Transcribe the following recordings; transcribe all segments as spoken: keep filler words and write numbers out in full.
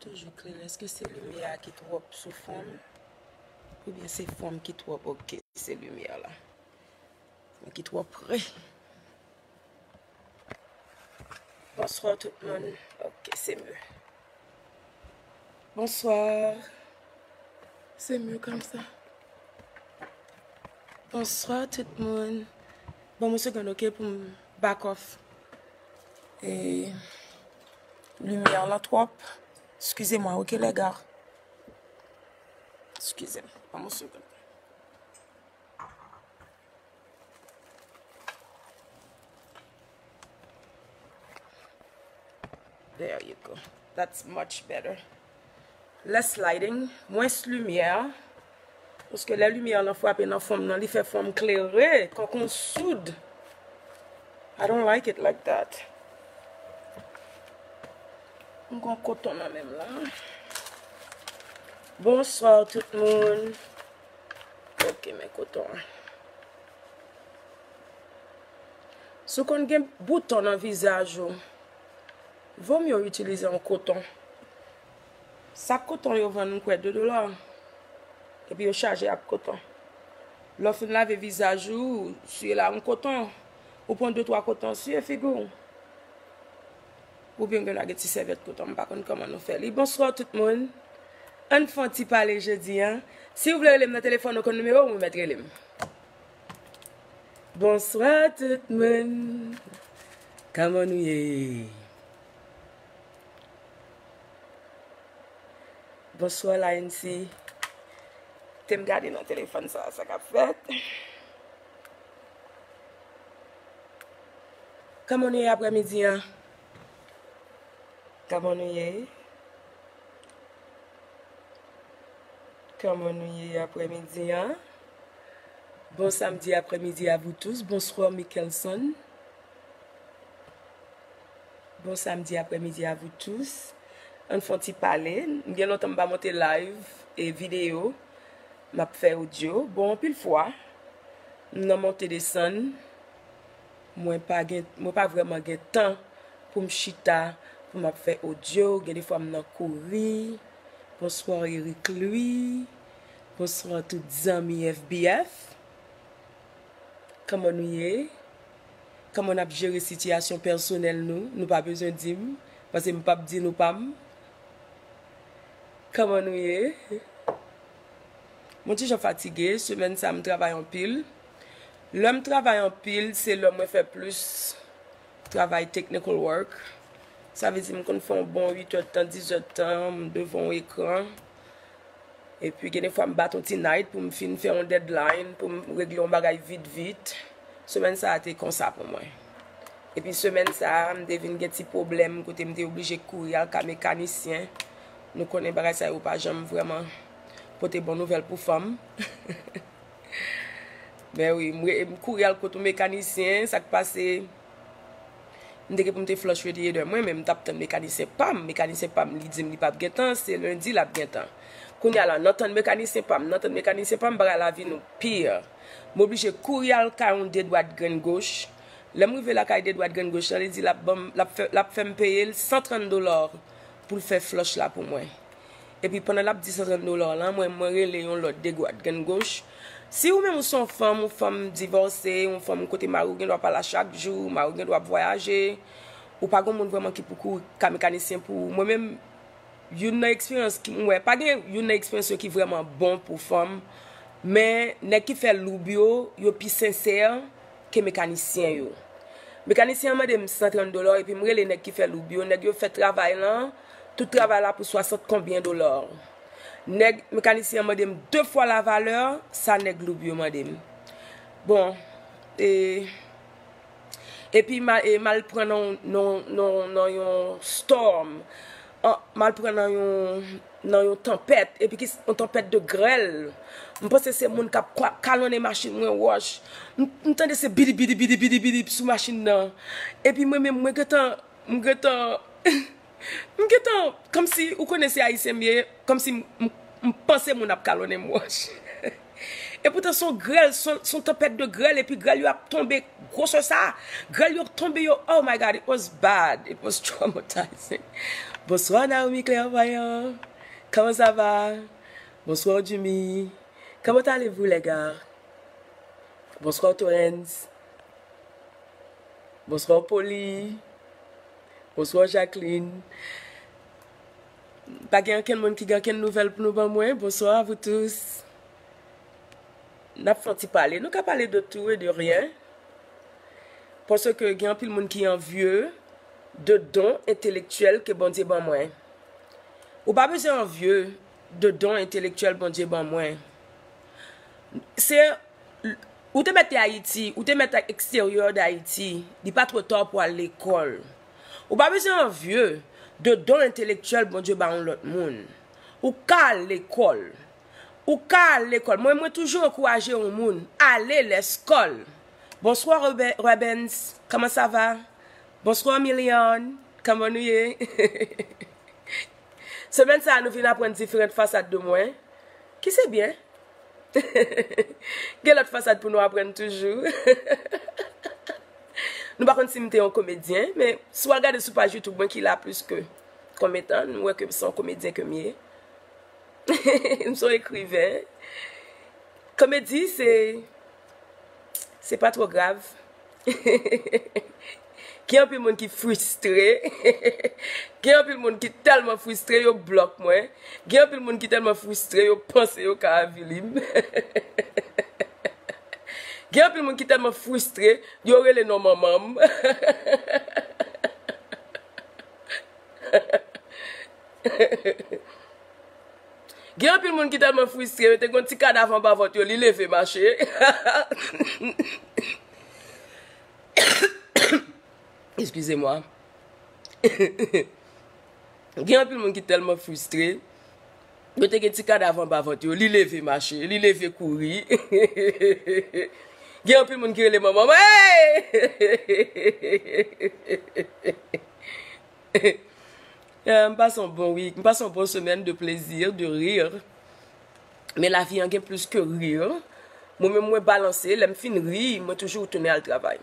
toujou klere. Èske se limyè a ki twòp sou fon m? Oubyen se fon m ki twòp? Ok, se limyè la. Fon ki twò pre. Bonswa tout moun. Ok, se mye. Bonswa. Se mye konsa. Bonswa tout moun. Ban m yon segonn, ok, pou m back off. E, limyè lan twòp. Eskize mwen, ok, lèga. Eskize m. Ban m yon segonn. There you go. That's much better. Less lighting, mwens limyè. Paske lè limyè lan frape nan fon m nan, li fè fon m klere, kon kon soud. I don't like it like that. M gon koton nan men m la. Bonswa tout moun. Ok, men koton an. Si w konn gen bouton nan vizaj ou, vomye w itilize yon koton. Sak koton yo vann, m kwè, de dola. Epi yo chaje ak koton. Lè w fin lave vizaj ou, siye l ak yon koton. Ou pran de, twa koton, siye figi w. Oubyen gen dwa gen ti sèvyèt koton, m pa konn kòman nou fè li. Bonswa tout moun. Ann fè yon ti pale jodi a. Si w vle rele m nan telefòn, ou konn nimewo m, ou mèt rele m. Bonswa tout moun. Kòman nou ye? Bonswa, Layensi. Te m gade nan telefòn sa, sa k ap fèt. Kòman nou ye aprèmidi an? Kòman nou ye? Kòman nou ye aprèmidi an? Bon samedi après-midi à vous tous. Bonswa, Mickelson. Bon samedi après-midi à vous tous. Ann fè yon ti pale. M gen lontan m pa monte live e videyo. M ap fè odyo. Bon, anpil fwa, m nan monte desann. Mwen pa gen, mwen pa vrèman gen tan pou m chita, pou m ap fè odyo. Gen defwa m nan kouri. Bonswa, Eric Louis. Bonswa, tout zanmi F B F. Kòman nou ye? Kòman n ap jere sitiyasyon pèsonèl nou? Nou pa bezwen di m, paske m p ap di nou pa m. Kòman nou ye? Mwen ti jan fatige, semèn sa a m travay anpil. Lè m travay anpil, se lè mwen fè plis travay technical work. Sa vle di m konn fè yon bon uit èdtan, diz èdtan, m devan yon ekran. Epi gen defwa m bat yon ti night pou m fin fè yon deadline, pou m regle yon bagay vit vit. Semèn sa a te konsa pou mwen. Epi semèn sa a, m te vin gen ti pwoblèm kote m te oblije kouri al ka mekanisyen. Nou konnen bagay sa yo pa janm vrèman pote bon nouvèl pou fanm. Men wi, m re-, m kouri al kot yon mekanisyen, sa k pase, m te gen pou m te flush radiator mwen, men m t ap tann mekanisyen pa m. Mekanisyen pa m, li di m li p ap gen tan, se lendi l ap gen tan. Kounye a la, nan tann mekanisyen pa m, nan tann mekanisyen pa m, bagay la vin pi. M oblije kouri al kay yon dedwat grenn goch. Lè m rive lakay dedwat grenn goch lan, li di l ap ban m, l ap fè, l ap fè m peye l san trant dola pou l fè flush la pou mwen. Epi pandan l ap di san trant dola lan, mwen, mwen rele yon lòt dedwat grenn goch. Si ou menm ou se yon fanm, yon fanm divòse, yon fanm kote mari w gen dwa pa la chak jou, mari w gen dwa ap vwayaje, ou pa gen moun vrèman ki pou kouri ka mekanisyen pou ou. Mwen menm, youn nan eksperyans ki m wè, pa gen youn nan eksperyans yo ki vrèman bon pou fanm, men nèg ki fè loub yo, yo pi sensè ke mekanisyen yo. Mekanisyen an mande m san trant dola, epi m rele nèg ki fè loub yo, nèg yo fè travay lan, tout travay la pou swasant konbyen dola. Nèg mekanisyen an mande m de fwa lavalè sa nèg loub yo mande m. Bon, e, epi m al, e, m al pran nan, nan, nan, nan yon storm. An, m al pran nan yon, nan yon tanpèt, epi ki s-, yon tanpèt de grèl. M panse se moun k ap kwa-, kalonnen machin mwen wòch. M, m tande se bidip, bidip, bidip, bidip, bidip sou machin nan. Epi mwen menm, mwen gentan, m gentan, m gentan, kòmsi, ou konnen se ayisyen m ye, kòmsi m, m, m panse moun ap kalonnen m wòch. E poutan se yon grèl, se yon, se yon tanpèt de grèl, epi grèl yo ap tonbe, gwosè sa, grèl yo tonbe yo, oh my God, it was bad, it was traumatizing. Bonswa Naomi Clairvoyant, comment ça va? Bonsoir Jimmy, comment allez-vous les gars? Bonsoir Torrens. Bonsoir Polly. Bonsoir Jacqueline. Pa gen ankenn moun ki gen ankenn nouvèl pou nou ban mwen. Bonsoir à vous tous. N ap fè yon ti pale. Nou ka pale de tout et de rien. Paske gen anpil moun ki anvye de don entelektyèl ke Bondye ban mwen. Ou pa bezwen anvye de don entelektyèl Bondye ban mwen. Se, ou te mèt te Ayiti, ou te mèt eksteryè de Ayiti, li pa twò ta pou al lekòl. Ou pa bezwen anvye de don entelektyèl Bondye ba yon lòt moun. Ou ka al lekòl. Ou ka al lekòl. Mwen, mwen toujou ankouraje yon moun, ale lèskòl. Bonsoir Rebe- Rebens, comment ça va? Bonsoir Milian, kòman nou ye? Semèn sa a, nou vin aprann diferan fasad de mwen. Ki se byen. Gen lòt fasad pou nou aprann toujou. Nou pa konn si m te yon komedyen, men si w al gade sou paj YouTube mwen ki la plis ke konbyen tan, nou wè ke se yon komedyen ke m ye. M se yon ekriven. Komedi, se, se pa twò grav. Gen anpil moun ki fristre. Gen anpil moun ki tèlman fristre, yo blòk mwen. Gen anpil moun ki tèlman fristre, yo panse yo ka avili m. Gen anpil moun ki tèlman fristre, yo rele non manman m. Gen anpil moun ki tèlman fristre, yo te gen yon ti kadav anba vant yo, li leve mache. Excusez-moi. Gen anpil moun ki tèlman fristre, yo te gen ti kadav anba vant yo, li leve mache, li leve kouri. Gen anpil moun ki rele manman mwen. Hey! Eh, m pase yon bon week, m pase yon bon semèn de plezi, de rir. Men lavi an gen plis ke rir. Mwen menm mwen balanse, lè m fin ri, mwen toujou tounen al travay.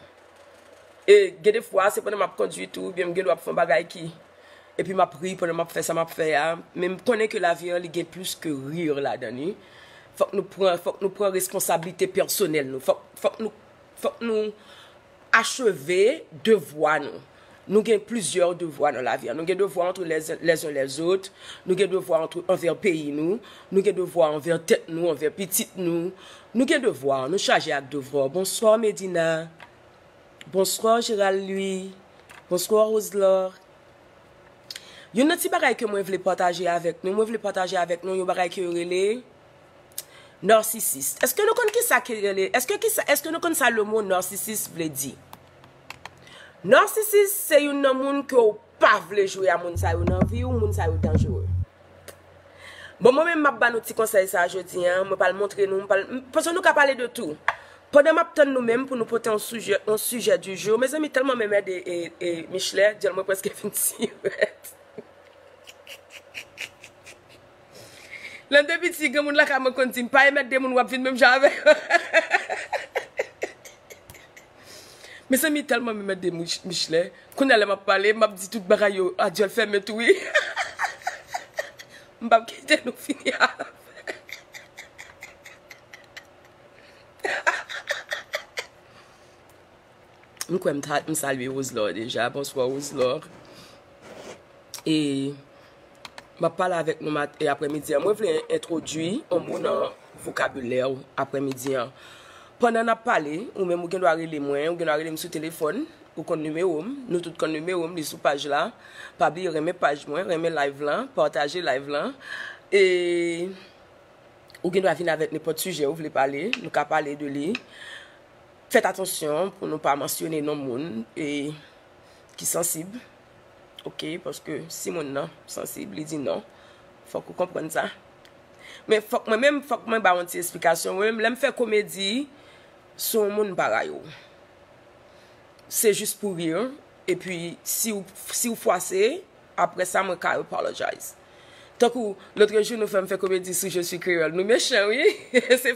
E gen de fwa, se pandan m ap kondui tou, oubyen m gen dwa ap fè yon bagay ki, epi m ap ri pandan m ap fè sa m ap fè a. Men m konnen ke lavi an, li gen plis ke rir ladan li. Fòk nou pran, fòk nou pran responsablite pèsonèl nou. Fòk, fòk nou, fòk nou acheve devwa nou. Nou gen plizyè devwa nan lavi a. Nou gen devwa entre les, les uns les autres. Nou gen devwa entre, anvè peyi nou. Nou gen devwa anvè tèt nou, anvè pitit nou. Nou gen devwa, nou chaje ak devwa. Bonswa Medina. Bonswa Gérald Louis. Bonswa Roselor. Youn nan ti bagay ke mwen vle pataje avèk nou, mwen vle pataje avèk nou yon bagay ke yo rele narcissiste. Èske nou konn kisa ki rele, èske kisa, èske nou konn sa le mot narcissiste vle di? Narcissiste se youn nan moun ke w pa vle jwe a, moun sa yo nan vi w, moun sa yo danjere. Bon, mwen menm m ap ba nou ti konsèy sa jodi a, mwen pral montre nou, m pral, m- paske nou ka pale de tou. Pandan m ap tann nou menm pou nou pote yon sijè, yon sijè du jour, mezanmi, tèlman m enmède e, e Michelet, dyòl mwen prèske fin sirèt. Lè m te piti, granmoun lakay mwen konn di m, pa enmède moun w ap vin menm jan avè yo. Mezanmi, tèlman m enmède Mich- Michelet, kounye a lè m ap pale, m ap di tout bagay yo a dyòl fèmen tou, wi. M p ap kite nou fini avè. M kwè m ta- m salye Roselor deja. Bonswa Roselor. E m ap pale avèk nou mat- e aprèmidi an. Mwen vle entwodui yon mo nan vokabilè w aprèmidi an. Pandan n ap pale, ou menm ou gen dwa rele mwen, ou gen dwa rele m sou telefòn, ou konn nimewo m, nou tout konn nimewo m, li sou paj la. Pa bliye renmen paj mwen, renmen live lan, pataje live lan. E ou gen dwa vin avèk nenpòt sijè ou vle pale, nou ka pale de li. Fèt atansyon pou nou pa mansyone non moun e ki sansib. Oke, paske si moun nan sansib, li di non, fòk ou konprann sa. Men fòk mwen menm, fòk mwen ba yon ti esplikasyon. Mwen menm, lè m fè komedi sou yon moun, m pa rayi w. Se jis pou rir. Epi, si w, si w fwase, apre sa, mwen ka apologize. Tankou lotrejou nou fè m fè komedi sou Je suis Créole. Nou mechan, wi. Se,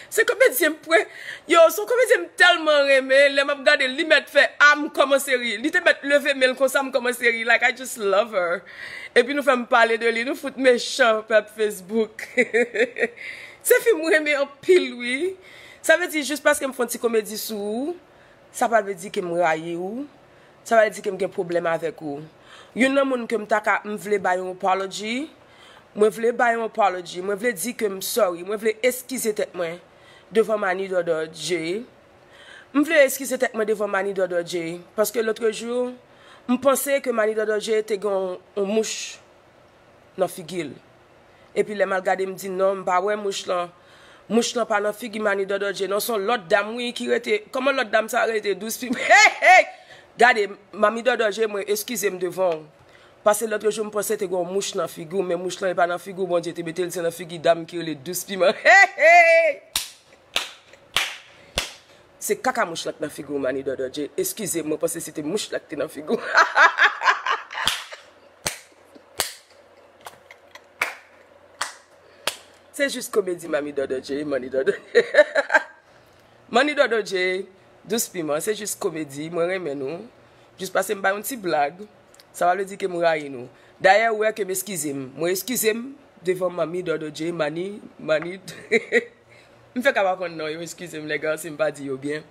se komedyen m pwen. Yo, se yon komedyen m tèlman renmen. Lè m ap gade l, li mèt fè a m kòmanse ri. Li te mèt leve men l konsa, m kòmanse ri. Like, I just love her. Epi nou fè m pale de li. Nou fout mechan, pèp Facebook. Se fi m renmen anpil, wi. Sa vle di, jis paske m fè yon ti komedi sou ou, sa pa vle di ke m rayi w. Sa vle di ke m gen pwoblèm avèk ou. Youn nan moun ke m ta ka, m vle bay yon apology. Mwen vle bay yon apology. Mwen vle di ke m sorry. Mwen vle eskize tèt mwen devan Mani Dòdò Dje. M vle eskize tèt mwen devan Mani Dòdò Dje. Paske lotrejou, m panse ke Mani Dòdò Dje te gen yon, yon mouch nan figi l. Epi lè m al gade, m di non, m pa wè mouch lan. Mouch lan pa nan figi Mani Dòdò Dje non, se yon lòt dam, wi, ki rete. Kòman lòt dam sa rete? Dous piman. Hey, hey! Gade, Mani Dòdò Dje, mwen eskize m devan w. Paske lòt jou m panse te gen yon mouch nan figi w, men mouch lan e pa nan figi w, Bondye te mete l, se nan figi dam ki rele Dous Piman. Hey, hey! Se kaka mouch lan k nan figi w, Mani Dòdò Dje. Eskize m, mwen panse se te mouch lan k te nan figi w. Se jis komedi Mani Dòdò Dje, Mani Dòdò Dje. Mani Dòdò Dje, Dous Piman, se jis komedi, mwen renmen nou. Jis pase m bay yon ti blag, sa pa vle di ke m rayi nou. Dayè, ou wè ke m eskize m. Mwen eskize m devan Mani Dòdò Dje, Mani, Mani. M fèk ap aprann non yo, eskize m, lèga, si m pa di yo byen.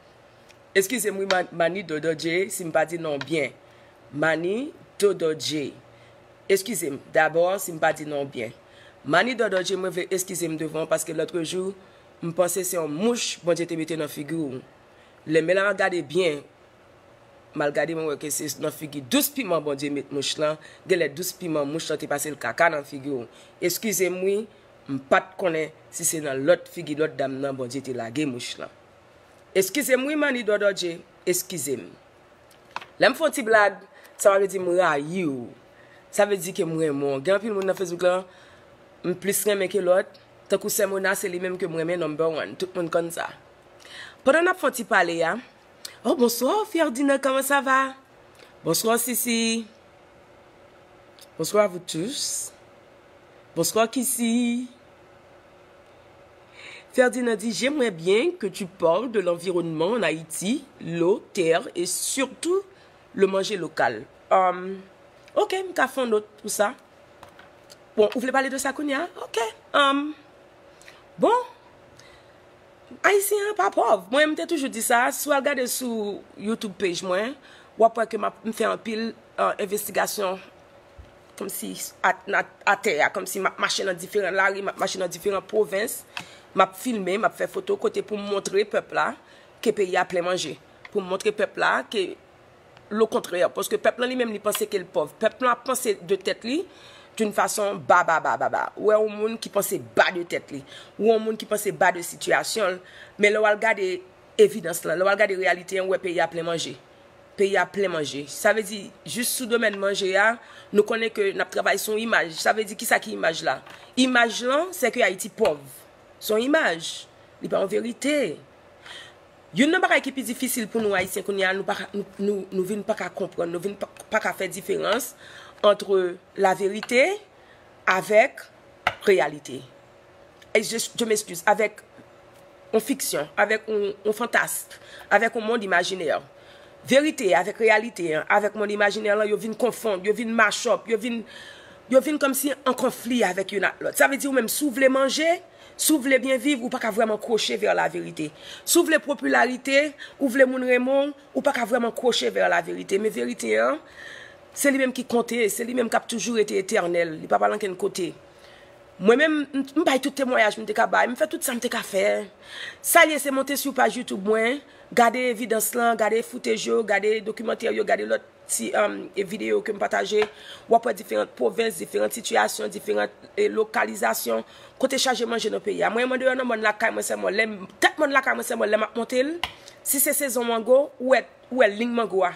Eskize m, wi, Ma-, Mani Dòdò Dje, si m pa di non byen. Mani Dòdò Dje. Eskize m, dabò, si m pa di non byen. Mani Dòdò Dje, mwen vle eskize m devan w, paske lòtrejou, m panse se yon mouch Bondye te mete nan figi w. Lè m la gade byen, m al gade, mwen wè ke se nan figi Dous Piman Bondye met mouch lan. Genlè Dous Piman, mouch lan te pase l kaka nan figi w. Eskize m, wi, m pa t konnen si se nan lòt figi lòt dam nan Bondye te lage mouch lan. Eskize m, wi, Mani Dòdò Dje, eskize m. Lè m fè yon ti blag, sa pa vle di m rayi w. Sa vle di ke m renmen w. Gen anpil moun nan Facebook lan, m plis renmen ke lòt. Tankou Sè Mona, se li menm ke m renmen number one. Tout moun konn sa. Pandan n ap fè yon ti pale a, oh, bonsoir Ferdinand, comment ça va? Bonsoir Sisi. Bonsoir à vous tous. Bonsoir Kisi. Ferdinand dit, j'aimerais bien que tu parles de l'environnement en Haïti, l'eau, terre et surtout le manger local. Um, ok, m ka fè yon nòt pou sa. Bon, ou vle pale de sa kounye a? Ok. Um, bon, Ayisyen an pa pòv. Mwen, m te toujou di sa. Si w al gade sou YouTube page mwen, w ap wè ke m ap, m fè anpil, uh, envestigasyon kòmsi a, a, atè a, kòmsi m ap mache nan diferan lari, m ap mache nan diferan pwovens, m ap filme, m ap fè foto kote pou m montre pèp la ke peyi a plen manje, pou m montre pèp la ke lokontrè, paske pèp lan li menm li panse ke l pòv. Pèp lan ap panse de tèt li d'une façon ba, ba, ba, ba, ba. Ou wè yon moun ki panse ba de tèt li, ou yon moun ki panse ba de sitiyasyon l, men lè w al gade evidans lan, lè w al gade reyalite an, ou wè peyi a plen manje. Peyi a plen manje. Sa vle di, jis sou domèn manje a, nou konnen ke n ap travay sou yon imaj. Sa vle di, kisa ki imaj la? Imaj lan, se ke Ayiti pòv. Se yon imaj. Li pa yon verite. Youn nan bagay ki pi difisil pou nou Ayisyen kounye a, nou pa ka, nou, nou, nou vin pa ka konprann, nou vin pa, pa ka fè diferans entre la vérité avec réalité. Et je, je m'excuse, avec yon fiksyon, avèk yon, yon fantasm, avèk yon mond imajinè. Verite avèk reyalite an, avèk mond imajinè lan, yo vin konfonn, yo vin mash up, yo vin, yo vin kòmsi an konfli avèk youn ak lòt. Sa vle di ou menm, si w vle manje, si w vle byen viv, ou pa ka vrèman kwoche vè laverite. Si w vle popilarite, ou vle moun renmen w, ou pa ka vrèman kwoche vè laverite. Men verite an, se li menm ki konte, se li menm k ap toujou rete etènèl, li p ap al ankenn kote. Mwen menm, m, m bay tout temwayaj m te ka bay, m fè tout sa m te ka fè. Sa l ye, se monte sou paj YouTube mwen, gade evidans lan, gade foutej yo, gade dokimantè yo, gade lòt ti, um, e videyo ke m pataje. W ap wè diferan pwovens, diferan sitiyasyon, diferan, e, lokalizasyon, kote chaje manje nan peyi a. Mwen, mwen deyò nan mòn lakay mwen sèlman, lè m, tèt mòn lakay mwen sèlman, lè m ap monte l, si se sezon mango, ou wè, ou wè liy mango a,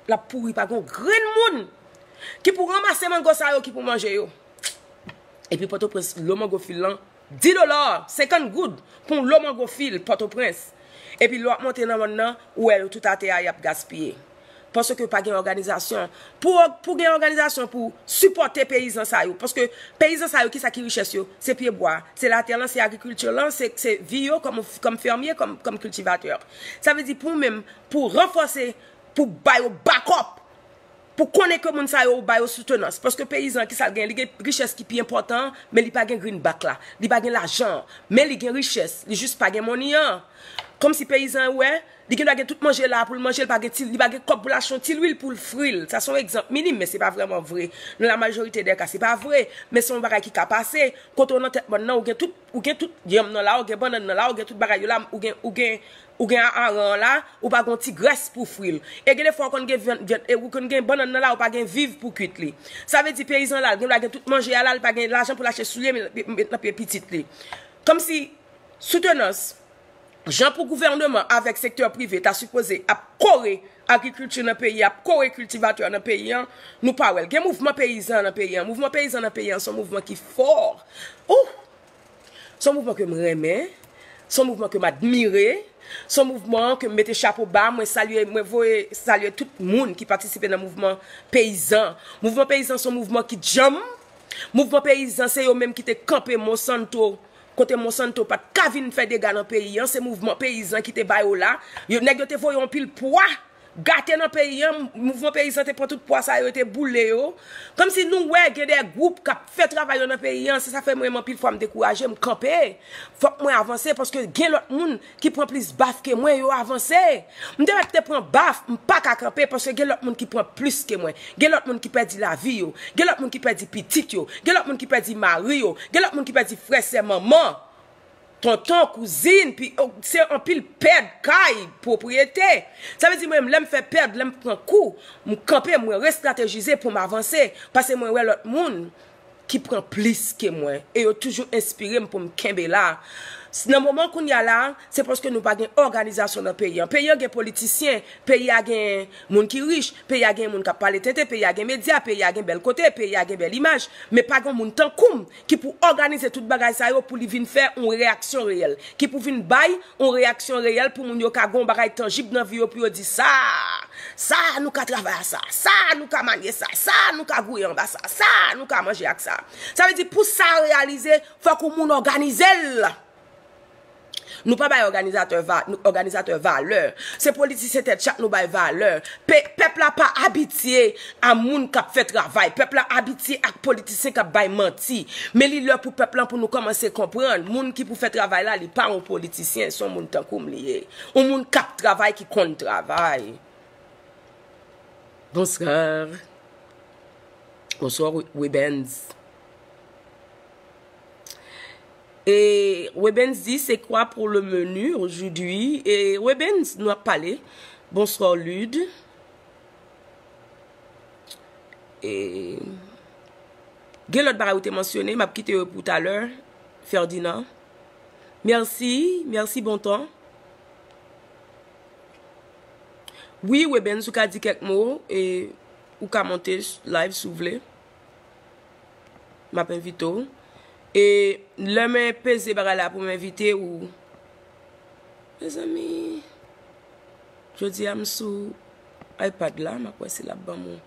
l ap pouri, pa gen yon grenn moun ki pou ranmase mango sa yo, ki pou manje yo. Epi Pòtoprens, lo mango fil lan, dis dola, senkant goud pou yon lo mango fil Pòtoprens. Epi lè w ap monte nan mòn nan, ou wè yo tout atè a, y ap gaspiye. Paske pa gen òganizasyon. Pou, pou gen òganizasyon pou sipòte peyizan sa yo. Paske peyizan sa yo, kisa ki richès yo? Se pye bwa, se latè lan, se agrikilti lan, se, se vi yo kòm, kòm fèmye, kòm, kòm kiltivatè. Sa vle di pou menm, pou ranfòse, pou ba yo bakòp, pou konnen ke moun sa yo, ou ba yo soutenans. Paske peyizan, kisa l gen? Li gen richès ki pi enpòtan, men li pa gen greenback la. Li pa gen lajan, men li gen richès. Li jis pa gen money an. Kòmsi peyizan an wè, li gen dwa gen tout manje la pou l manje, li pa gen ti, li pa gen kòb pou l achte yon ti lwil pou l fri l. Sa se yon egzanp minim, men se pa vrèman vre. Nan la majorite dè ka, se pa vre, men se yon bagay ki ka pase. Kote w nan tèt mòn nan, ou gen tout, ou gen tout yanm nan la, ou gen bannann nan la, ou gen tout bagay yo la, ou gen, ou gen, ou gen aran an la, ou pa gen yon ti grès pou fri l. E gen defwa ou konn gen vyann, vyann, e ou konn gen bannann nan la, ou pa gen viv pou kuit li. Sa vle di peyizan la, l gen dwa gen tout manje a la, l pa gen lajan pou l achte soulye, men met nan pye pitit li. Kòmsi soutenans, jan pou gouvènman avèk sektè prive ta sipoze ap kore agrikilti nan peyi, ap kore kiltivatè nan peyi an, nou pa wè l. Gen mouvman peyizan nan peyi an. Mouvman peyizan nan peyi an se yon mouvman ki fò. Ou! Se yon mouvman ke m renmen. Se yon mouvman ke m admire. Se yon mouvman ke m mete chapo ba. Mwen salye, mwen voye salye tout moun ki patisipe nan mouvman peyizan. Mouvman peyizan se yon mouvman ki djanm. Mouvman peyizan se yo menm ki te kanpe Monsanto. Kote Monsanto pa t ka vin fè dega nan peyi an, se mouvman peyizan ki te ba yo la. Yo, nèg yo te voye yon pil pwa gate nan peyi an, mouvman peyizan te pran tout pwa sa yo, yo te boule yo. Kòmsi nou wè gen de gwoup k ap fè travay yo nan peyi an, se sa fè mwen menm anpil fwa m dekouraje, m kanpe. Fòk mwen avanse paske gen lòt moun ki pran plis baf ke mwen, yo avanse. M te mèt te pran baf, m pa ka kanpe paske gen lòt moun ki pran plis ke mwen. Gen lòt moun ki pèdi lavi yo. Gen lòt moun ki pèdi pitit yo. Gen lòt moun ki pèdi mari yo. Gen lòt moun ki pèdi frè, sè, manman, tonton, kouzin, pi, o, se anpil pèd kay, pwopriyete. Sa vle di mwen menm, lè m fè pèd, lè m pran kou, m kanpe, mwen restratejize pou m avanse. Paske mwen wè lòt moun ki pran plis ke mwen. E yo toujou enspire m pou m kenbe la. S-, nan moman kounye a la, se paske nou pa gen òganizasyon nan peyi an. Peyi an gen politisyen, peyi a gen moun ki rich, peyi a gen moun k ap pale tenten, peyi a gen medya, peyi a gen bèl kote, peyi a gen bèl imaj. Men pa gen moun tankou m ki pou òganize tout bagay sa yo pou li vin fè yon reyaksyon reyèl. Ki pou vin bay yon reyaksyon reyèl pou moun yo ka gen yon bagay tanjib nan vi yo pou yo di sa, sa nou ka travay a sa, sa nou ka manye sa, sa nou ka gouye anba sa, sa nou ka manje ak sa. Sa vle di pou sa reyalize, fòk yon moun òganize l. Nou pa bay òganizatè va-, nou, òganizatè valè. Se politisyen tèt chat nou bay valè. Pe-, pèp la pa abitye a moun k ap fè travay. Pèp la abitye ak politisyen k ap bay manti. Men li lè pou pèp lan, pou nou kòmanse konprann. Moun ki pou fè travay la, li pa yon politisyen, se yon moun tankou m li ye. Yon moun k ap travay, ki konn travay. Bonswa. Bonswa, Wi-, Webens. E Webens di, c'est quoi pour le menu aujourd'hui? E Webens, nou ap pale. Bonswa, Lud. E gen lòt bagay ou te mansyone, m ap kite yo pou talè, Ferdinand. Mèsi, mèsi, bontan. Wi, Webens, ou ka di kèk mo, e ou ka monte live si w vle. M ap envite w. E lè mwen peze bagay la pou m envite w, mezanmi, jodi a m sou iPad la, m ap wè si l ap ban m ou.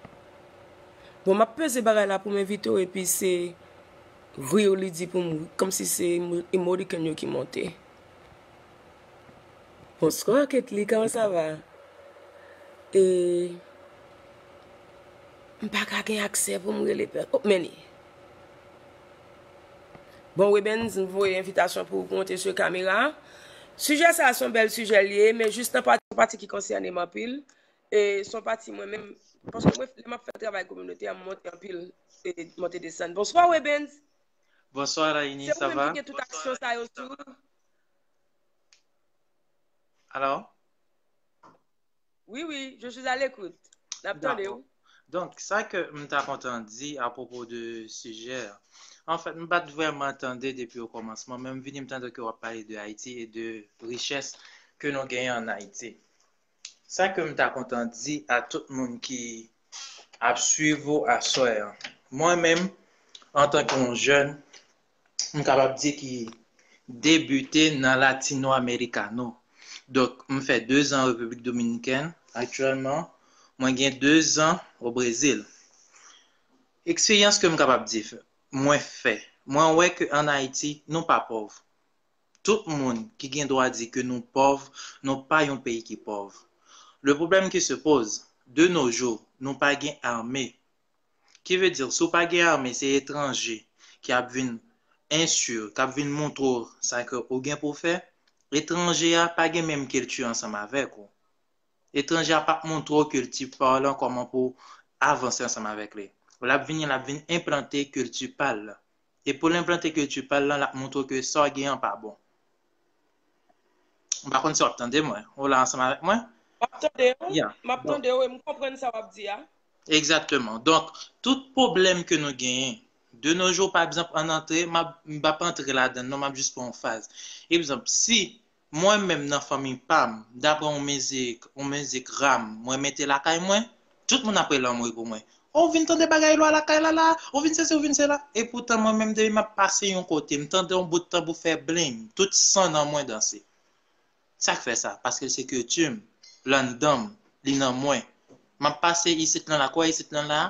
Bon, m ap peze bagay la pou m envite w, epi se ri li di pou m, kòmsi se emo-, emoticon yo ki monte. Bonswa, Ketly, comment ça va? E m pa ka gen aksè pou m rele pè-, oh, men li. Bon, Webens, m voye envitasyon pou w monte sou kamera. Sijè sa a se yon bèl sijè l ye, men jis nan pati, pati ki konsène m anpil. E se yon pati mwen menm, paske mwen, lè m ap fè travay kominote a, m monte anpil, e monte desann. Bonswa, Webens. Bonswa, Laini, ça va? Se ou menm ki gen tout aksyon sa yo sou ou? Alors? Oui, oui, je suis à l'écoute. N ap tande w. Dakò. Donk, sa ke m ta kontan di apwopo de sijè a. Anfèt, m pa t vrèman tande depi o kòmansman, men m vini m tande ke w ap pale de Ayiti e de richès ke nou genyen ann Ayiti. Sa ke m ta kontan di a tout moun ki ap swiv ou aswè a. Mwen menm, antanke yon jèn, m kapab di ki debite nan Latino Americano. Donk, m fè de zan Repiblik Dominikèn aktyèlman. Mwen gen de zan o Brezil. Eksperyans ke m kapab di mwen fè, mwen wè ke ann Ayiti, nou pa pòv. Tout moun ki gen dwa di ke nou pòv, nou pa yon peyi ki pòv. Le problème qui se pose, de nos jours, nou pa gen ame. Ki vle di, si w pa gen ame, se etranje ki ap vin ensir, k ap vin montre w sa ke ou gen pou w fè. Etranje a pa gen menm kilti ansanm avèk ou. Etranje a p ap montre w kilti pa w lan, kòman pou w avanse ansanm avèk li. L ap vini, l ap vin enplante kilti pa l lan. E pou l enplante kilti pa l lan, l ap montre w ke sa w gen an pa bon. M pa konn si w ap tande mwen. Ou la ansanm avèk mwen? M ap tande w. Yeah. M ap tande w e m konprann sa w ap di a. Egzakteman. Donk, tout pwoblèm ke nou genyen, de nos jours, pa egzanp, ann antre, m ap, m p ap antre ladan l non, m ap jis pran yon faz. Egzanp, si mwen menm nan fanmi pa m, daprè yon mizik, yon mizik ram, mwen mete lakay mwen, tout moun ap rele anmwe pou mwen. Ou vin tande bagay lwa lakay la la, ou vin sesi, ou vin sela. Epoutan mwen menm depi m ap pase yon kote, m tande yon bout tanbou fè bling, tout san nan mwen danse. Sa k fè sa? Paske se kilti m, l anndan m, li nan mwen. M ap pase isit lan la, kwè isit lan la,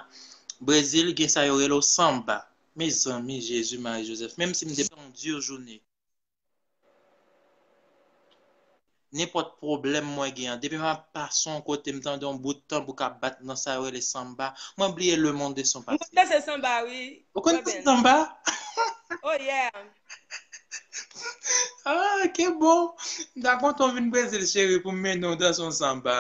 Brezil gen sa yo rele w sanba. Mezanmi, Jezi, Mari, Jozèf, menm si m te pran yon di jounen, nenpòt pwoblèm mwen gen an, depi m ap pase yon kote, m tande yon bout tanbou k ap bat nan sa yo rele sanba, mwen bliye le monde est son passé. Mwen danse sanba, wi. Ou konn danse sanba? Oh, yeah. Ah, ke bon. M ta kontan w vin Brezil, cheri, pou m mennen w danse yon sanba.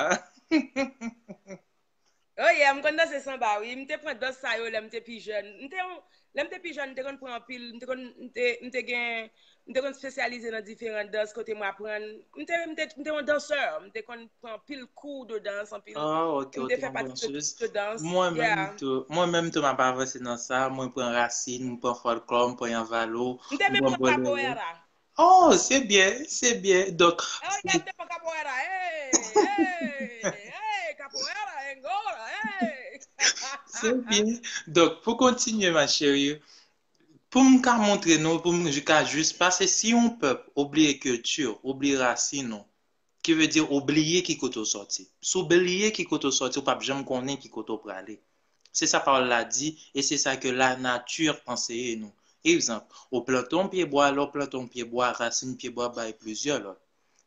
Oh, yeah, m konn danse sanba, wi. M te pran dans sa yo lè m te pi jèn. M te yon, lè m te pi jèn, m te konn pran anpil, m te konn, m te, m te gen, m te konn espesyalize nan diferan dans kote m aprann. M te, m te, m te yon dansè. M te konn pran anpil kou de dans, anpil. Ah, ok, m te fè pati de, de dans. Mwen menm tou, mwen menm tou, m ap avanse nan sa. Mwen pran rasin, m pran fòlklò, m pran yanvalo, m pran bolero. M te menm pran kapowera. Oh, se byen, se byen. Donk, oh, yeah, m te pran kapowera. Hey, hey, hey, kapowera, angola, hey. Se byen. Donk, pou kontinye, ma chérie, pou m ka montre nou, pou m ka jis pase, si yon pèp obliye kilti, obliye rasin nou, ki vle di ou bliye ki kote w sòti. Si w bliye ki kote w sòti, ou p ap janm konnen ki kote w prale. Se sa pawòl la di, e se sa ke lanati anseye nou. Egzanp, ou plante yon pye bwa, lè w plante yon pye bwa, rasin pye bwa bay plizyè lòt.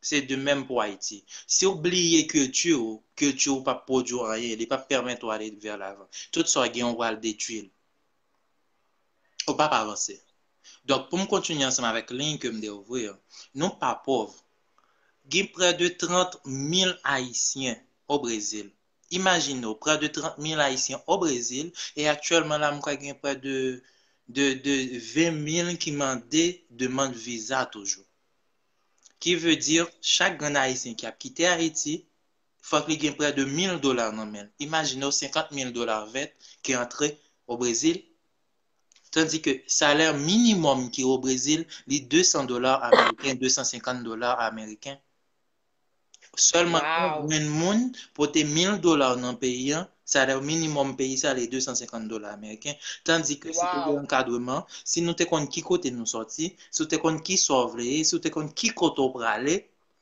Se de menm pou Ayiti. Si w bliye kilti w, kilti w p ap pwodui w anyen, li p ap pèmèt ou ale vè lavan. Tout sa w gen, ou pral detwi l. Ou p ap avanse. Donk, pou m kontinye ansanm avèk liy ke m te ouvri an, nou pa pòv. Gen prè de trant mil Ayisyen o Brezil. Imajine w, prè de trant mil Ayisyen o Brezil, e aktyèlman la, m kwè gen prè de, de, de ven mil ki mande demann viza toujou. Ki vle di, chak grenn Ayisyen ki ap kite Ayiti, fòk li gen prè de mil dola nan men l. Imajine w, senkant mil dola vèt ki antre o Brezil, tandi ke salè minimòm ki o Brezil, li de san dola ameriken, de san senkant dola ameriken. Sèlman yon grenn moun pote mil dola nan peyi an, salè minimòm peyi sa, li de san senkant dola ameriken. Tandi ke si te gen ankadreman, si nou te konn ki kote nou sòti, si w te konn ki sa w vle ye, si w te konn ki kote w prale,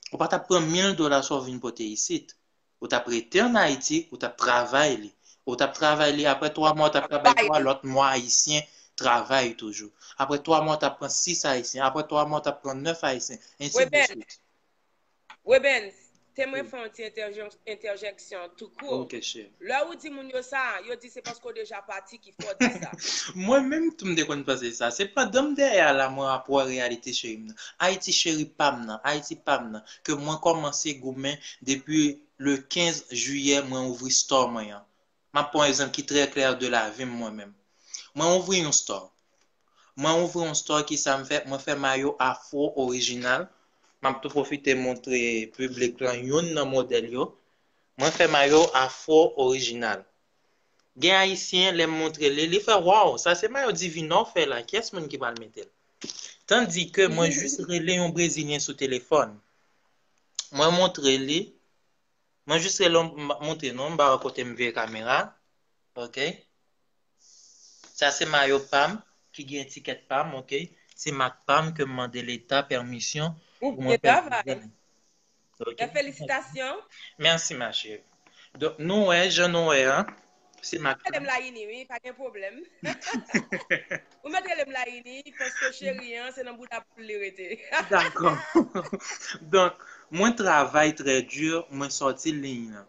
ou pa t ap pran mil dola sa w vin pote isit. Ou t ap rete ann Ayiti, ou t ap travay li. Ou t ap travay li, apre twa mwa, ou t ap ka bay twa lòt mwa ayisyen travay toujou. Apre twa mwa, ou t ap pran sis ayisyen. Apre twa mwa, ou t ap pran nèf ayisyen. Ensi de swit. Webens, te mwen fè yon ti entèjèksyon tou kou. Ok, cheri. Lè ou di moun yo sa, yo di se paske w deja pati ki fè w di sa. Mwen menm tou m te konn panse sa. Se pandan m dèyè a la mwen ap wè reyalite cheri m nan. Ayiti cheri pa m nan, Ayiti pa m nan, ke mwen kòmanse goumen depi le kenz jiyè mwen ouvri store mwen an. M ap pran yon egzanp ki trè klè de lavi m mwen menm. Mwen ouvri yon store. Mwen ouvri yon store ki sa m fè, mwen fè mayo afro orijinal. M ap tou pwofite montre piblik lan youn nan modèl yo. Mwen fè mayo afro orijinal. Gen ayisyen, lè m montre li, li fè, "Waw, sa se mayo Divino fè la, kiyès moun ki pral mete l?" Tandi ke mwen jis rele yon brezilyen sou telefòn. Mwen montre li, mwen jis rele, m montre nou, m pa wè kote m vire kamera. Ok. Sa se mayo pa m, ki gen etikèt pa m, ok. Se mak pa m ke m mande leta pèmisyon pou mwen fè travay. Ok. Felisitasyon. Mèsi, ma chérie. Donk, nou wè, jan nou wè an, se Mak Rele m Layini, wi, pa gen pwoblèm. Ou mèt rele m Layini, paske cheri an, se nan bouda poul li rete. Dakò. Donk, mwen travay trè di, mwen sòti liy nan.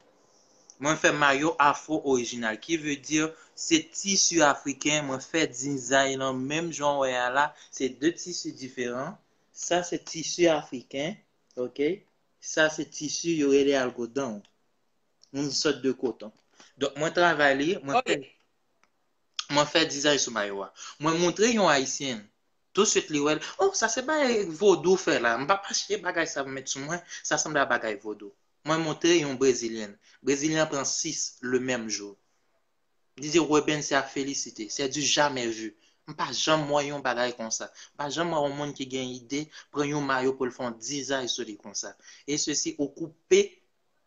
Mwen fè mayo afro orijinal, ki vle di se tisi afriken, mwen fè dizay lan menm jan w wè a la, se de tisi diferan. Sa se tisi afriken, ok? Sa se tisi yo rele algodon, yon sòt de koton. Donk, mwen travay li, mwen fè, mwen fè dizay sou mayo a. Mwen montre yon Ayisyen, touswit li wè l, oh, sa se bagay vodou fè la. M p ap achte bagay sa pou met sou mwen, sa sanble a bagay vodou. Mwen montre yon Brezilyen. Brezilyen an pran sis le menm jou. Li di, Reuben, c'est à féliciter, c'est du jamais vu. M pa janm wè yon bagay konsa. M pa janm wè yon moun ki gen ide pran yon mayo pou l fè yon dizay sou li konsa. E sesi ou koupe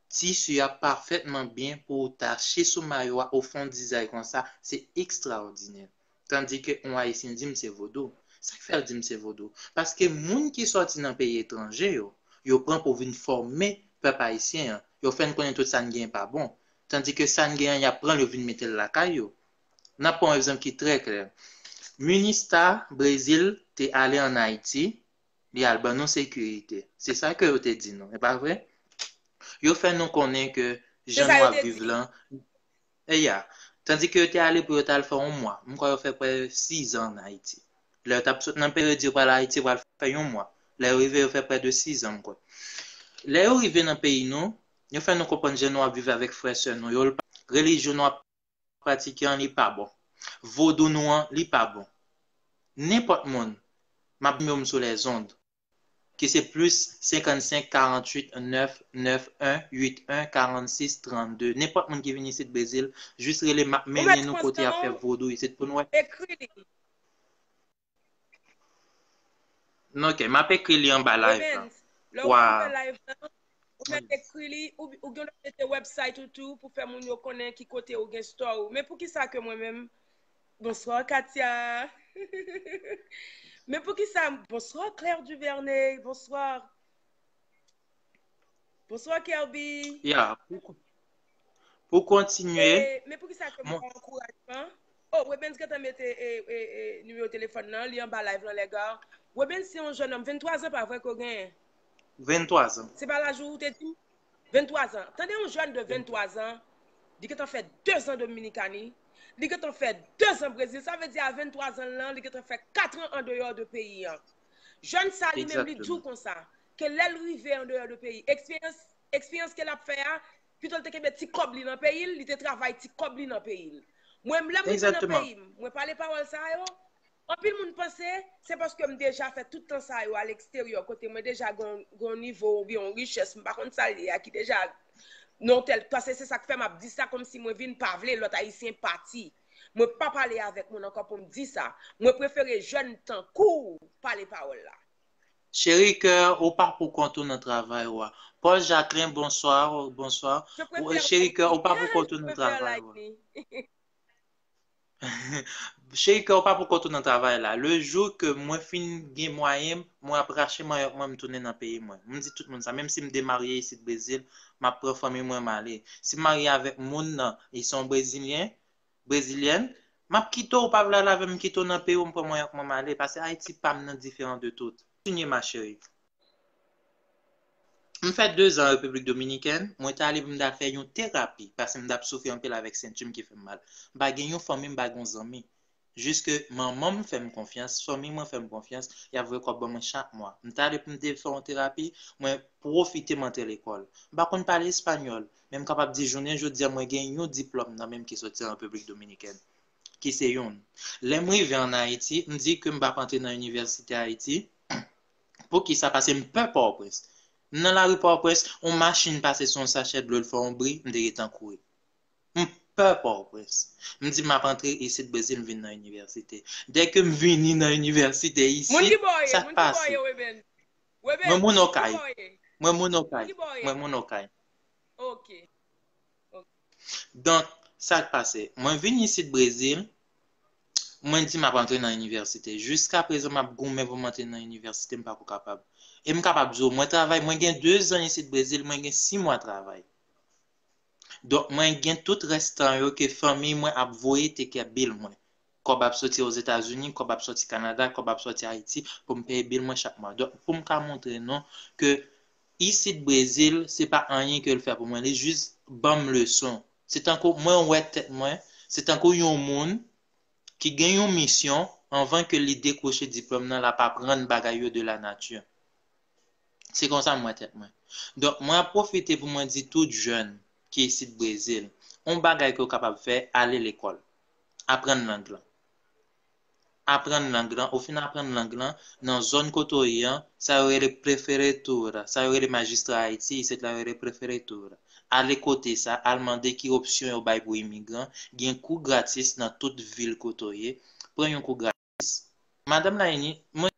tisi a pafètman byen pou w tache sou mayo a, ou fè yon dizay konsa, se ekstraòdinè. Tandi ke yon Ayisyen di m se vodou. Sa k fè l di m se vodou? Paske moun ki sòti nan peyi etranje yo, yo pran pou vin fòme pèp ayisyen an. Yo fè n konnen tout sa n genyen pa bon. Tandi ke sa n genyen an, y ap pran l, yo vin mete l lakay yo. N ap pran yon egzanp ki trè klè. Minista Brezil te ale ann Ayiti, li al ban nou sekirite. Se sa ke yo te di nou, e pa vre? Yo fè nou konnen ke jan nou ap viv lan, e ya. Tandi ke yo te ale pou yo t al fè yon mwa. M kwè yo fè prè sizan ann Ayiti. Lè yo t ap sot nan peryòd yo pral Ayiti, yo pral fè yon mwa. Lè yo rive, yo fè prè de sizan, m kwè. Lè yo rive nan peyi nou, yo fè nou konprann jan nou ap viv avèk frè sè nou yo, relijyon nou ap pratike an, li pa bon. Vodou nou an, li pa bon. Nenpòt moun, m ap nimewo m sou lèzond, ki se plis senkannsenk karanntuit nèf nèf en uit en karannsis trannde. Nenpòt moun ki vin isit Brezil, jis rele m, m ap mennen nou kote y ap fè vodou isit pou nou wè. Ekri li. Ok, m ap ekri li anba live lan. Lè w fin fè live lan, ou mèt ekri li, ou, ou gen dwa mete website ou tou pou fè moun yo konnen ki kote ou gen store ou. Men poukisa ke mwen menm, bonsoir Katia. Men poukisa, bonsoir Claire Duvernay, bonsoir. Bonsoir Kerby. Ya, pou, pou kontinye. E, men poukisa ke m pa ankourajman? Oh, Webens gentan mete e, e, e, nimewo telefòn nan, li anba live lan, lèga. Webens se yon jèn òm, venntwa zan pa vre ke w genyen? Venntwa zan. Se pa laj ou te di m? Venntwa zan. Tande yon jèn de venntwa zan, li gentan fè de zan Dominikani, li gentan fè de zan Brezil. Sa vle di a venntwa zan lan, li gentan fè kat an andeyò de peyi an. Jèn sa li menm li di w konsa, ke lè l rive andeyò de peyi, eksperyans, eksperyans ke l ap fè a, pito l te kenbe ti kòb li nan peyi l, li te travay ti kòb li nan peyi l. Mwen, lè m rive nan peyi m, mwen pale pawòl sa yo, anpil moun panse se paske m deja fè tout tan sa yo a leksteryè, kote mwen deja gon, gon nivo oubyen yon richès, m pa konn sa l ye a, ki deja nan yon tèl, paske se sa k fè m ap di sa, kòmsi mwen vin pa vle lòt Ayisyen pati. Mwen pa pale avèk moun ankò pou m di sa. Mwen prefere jèn tankou w pale pawòl la. Cheri kè, ou pa pou kont ou nan travay ou a. Paul Jacquelin, bonsoir, bonsoir. Cheri kè, ou pa pou kont ou nan travay ou a. Cheri kè, ou pa pou kont ou nan travay la. Le jou ke mwen fin gen mwayen, mwen ap rache manyòk mwen, m tounen nan peyi mwen. M di tout moun sa, menm si m demarye isit Brezil, m ap pran fanmi mwen, m ale. Si m marye avèk moun nan, li se yon Brezilyen, Brezilyèn, m ap kite w, ou pa vle ale avè m, m kite w nan peyi w, m pran mwen ak mwen m ale, paske Ayiti pa m nan diferan de tout. Kontinye, ma chérie. M fè de zan an Repiblik Dominikèn, mwen t ale pou m ta fè yon terapi, paske m t ap soufri anpil avèk senti m ki fè m mal. M pa gen yon fanmi, m pa gen yon zanmi. Jiske manman m fè m konfyans, fanmi mwen fè m konfyans, y ap voye kòb ban mwen chak mwa. M t ale pou m te fè yon terapi, mwen pwofite m antre lekòl. M pa konn pale espanyòl, men m kapab di jounen jodi a mwen gen yon diplòm nan men m ki soti an Repiblik Dominikèn, ki se youn. Lè m rive ann Ayiti, m di ke m p ap antre nan inivèsite Ayiti. Poukisa? Paske m pè Pòtoprens. M nan lari Pòtoprens, yon machin pase sou yon sachè dlo, l fè yon bri, m te gentan kouri. M pè Pòtoprens. M di m ap antre isit Brezil, m vin nan inivèsite. Dèke m vini nan inivèsite isit, sa k pase? Mwen moun Okay. Mwen moun Okay. Mwen moun Okay. Donk, sa k pase? Mwen vin isit Brezil, mwen di m ap antre nan inivèsite. Jiska prezan, m ap goumen pou m antre nan inivèsite, m pako kapab. E m kapab di w, mwen travay, mwen gen de zan isit Brezil, mwen gen sis mwa travay. Donk, mwen gen tout rès tan yo ke fanmi mwen ap voye te kè bil mwen. Kòb ap soti Ozetazini, kòb ap soti Kanada, kòb ap soti Ayiti pou m peye bil mwen chak mwa. Donk, pou m ka montre nou ke isit Brezil, se pa anyen ke l fè pou mwen, li jis ban m leson. Se tankou mwen wè tèt mwen, se tankou yon moun ki gen yon misyon anvan ke li dekwoche diplòm nan, l ap aprann bagay yo de la nature. Se konsa m wè tèt mwen. Donk, mwen ap pwofite pou mwen di tout jèn ki isit Brezil, yon bagay ke w kapab fè, ale lekòl. Aprann lang lan. Aprann lang lan, ou fin aprann lang lan, nan zòn kote w ye an, sa yo rele prefeitura, sa yo rele majistra Ayiti, isit la yo rele prefeitura. Ale kote sa, al mande ki opsyon yo bay pou imigran, gen kou gratis nan tout vil kote w ye, pran yon kou gratis. Madanm Laini, mwen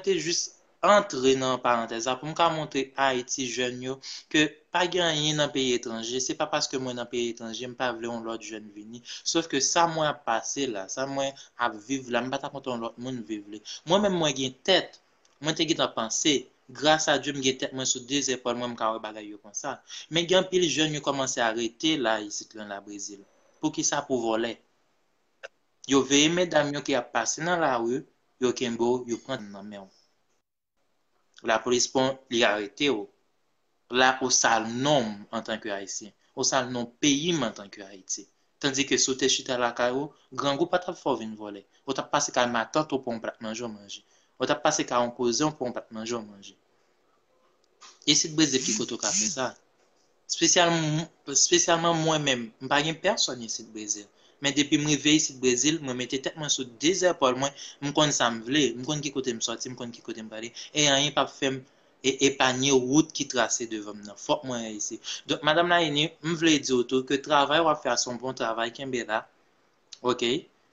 te jis antre nan parantèz la pou m ka montre Ayiti jèn yo ke pa gen anyen nan peyi etranje. Se pa paske mwen nan peyi etranje, m pa vle yon lòt jèn vini. Sof ke sa mwen ap pase la, sa mwen ap viv la, m pa ta kontan yon lòt moun viv li. Mwen menm, mwen gen tèt, mwen te gentan panse, gras a Dye, m gen tèt mwen sou de zèpòl mwen, m ka wè bagay yo konsa. Men gen anpil jèn yo kòmanse arete la, isit lan, la Brezil. Poukisa? Pou vòlè. Yo veye medam yo ki ap pase nan lari, yo kenbe w, yo pran nan men w. Lapolis pran w, li arete w. La, ou sal non m antanke Ayisyen. Ou sal non peyi m antanke Ayiti. Tandike si w te chita lakay ou, grangou pa t ap fè w vin vòlè. Ou t ap pase kay matant ou pran yon plat manje w manje. Ou t ap pase kay yon kouzen w pran yon plat manje w manje. Isit Brezil ki kote w ka fè sa. Espesyalman, espesyalman mwen menm, m pa gen pèsòn isit Brezil. Men depi m rive isit Brezil, mwen mete tèt mwen sou de zèpòl mwen, m konn sa m vle, m konn ki kote m sòti, m konn ki kote m prale, e anyen p ap fè m e epanye wout ki trase devan m nan. Fòk mwen reyisi. Donk, Madanm Laini, m vle di w tou ke travay w ap fè a se yon bon travay, kenbe la. Ok?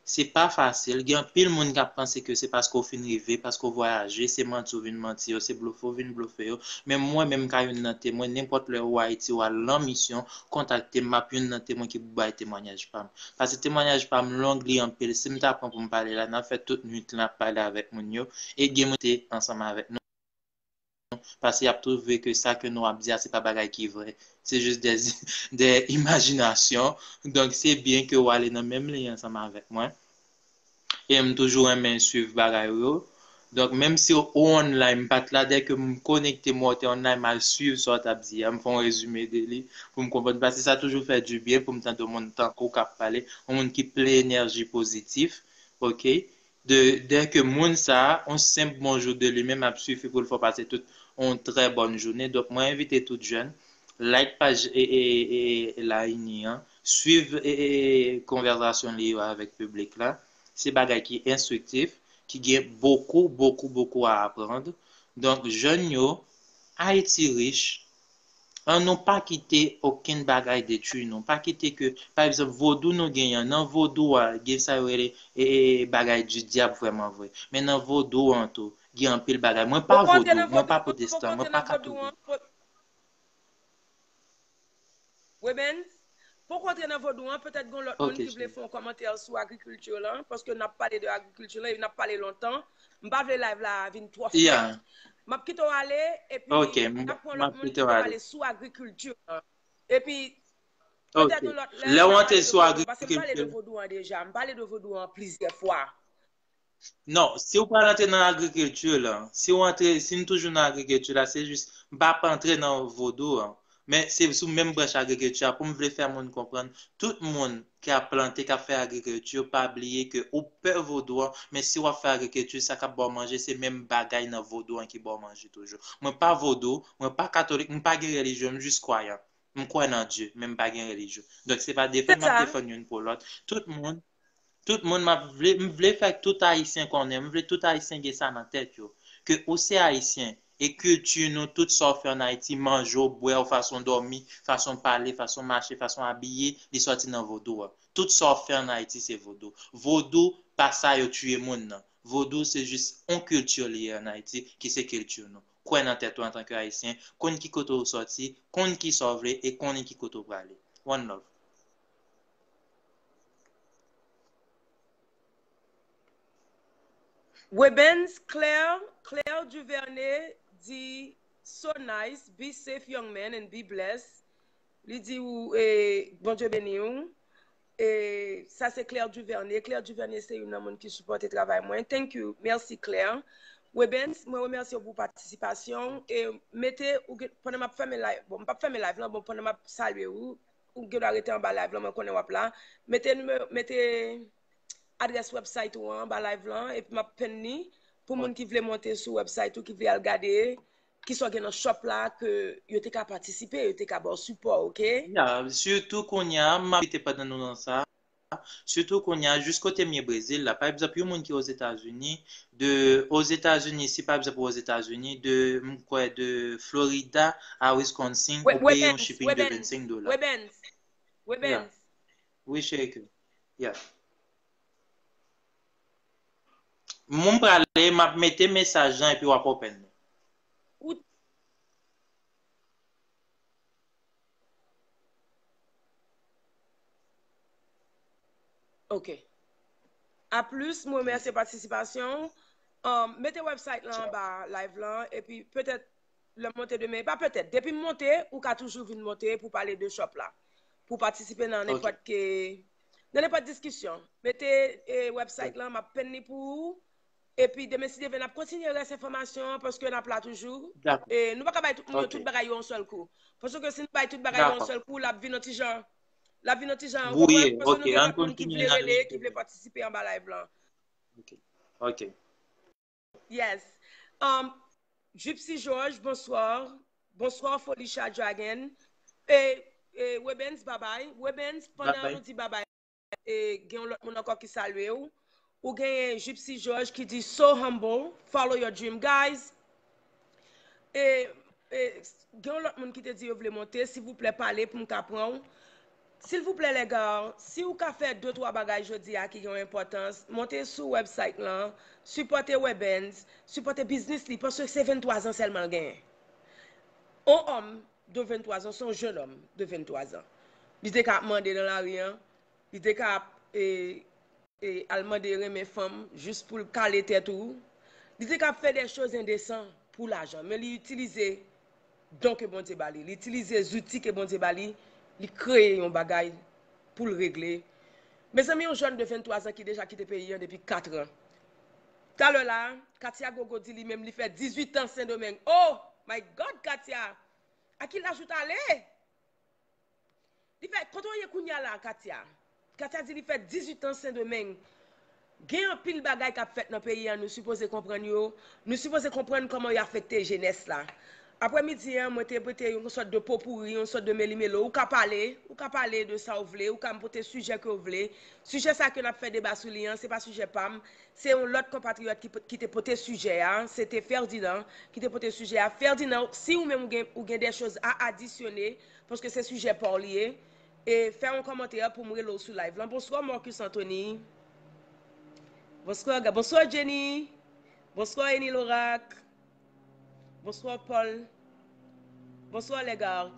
Se pa fasil. Gen anpil moun k ap panse ke se paske w fin rive, paske w vwayaje, se manti w vin manti yo, se blofe w vin blofe yo. Men mwen menm, m ka youn nan temwen, nenpòt lè ou Ayiti, ou al nan misyon, kontakte m, m ap youn nan temwen ki pou bay temwayaj pa m. Paske temwayaj pa m long, li anpil. Si m ta pran pou m pale la, n ap fè tout nwit lan ap pale avèk moun yo, e gen moun te ansanm avèk nou. Paske y ap twouve ke sa ke nou ap di a, se pa bagay ki vrè. Se jis de, de imajinasyon. Donk, se byen ke w ale nan menm liy ansanm avèk mwen. E m toujou renmen swiv bagay ou yo. Donk, menm si ou online, m pa t la, dèke m konekte, m wè w te online, m al swiv sa w t ap di a, m fè yon rezime de li pou m konprann. Paske sa toujou fè dibyen pou m tande yon moun tankou w k ap pale, yon moun ki plen enèji pozitif, ok? De, dèke moun sa a, yon senp bonjou de li menm ap sifi pou l fè w pase tout yon trè bòn jounen. Donk, mwen envite tout jèn, like paj e, e, e, Laini an, swiv e, e, e, konvèsasyon li yo avèk piblik la. Se bagay ki enstriktif, ki gen bokou, bokou, bokou a aprann. Donk, jèn yo, Ayiti rich, An nou pa kite okenn bagay detwi nou. Pa kite ke, pa egzanp, vodou nou genyen an, nan vodou a, gen sa yo rele e, e, e, bagay di dyab vrèman vre. Men nan vodou an tou, gen anpil bagay. Mwen pa vodou, mwen pa pwotestan, mwen pa katolik. Webens, poko antre nan vodou an, petèt gen lòt moun ki vle fè yon kòmantè sou agrikilti lan, paske n ap pale de agrikilti lan, e n ap pale lontan. M pa vle live la vin twò fèt. M ap kite w ale, epi n ap pran lòt moun ki vle pale sou agrikilti lan. Epi, petèt yon lòt lè, lè w antre sou agrikilti, paske m pale de vodou an deja, m pale de vodou an plizyè fwa. Non, si w pral antre nan agrikilti lan, si w antre, si n toujou nan agrikilti la, se jis, m p ap antre nan vodou an. Men se sou menm branch agrikilti a, pou m vle fè moun konprann, tout moun ki ap plante, k ap fè agrikilti, pa bliye ke ou pè vodou an, men si w ap fè agrikilti, sa k ap ba w manje, se menm bagay nan vodou an ki ba w manje toujou. Mwen pa vodou, mwen pa katolik, m pa gen relijyon, m jis kwayan. M kwè nan Dye, men m pa gen relijyon. Donk, se pa defann m ap defann youn pou lòt. Tout moun, tout moun, m ap vle, m vle fè tout Ayisyen konnen, m vle tout Ayisyen gen sa nan tèt yo, ke ou se Ayisyen, e kilti nou, tout sa w fè ann Ayiti, manje w, bwè w, fason w dòmi, fason w pale, fason w mache, fason w abiye, li sòti nan vodou a. Tout sa w fè ann Ayiti, se vodou. Vodou, pa sa yo tiye moun nan. Vodou, se jis yon kilti li ye ann Ayiti, ki se kilti nou. Kwè nan tèt ou antanke Ayisyen, konn ki kote w sòti, konn kisa w vle e konnen ki kote w prale. One love. Webens, Claire, Claire Duvernay di, so nice, be safe, young man, and be blessed. Li di ou, e, Bondye beni w. E, sa se Claire Duvernay. Claire Duvernay se youn nan moun ki sipòte travay mwen. Thank you. Mèsi, Claire. Webens, mwen remèsye w pou patisipasyon w. E mete, ou gen, pandan m ap fèmen live, bon, m p ap fèmen live lan, bon, pandan m ap salye w, ou gen dwa rete anba live lan, mwen konnen w ap la. Mete nimewo, mete adrès website ou an anba live lan, epi m ap penn li pou moun ki vle monte sou website ou, ki vle al gade kisa w gen nan shop la, ke yo te ka patisipe, yo te ka ba w sipò, oke? Ya, sitou kounye a, m ap pwofite pandan nou nan sa. Sitou kounye a, jis kote m ye Brezil la. Pa egzanp, yon moun ki Ozetazini, de Ozetazini, si pa egzanp ou Ozetazini, de, m kwè, de Florida a Wisconsin, ou peye yon shipping de vennsenk dola. Webens, Webens. Wi, cheri. Ya. Mwen prale, m ap mete mesaj lan epi w ap open li. Ok. A plis, mwen remèsye patisipasyon w. Um, mete website lan anba live lan, epi petèt lè m monte demen, e pa petèt, depi m monte, ou ka toujou vin monte pou pale de shop la, pou patisipe nan nenpòt ke, nan nenpòt diskisyon. Mete e, website lan, m ap penn li pou ou. Epi demen, si Dye vle, n ap kontinye rès enfòmasyon an, paske n ap la toujou. E nou pa ka bay tout moun yo tout bagay yo yon sèl kou. Paske si nou bay tout bagay yo yon sèl kou, l ap vin yon ti jan, l ap vin yon ti jan, ou konprann? Paske nou gen lòt moun ki vle rele, ki vle patisipe anba live lan. Ok. Ok. Yes. Um, Gypsy George, bonsoir. Bonsoir, Felicia Dragon. E, e Webens, babay. Webens, pandan nou di babay, e, gen yon lòt moun ankò ki salye w. Ou genyen Gypsy George ki di, "So humble, follow your dream." Guys, e, e, gen yon lòt moun ki te di yo vle monte, silvouplè pale pou m ka pran w. Silvouplè, lèga, si w ka fè de twa bagay jodi a ki gen yon enpòtans, monte sou website lan, sipòte Webens, sipòte biznis li, paske se venntwa zan sèlman l genyen. On òm de venntwa zan, se yon jennòm de venntwa zan. Li te ka ap mande nan lari an, li te ka ap, e, e, al mande renmen fanm jis pou l kale tèt ou. Li te ka ap fè de choz endesan pou lajan, men li itilize don ke Bondye ba li. Li itilize zouti ke Bondye ba li, li kreye yon bagay pou l regle. Mezanmi, yon jèn de venntwa zan ki deja kite peyi an depi kat an. Talè la, Katia Gogo di li menm li fè dizuit an Sendomeng. Oh my God, Katia! A ki laj ou t ale? Li fè, kote w ye kounye a la, Katia? Katia di li fè dizuit an Sendomeng. Gen anpil bagay k ap fèt nan peyi a, nou sipoze konprann yo. Nou sipoze konprann kòman yo afekte jenès la. Aprèmidi an, mwen te pote yon sòt de popouri, yon sòt de melimelo. Ou ka pale, ou ka pale de sa w vle, ou ka pote sijè ke w vle. Sijè sa ke n ap fè deba sou li an, se pa sijè pa m. Se yon lòt konpatriyòt ki, ki te pote sijè a, se te Ferdinand ki te pote sijè a. Ferdinand, si ou menm ou gen, ou gen de choz a adisyone, paske se sijè pa w li ye, e fè yon kòmantè pou m rele w sou live lan. Bonswa, Marcus Anthony. Bonswa, Ga-, bonswa, Jenny. Bonswa, Eni Lorak. Bonswa, Paul. Bonswa, lèga.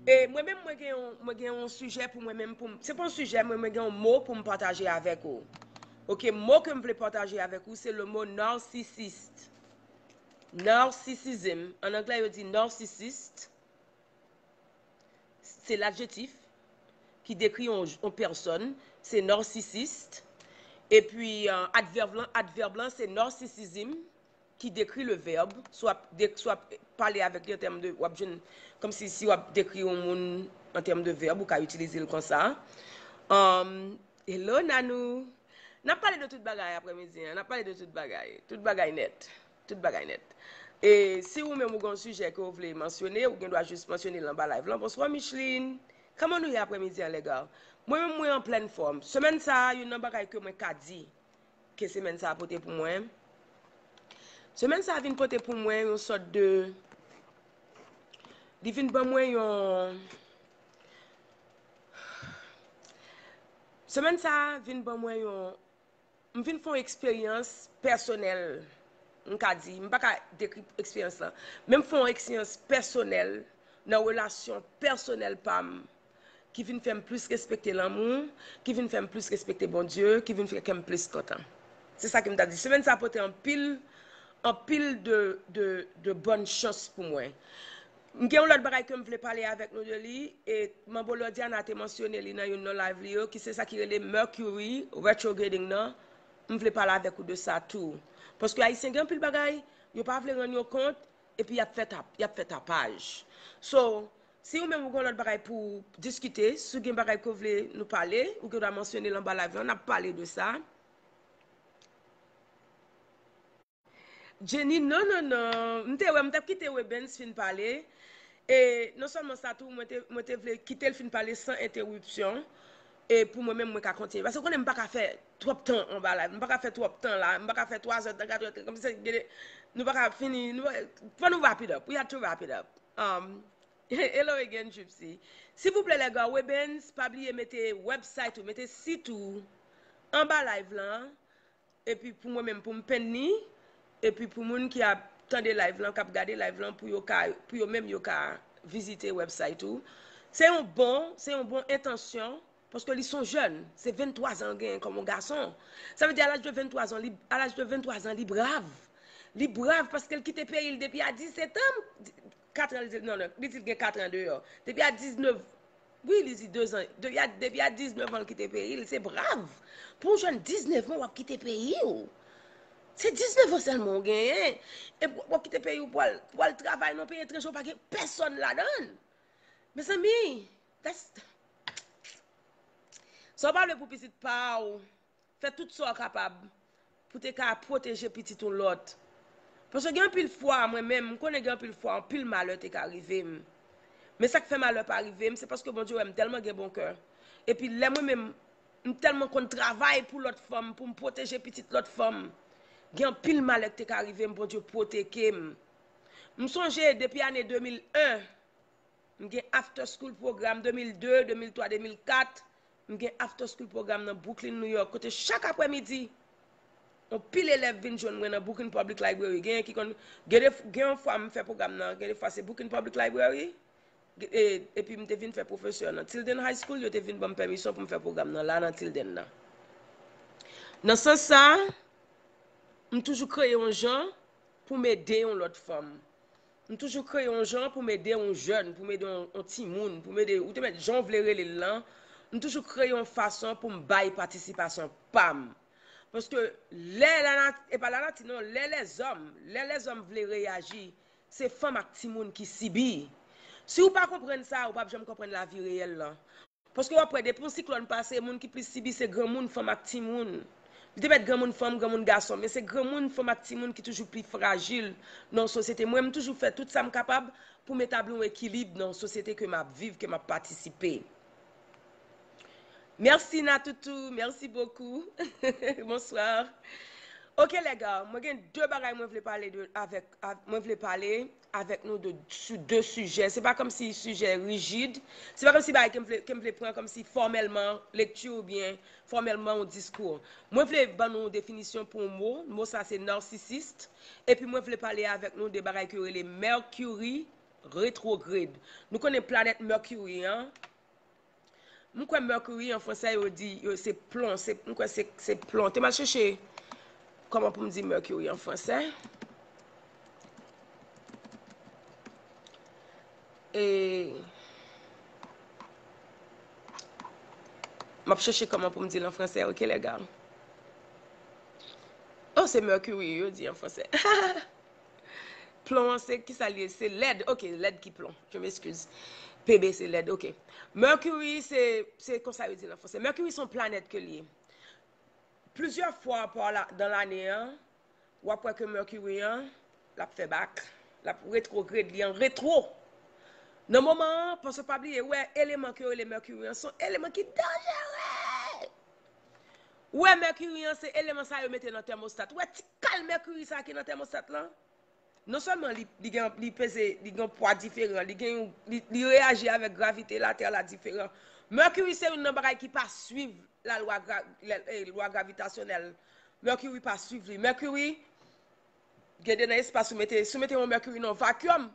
E mwen menm, mwen gen yon, mwen gen yon sijè pou mwen menm, pou m, se pa yon sijè, mwen, mwen gen yon mo pou m pataje avèk ou. Ok, mo ke m vle pataje avèk ou, se le mo narcissiste. Narcissism. An anglè, yo di narcissist. Se ladjetif ki dekri yon, yon pèsòn, se narcissist. Epi, euh, advèb lan, advèb lan, se narcissism ki dekri le verb. Si w ap de-, si w ap pale avèk li an tèm de, w ap jwenn, kòmsi si w ap dekri yon moun an tèm de verb, ou ka itilize l konsa. Um, hello, Nanou. N ap pale de tout bagay aprèmidi an. N ap pale de tout bagay. Tout bagay nèt. Tout bagay nèt. E si ou menm ou gen yon sijè ke w vle mansyone, ou gen dwa jis mansyone l anba live lan. Bonswa, Micheline. Kòman nou ye aprèmidi an, lèga? Mwen menm, mwen an plèn fòm. Semèn sa a, youn nan bagay ke mwen ka di ke semèn sa a pote pou mwen, semèn sa a vin pote pou mwen yon sòt de, li vin ban mwen yon, semèn sa a vin ban mwen yon, m vin fè yon eksperyans pèsonèl, m ka di, m pa ka dekri eksperyans lan, men m fè yon eksperyans pèsonèl nan relasyon pèsonèl pa m, ki vin fè m plis respekte lanmou, ki vin fè m plis respekte Bondye, ki vin fè kè m plis kontan. Se sa ke m ta di. Semèn sa a pote anpil, anpil de, de, de bòn chans pou mwen. M gen yon lòt bagay ke m vle pale avèk nou de li, e Manbo Lordiana te mansyone li nan youn nan live li yo, ki se sa ki rele Mercury retrograding nan. M vle pale avèk ou de sa tou. Paske Ayisyen gen anpil bagay, yo pa vle rann yo kont, epi y ap fè tap, y ap fè tapaj. So, si ou menm ou gen lòt bagay pou w diskite, si w gen bagay ke w vle nou pale, ou gen dwa mansyone l anba live lan, n ap pale de sa. Jenny, non, non, non. M te wè, m t ap kite Webens fin pale. E non sèlman sa tou, mwen te, mwen te vle kite l fin pale san entewipsyon. E pou mwen menm, mwen ka kontinye. Paske w konnen m pa ka fè twòp tan anba live. M pa ka fè twòp tan la. M pa ka fè twa zè tan, kat zè tan. Kòmsi se, nou pa ka fini. Nou pa, fò nou wrap it up. We had to wrap it up. Um, hello again, Gypsy. Silvouplè, lè gars, Webens, pa bliye mete website ou, mete sit ou anba live lan. Epi pou mwen menm, pou m penn li, epi pou moun ki ap tande live lan, k ap gade live lan, pou yo ka, pou yo menm yo ka vizite website ou. Se yon bon, se yon bon entansyon, paske li se yon jèn, se venntwa zan l genyen kòm yon gason. Sa vle di, a laj de venntwa zan, li, a laj de venntwa zan, li brav. Li brav paske l kite peyi l depi a disèt an, kat an, li di, non, non, li di l gen kat an deyò. Depi a diznèf, wi, li di de zan, depi a, depi a diznèf an l kite peyi l, se brav. Pou yon jèn diznèf an, w ap kite peyi w. Se diznèf an sèlman w genyen. E w ap kite peyi w pou al, pou al travay nan peyi etranje, w pa gen pèsòn ladan l. Mezanmi, that's, sa w pa vle pou pitit pa w. Fè tout sa w kapab pou te ka pwoteje pitit yon lòt. Paske gen anpil fwa, mwen menm, m konnen gen anpil fwa, anpil malè te ka rive m. Men sa k fè malè pa rive m, se paske Bondye wè m tèlman gen bon kè. Epi lè mwen menm, m tèlman konn travay pou lòt fanm, pou m pwoteje pitit lòt fanm. Gen anpil malè k te ka rive m, Bondye pwoteke m. M sonje depi ane de mil en, M gen after school program de mil de, de mil twa, de mil kat. M gen after school program nan Brooklyn, New York, kote chak aprèmidi, yon pil elèv vin jwenn mwen nan Brooklyn Public Library. Gen ki konn, gen de, gen yon fwa m fè program nan, gen de fwa se Brooklyn Public Library, e, epi m te vin fè pwofesè nan Tilden High School, yo te vin ban m pèmisyon pou m fè program nan la nan Tilden nan. Nan sans sa, m toujou kreye yon jan pou m ede yon lòt fanm. M toujou kreye yon jan pou m ede yon jèn, pou m ede yon, yon timoun, pou m ede, ou te mèt jan w vle rele l lan, m toujou kreye yon fason pou m bay patisipasyon pa m. Paske lè lanati, e pa lanati non, lè lèzòm, lè lèzòm vle reyaji, se fanm ak timoun ki sibi. Si w pa konprann sa, ou p ap janm konprann lavi reyèl lan. Paske w ap wè, depi yon siklòn pase, moun ki plis sibi se granmoun, fanm ak timoun. Li te mèt granmoun fanm, granmoun gason, men se granmoun, fanm ak timoun ki toujou pi frajil nan yon sosyete. Mwen, m toujou fè tout sa m kapab pou m etabli yon ekilib nan yon sosyete ke m ap viv, ke m ap patisipe. Merci Natoutou, merci beaucoup. Bonsoir. Ok, lè gars, mwen gen de bagay mwen vle pale de, avèk, a, mwen vle pale avèk nou de, sou de sijè. Se pa kòmsi sijè rijid. Se pa kòmsi bagay ke m vle, ke m vle pran kòmsi fòmèlman lekti oubyen fòmèlman yon diskou. Mwen vle ban nou yon definisyon pou yon mo. Mo sa se narcissiste. Epi mwen vle pale avèk nou de bagay ke yo rele Mercury retrograde. Nou konnen planèt Mercury an, M kwè Mercury an fransè yo di, yo, se plon, se, m kwè se, se plon. Te m al chèche kòman pou m di Mercury an fransè. E m ap chèche kòman pou m di l an fransè, ok, lè gars. Oh, se Mercury yo di an fransè. Plon an se kisa l ye? Se lèd. Ok, lèd ki plon. Je m'excuse. P B se lèd, ok. Mercury se, se konsa yo di l an fransè. Mercury se yon planèt ke l ye. Plizyè fwa pa la, dan lane an, w ap wè ke Mercury an, l ap fè bak. L ap retrograde, li an retwo. Nan moman an, paske pa bliye, wè eleman ke yo rele Mercury an, se yon eleman ki danjere. Ou wè Mercury an, se eleman sa yo mete nan tèmostat. Ou wè ti kal Mercury sa ki nan tèmostat lan? Non sèlman li, li gen, li peze, li gen pwa diferan, li gen yon, li, li reyaji avèk gravite latè la diferan. Mercury se youn nan bagay ki pa swiv lalwa gra, lè, eh, lwa gravitasyonèl. Mercury pa swiv li. Mercury, gen de nan espas ou mete, si w mete yon Mercury nan vacuum,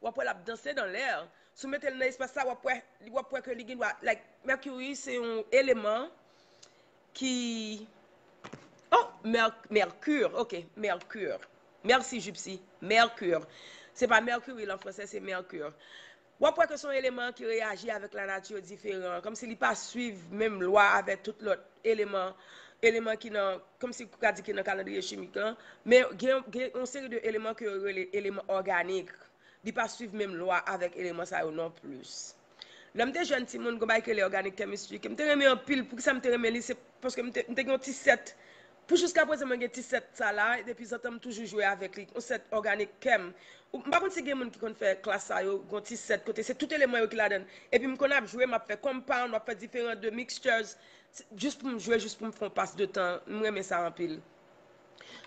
w ap wè l ap danse dan lè. Si w mete l nan espas sa, w ap wè, w ap wè ke li gen dwa, like, Mercury se yon eleman ki, oh, Mer, Mercure, ok, Mercure. Merci, Gypsy. Mercure. Se pa Mercury, an fransè, se Mercure. W ap wè ke se yon eleman ki reyaji avèk lanati diferan, kòmsi li pa swiv menm lwa avèk tout lòt eleman, eleman ki nan, kòmsi ou ka di ki nan kalandriye chimik lan, men gen, gen yon seri de eleman ke yo rele eleman òganik. Li pa swiv menm lwa avèk eleman sa yo non plis. Lè m te jèn timoun, gon bagay ki rele organic chemistry, ke m te renmen anpil. Poukisa m te renmen li? Se paske m te, m te gen yon ti sèt. Pou jiska prezan, mwen gen ti sèt sa la, e depi zantan m toujou jwe avèk li. Yon sèt òganik kèm. Ou- M pa konn si gen moun ki konn fè klas sa yo, gon ti sèt kote se tout eleman yo ki ladan l. Epi m konn ap jwe, m ap fè compound, m ap fè diferan de mixtures. Se- Jis pou m jwe, jis pou m fè yon pas de tan. M renmen sa anpil.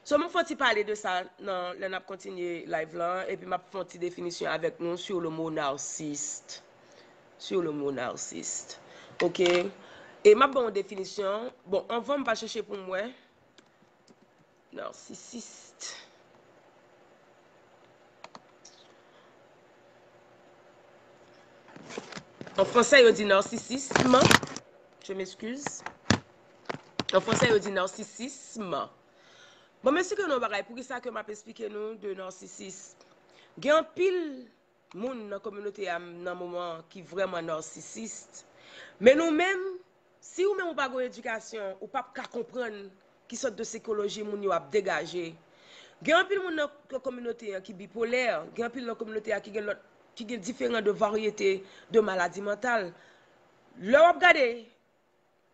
So, m ap fè yon ti pale de sa nan, lè n ap kontinye live lan, epi m ap fè yon ti definisyon avèk nou sur le mot narcissiste. Sur le mot narcissiste. Ok? E m ap ba yon definisyon. Bon, anvan m pa chèche pou m wè. Narcissiste. An fransè, yo di narcissisme. Je m'excuse. An fransè, yo di narcissisme. Bon, men si ke nou bagay, poukisa ke m ap esplike nou de narcissisme? Gen anpil moun nan kominote a nan moman ki vrèman narcissiste. Men nou menm, si ou menm ou pa gen edikasyon, ou p ap ka konprann ki sòt de sikoloji moun yo ap degaje. Gen anpil moun nan kominote an ki bipolè, gen anpil nan kominote a ki gen lòt, ki gen diferan de varyete de maladi mantal. Lè w ap gade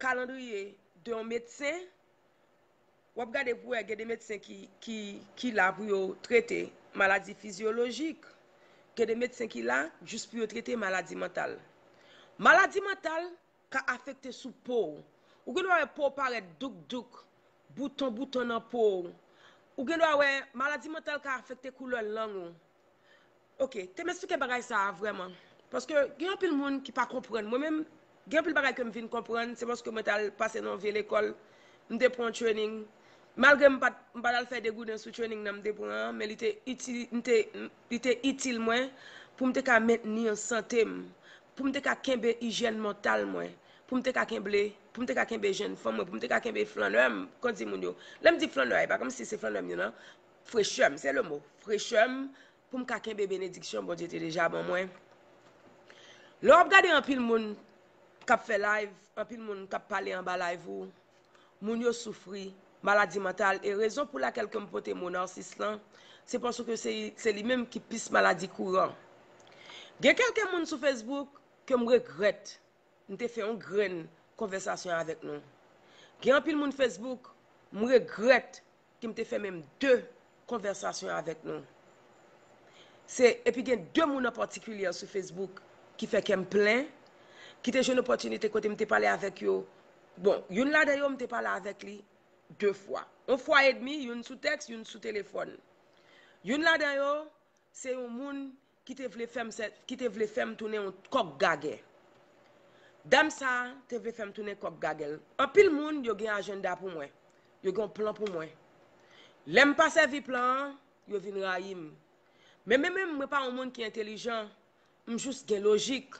kalandriye de yon medsen, w ap gade pou wè gen de medsen ki, ki, ki la pou yo trete maladi fizyolojik, gen de medsen ki la jis pou yo trete maladi mantal. Maladi mantal ka afekte sou po w. Ou gen dwa wè po w parèt douk douk, bouton bouton nan po w. Ou gen dwa wè maladi mantal ka afekte koulè lang ou. Ok, te m esplike bagay sa a vrèman. Paske gen anpil moun ki pa konprann. Mwen menm, gen anpil bagay ke m vin konprann, se paske mwen t al pase nan yon vye lekòl, m te pran yon training. Malgre m pa t, m pa t al fè degouden sou training nan m te pran an, men li te itil, m te, li te itil mwen pou m te ka mentni an sante m, pou m te ka kenbe ijyèn mantal mwen, pou m te ka kenbe, pou m te ka kenbe jenn fanm mwen, pou m te ka kenbe flannè m, kon di moun yo. Lè m di flannè a, e pa kòmsi se flannè m ye non, frechè m, se le mo, frechè m, pou m ka kenbe benediksyon Bondye te deja ban mwen. Lè w ap gade anpil moun k ap fè live, anpil moun k ap pale anba live ou, moun yo soufri maladi mantal, e rezon pou lakèl ke m pote mo narsis lan, se paske se, se li menm ki plis maladi kouran. Gen kèlke moun sou Facebook ke m regrèt m te fè yon grenn konvèsasyon avèk nou. Gen anpil moun Facebook, m regrèt ke m te fè menm de konvèsasyon avèk nou. Se, epi gen de moun an patikilye sou Facebook ki fè kè m plen, ki te jwenn opòtinite kote m te pale avèk yo. Bon, youn ladan yo, m te pale avèk li de fwa. Yon fwa edmi, youn sou tèks, youn sou telefòn. Youn ladan yo, se yon moun ki te vle fè m sè- ki te vle fè m tounen yon kòk gagè. Dam sa a te vle fè m tounen kòk gagè l. Anpil moun, yo gen ajanda pou mwen. Yo gen yon plan pou mwen. Lè m pa sèvi plan an, yo vin rayi m. Men mwen menm, mwen pa yon moun ki entèlijan. M jis gen lojik.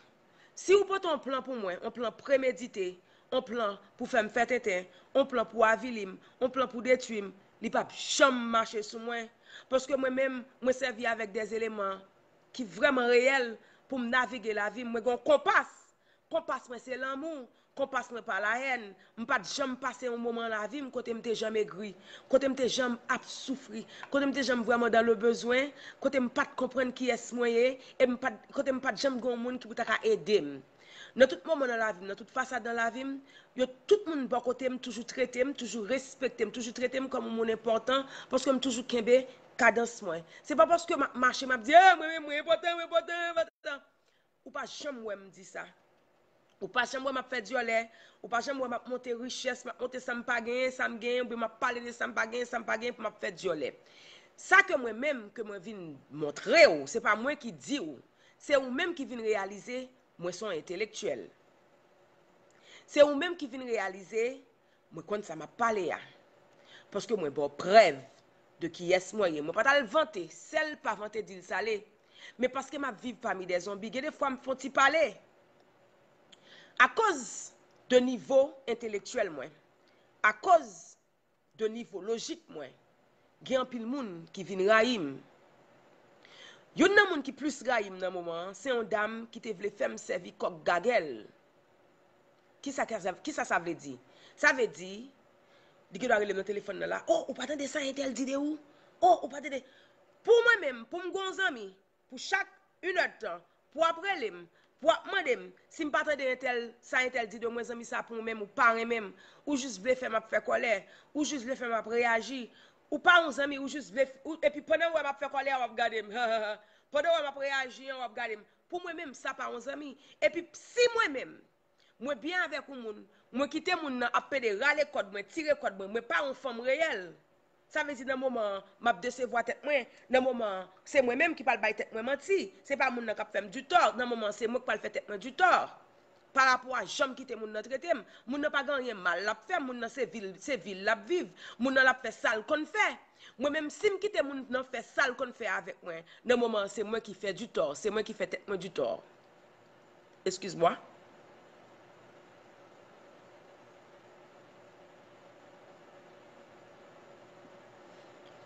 Si ou pote yon plan pou mwen, yon plan premedite, yon plan pou fè m fè tenten, yon plan pou avili m, yon plan pou detwi m, li p ap janm mache sou mwen. Paske mwen menm, mwen sèvi avèk de eleman ki vrèman reyèl pou m navige lavi m. Mwen gen yon konpas. Konpas mwen se lanmou. Konpas mwen pa lahèn. M pa t janm pase yon moman nan lavi m kote m te janm egri, kote m te janm ap soufri, kote m te janm vrèman dans le besoin, kote m pa t konprann kiyès mwen ye, e m pa t, kote m pa t janm gen yon moun ki pou ta ka ede m. Nan tout moman nan lavi m, nan tout fasad nan lavi m, yo tout moun bò kote m toujou trete m, toujou respekte m, toujou trete m kòm yon moun enpòtan, paske m toujou kenbe kadans mwen. Se pa paske m ap mache, m ap di, ah, mwen, mwen, mwen enpòtan, mwen enpòtan, mwen enpòtan. Ou pa janm wè m di sa. Ou pa janm wè m ap fè dyòlè. Ou pa janm wè m ap monte richès, m ap monte sa m pa genyen, sa m genyen, oubyen m ap pale de sa m pa genyen, sa m pa genyen pou m ap fè dyòlè. Sa ke mwen menm, ke mwen vin montre w, se pa mwen ki di w. Se ou menm ki vin reyalize, mwen se yon entelektyèl. Se ou menm ki vin reyalize, mwen konn sa m ap pale a. Paske mwen ba w prèv de kiyès mwen ye. Mwen pa t al vante, sèl pa vante di l sale. Men paske m ap viv pami de zonbi, gen de fwa m fè yon ti pale. Akoz de nivo entelektyèl mwen, akoz de nivo lojik mwen, gen anpil moun ki vin rayi m. Youn nan moun ki plis rayi m nan moman an, se yon dam ki te vle fè m sèvi kòk gagè l. Kisa, kisa, kisa sa vle di? Sa vle di, li gen dwa rele m nan telefòn nan la, "Oh, ou pa tande sa entèl di de ou? Oh, ou pa tande?" Pou mwen menm, pou m gen yon zanmi, pou chak inèdtan, pou w ap rele m, pou w ap mande m, si m pa tande entèl, sa entèl di de mwen, zanmi sa pou ou menm, ou pa renmen m, ou jis vle fè m ap fè kòlè, ou jis vle fè m ap reyaji, ou pa yon zanmi, ou jis vle, ou, epi pandan w wè m ap fè kòlè a, w ap gade m, pandan w wè m ap reyaji an, w ap gade m. Pou mwen menm, sa pa yon zanmi. Epi si mwen menm, mwen byen avèk yon moun, mwen kite moun nan ap pede rale kòd mwen, tire kòd mwen, mwen pa yon fanm reyèl. Sa vle di nan moman an, m ap desevwa tèt mwen, nan moman an, se mwen menm ki pral bay tèt mwen manti, se pa moun nan k ap fè m ditò, nan moman an, se mwen k pral fè tèt mwen ditò. Pa rapò a jan m kite moun nan trete m, moun nan pa gen anyen mal l ap fè m, moun nan se vi l, se vi l l ap viv, moun nan l ap fè sa l konn fè. Mwen menm, si m kite moun nan fè sa l konn fè avèk mwen, nan moman an, se mwen ki fè ditò, se mwen ki fè tèt mwen ditò. Excuse-moi.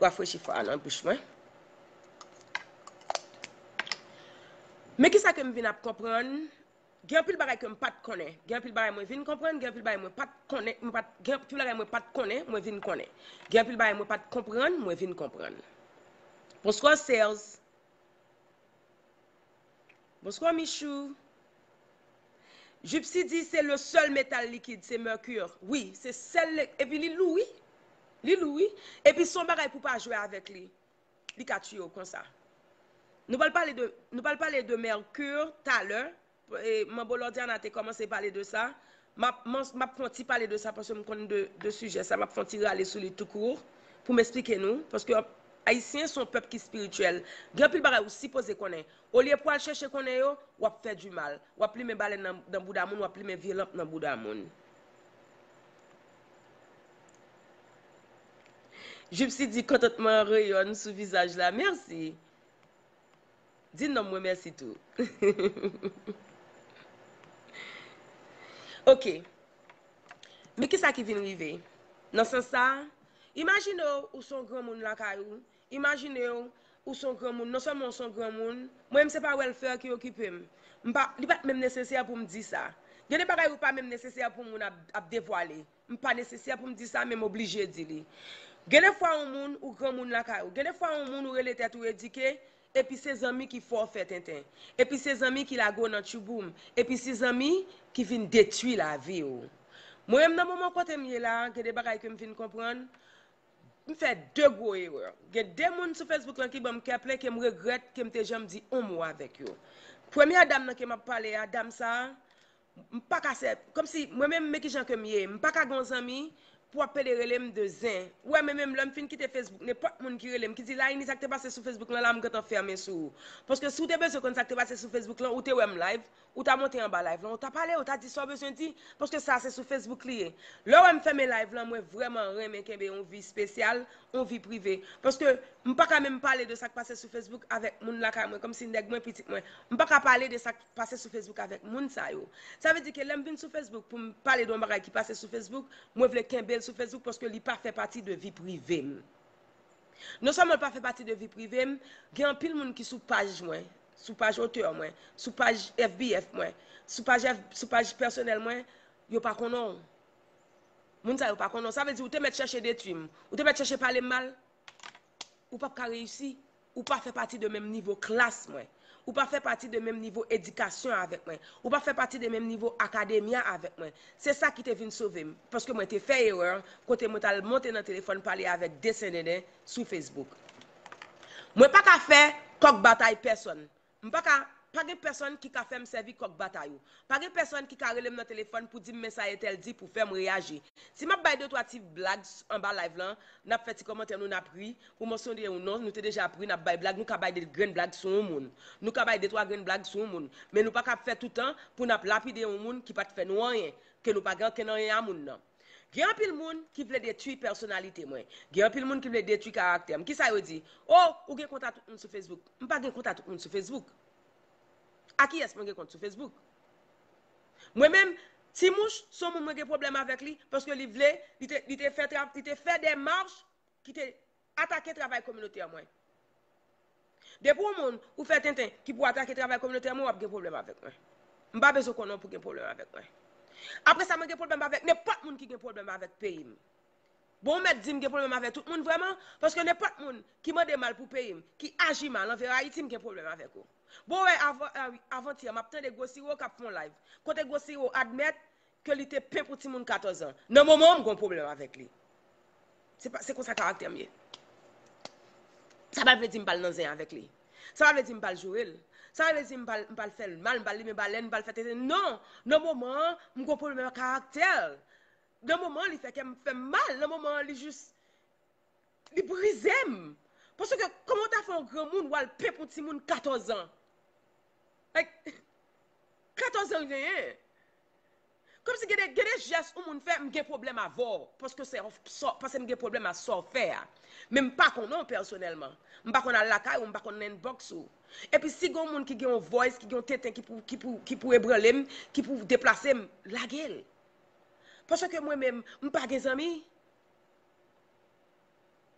Rafrechi fwa a nan bouch mwen. Men kisa ke m vin ap konprann? Gen anpil bagay ke m pa t konnen. Gen anpil bagay mwen vin konprann, gen anpil bagay mwen pa t konnen, mwen pa t, gen anpil bagay mwen pa t konnen, mwen vin konnen. Gen anpil bagay mwen pa t konprann, mwen vin konprann. Bonsoir, Serge. Bonsoir, Michou. Gypsy di se le sèl metal likid, se mercure. Wi, se sèl, epi li lou, wi. Li lou, wi. Epi se yon bagay pou pa jwe avèk li. Li ka tiye w konsa. Nou pral pale de, nou pral pale de mercure talè. E, Manbo Lordiana te kòmanse pale de sa. M ap, m ap, m ap fè yon ti pale de sa paske m konn de, de sijè sa. M ap fè yon ti rale sou li tou kou pou m esplike nou. Paske Ayisyen se yon pèp ki espirityèl. Gen anpil bagay ou sipoze konnen. Olye pou al chèche konnen yo, w ap fè di mal. W ap limen balèn nan, nan bouda moun, w ap limen vye lanp nan bouda moun. Gypsy di kontantman an reyòn sou vizaj la. Mèsi. Di nonm mwen mèsi tou. Ok. Men kisa ki vin rive? Nan sans sa, imajine w, ou se yon granmoun lakay ou. Imajine w, ou se yon granmoun. Non sèlman ou se yon granmoun, mwen menm se pa welfare ki okipe m. M pa, li pa t menm nesesè pou m di sa. Gen de bagay ou pa menm nesesè pou moun ap, ap devwale. M pa nesesè pou m di sa, men m oblije di li. Gen de fwa yon moun, ou granmoun lakay ou. Gen de fwa yon moun, ou rele tèt ou edike, epi se zanmi ki fè w fè tenten. Epi se zanmi ki lage w nan tchouboum. Epi se zanmi ki vin detwi lavi w. Mwen menm nan moman kote m ye la, gen de bagay ke m vin konprann, m fè de gwo erè. Gen de moun sou Facebook lan ki ban m kè plen, ke m regrèt ke m te janm di yon mo avèk yo. Premyè dam nan ke m ap pale a, dam sa a, m pa ka sè, kòmsi, mwen menm, men kijan ke m ye, m pa ka gen yon zanmi pou w ap pede rele m de zen. Ou wè, men menm lè m fin kite Facebook, nenpòt moun ki rele m, ki di, "Laini, sa k te pase sou Facebook lan la, m gentan fèmen sou ou." Paske si w te bezwen konn sa k te pase sou Facebook lan, ou te wè m live, ou ta monte anba live lan, ou ta pale, ou ta di sa w bezwen di, paske sa se sou Facebook li ye. Lè w wè m fèmen live lan, mwen vrèman renmen kenbe yon vi espesyal, yon vi prive. Paske m pa ka menm pale de sa k pase sou Facebook avèk moun lakay mwen, kòmsi nèg mwen, pitit mwen. M pa ka pale de sa k pase sou Facebook avèk moun sa yo. Sa vle di ke lè m vin sou Facebook pou m pale de yon bagay ki pase sou Facebook, mwen vle kenbe l sou Facebook paske li pa fè pati de vi prive m. Non sèlman l pa fè pati de vi prive m, gen anpil moun ki sou paj mwen, sou paj otè mwen, sou paj F B F mwen, sou paj F, sou paj pèsonèl mwen, yo pa konnen w. Moun sa yo pa konnen w. Sa vle di ou te mèt chèche detwi m, ou te mèt chèche pale m mal, ou p ap ka reyisi. Ou pa fè pati de menm nivo klas mwen. Ou pa fè pati de menm nivo edikasyon avèk mwen. Ou pa fè pati de menm nivo akademya avèk mwen. Se sa ki te vin sove m. Paske mwen te fè erè kote mwen t al monte nan telefòn pale avèk de sendenden sou Facebook. Mwen pa ka fè kòk batay pèsonn. M pa ka, pa gen pèsonn ki ka fè m sèvi kòk batay ou. Pa gen pèsonn ki ka rele m nan telefòn pou di m men sa entèl di pou fè m reyaji. Si m ap bay de twa ti blag s-, anba live lan, n ap fè ti kòmantè nou, n ap ri, pou mansyone yon non, nou te deja ap ri, n ap bay blag, nou ka bay de grenn blag sou yon moun. Nou ka bay de twa grenn blag sou yon moun. Men nou pa ka ap fè toutan pou n ap lapide yon moun ki pa t fè nou anyen, ke nou pa gen ankenn anyen a moun nan. Gen anpil moun ki vle detwi pèsonalite mwen. Gen anpil moun ki vle detwi karaktè m. Kisa yo di? "Oh, ou gen kont a tout moun sou Facebook." M pa gen kont a tout moun sou Facebook. A kiyès mwen gen kont sou Facebook? Mwen menm, Ti Mouch, se yon moun mwen gen pwoblèm avèk li, paske li vle, li te, li te fè tra-, li te fè de mach ki te atake travay kominotè mwen. Depi yon moun ou fè tenten ki pou atake travay kominotè mwen, w ap gen pwoblèm avèk mwen. M pa bezwen konnen w pou gen pwoblèm avèk mwen. Apre sa, mwen gen pwoblèm avèk nenpòt moun ki gen pwoblèm avèk peyi m. Bon, ou mèt di m gen pwoblèm avèk tout moun vrèman, paske nenpòt moun ki mande mal pou peyi m, ki aji mal anvè Ayiti, m gen pwoblèm avèk ou. Bon, wè, avan, ah wi, avantyè, m ap tande Gwo Siwo k ap fè yon live. Kote Gwo Siwo admèt ke li te pen pou timoun katòz an. Nan moman an, m gen yon pwoblèm avèk li. Se pa, se konsa karaktè m ye. Sa pa vle di m pral nan zen avèk li. Sa pa vle di m pral joure l. Sa pa vle di m pral, m pral fè l mal, m pral limen balèn, m pral fè tenten. Non! Nan moman an, m gen yon pwoblèm ak karaktè l. Nan moman an, li fè kè m fè m mal. Nan moman an, li jis, li brize m. Paske kòman w ta fè yon granmoun w al pen pou timoun katòz an? Like, katòz an genyen. Kòmsi gen de, gen de jès yon moun fè, m gen pwoblèm avè w. Paske se, paske m gen pwoblèm a sa w fè a. Men m pa konnen w pèsonèlman. M pa konn al lakay ou, m pa konn nan inbox ou. Epi si gen yon moun ki gen yon voice, ki gen yon tenten ki pou, ki pou, ki pou ebranle m, ki pou deplase m, lage l. Paske mwen menm, m pa gen zanmi.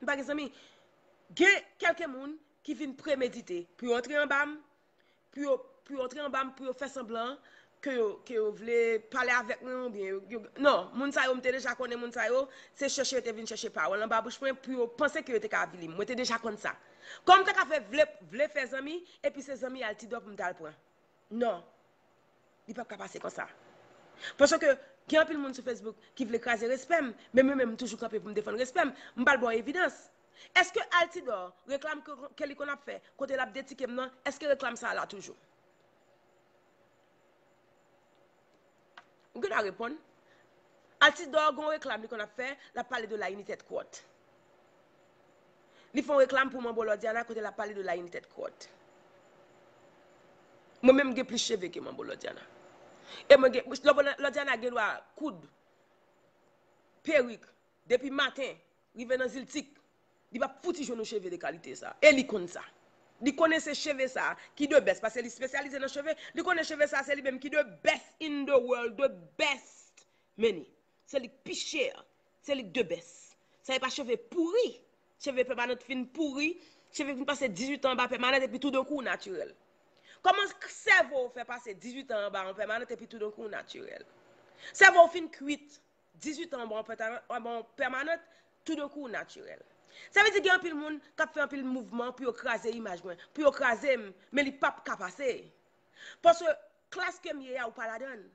M pa gen zanmi. Gen kèlke moun ki vin premedite pou yo antre anba m, pou yo, pou yo antre anba m, pou yo fè sanblan ke yo, ke yo vle pale avèk mwen oubyen yo, yo, non, moun sa yo, m te deja konnen moun sa yo, se chèche yo te vin chèche pawòl anba bouch mwen pou yo panse ke yo te ka avili m. Mwen te deja konn sa. Kòman m ta ka fè vle, vle fè zanmi, epi se zanmi Altidor pou m t al pran? Non. Li p ap ka pase konsa. Paske gen anpil moun sou Facebook ki vle kraze respè m, men mwen menm m toujou kanpe pou m defann respè m. M pral ba w evidans. Èske Altidor, reklam ke, ke li konn ap fè, kote l ap detike m nan, èske reklam sa a la toujou? Ou gentan reponn. Altidor gen yon reklam li konn ap fè, l ap pale de la United Court. Li fè yon reklam pou Manbo Lòdyana kote l ap pale de la United Court. Mwen menm m gen plis cheve ke Manbo Lòdyana. E mwen gen, Manbo Lòdyana gen dwa koud perik depi maten rive nan ziltik. Li p ap fouti jwenn yon cheve de kalite sa. E li konn sa. Li konnen se cheve sa ki the best, paske li espesyalize nan cheve. Li konnen cheve sa se li menm ki the best in the world, the best. Men ni, se li k pi chè, se li k the best. Sa e pa cheve pouri. Cheve pèmanant fin pouri, cheve fin pase dizuit an anba pèmanant epi toudenkou w natirèl. Kòman k-, sèvo w fè pase dizuit an anba yon pèmanant epi toudenkou w natirèl? Sèvo w fin kwit dizuit an anba yon pèta-, anba yon pèmanant, toudenkou w natirèl. Sa vle di gen anpil moun k ap fè anpil mouvman pou yo kraze imaj mwen, pou yo kraze m, men li p ap ka pase. Paske klas ke m ye a, ou pa ladan l.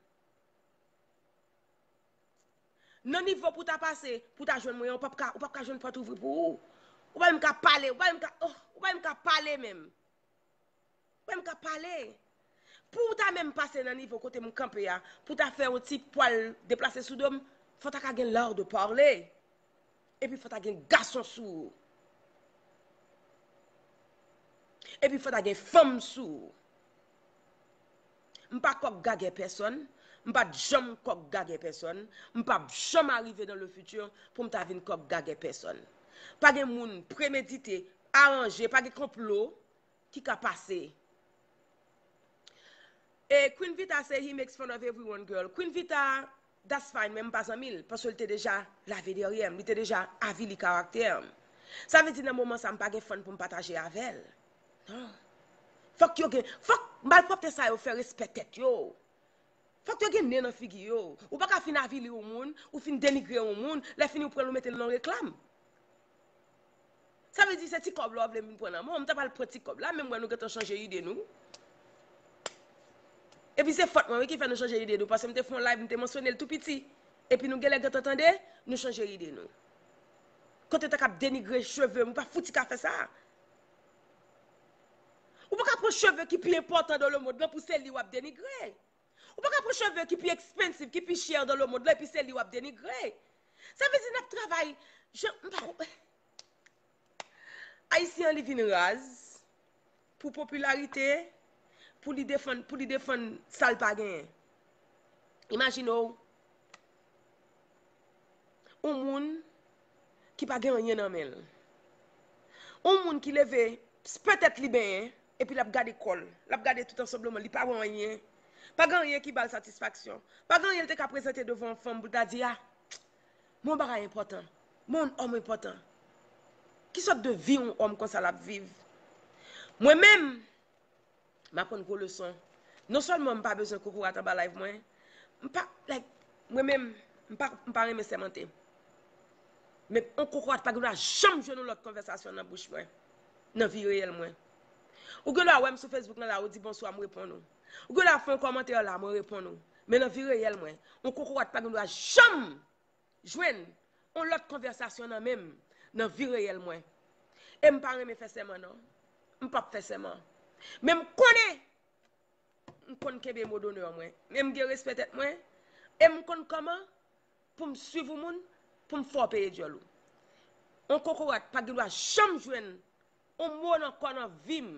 Nan nivo pou w ta pase, pou w ta jwenn mwen an, ou p ap ka, ou p ap ka jwenn pòt ouvri pou ou. Ou pa menm ka pale, ou pa menm ka, oh, ou pa menm ka pale menm. Ou pa menm ka pale. Pou w ta menm pase nan nivo kote m kanpe a, pou w ta fè yon ti pwal deplase sou do m, fò w ta ka gen l'art de parler. Epi fò w ta gen gason sou ou. Epi fò w ta gen fanm sou ou. M pa kòk gagè pèsonn, m pa t janm kòk gagè pèsonn, m p ap janm arive dans le futur pou m ta vin kòk gagè pèsonn. Pa gen moun premedite, aranje, pa gen konplo ki ka pase. E Queen Vita say he makes fun of everyone, girl. Queen Vita, that's fine, men m pa zanmi l, paske l te deja lave dèryè m, li te deja avili karaktè m. Sa vle di nan moman sa, m pa gen fan pou m pataje avè l. Non. Fòk yo gen, fòk malpwòpte sa yo fè respè tèt yo. Fòk yo gen nen nan figi yo. Ou pa ka fin avili yon moun, ou fin denigre yon moun, lè fini ou pran l ou mete l nan reklam. Sa vle di se ti kòb la w vle vin pran nan men w. M ta pral pran ti kòb la, men m wè nou gentan chanje ide nou. Epi se fòt mwen wi ki fè nou chanje ide nou, paske m te fè yon live, m te mansyone l tou piti. Epi nou genlè gentan tande, nou chanje ide nou. Kote w ta k ap denigre cheve m, ou pa fouti ka fè sa. Ou pa ka pran cheve ki pi enpòtan dans le monde lan pou se li w ap denigre. Ou pa ka pran cheve ki pi expensive, ki pi chè dans le monde lan, epi se li w ap denigre. Sa vle di n ap travay, jan, m pa konprann. Ayisyen an, li vin raz pou popilarite, pou li defann, pou li defann sa l pa genyen. Imajine w, yon moun ki pa gen anyen nan men l. Yon moun ki leve, petèt li benyen, epi l ap gade kò l, l ap gade tout ansanbleman, li pa wè anyen. Pa gen anyen ki ba l satisfaksyon. Pa gen anyen l te ka prezante devan yon fanm pou l ta di, a, men yon bagay enpòtan, men yon òm enpòtan. Ki sòt de vi yon òm konsa l ap viv? Mwen menm, m aprann gwo leson. Non sèlman m pa bezwen kokorat anba live mwen, m pa, like, mwen menm, m pa, m pa renmen sèmante. Men yon kokorat pa gen dwa janm jwenn yon lòt konvèsasyon nan bouch mwen, nan vi reyèl mwen. Ou gen dwa wè m sou Facebook lan la, ou di bonswa, m reponn ou. Ou gen dwa fè yon kòmantè la, mwen reponn ou. Men nan vi reyèl mwen, yon kokorat pa gen dwa janm jwenn yon lòt konvèsasyon nan men m, nan vi reyèl mwen. E m pa renmen fè sèman non. M p ap fè sèman. Men m konnen m konn kenbe mo donè mwen. Men m gen respè tèt mwen. E m konn kòman pou m swiv yon moun, pou m fè w peye dyòl ou. Yon kokorat pa gen dwa janm jwenn yon mo nan kò nan vi m,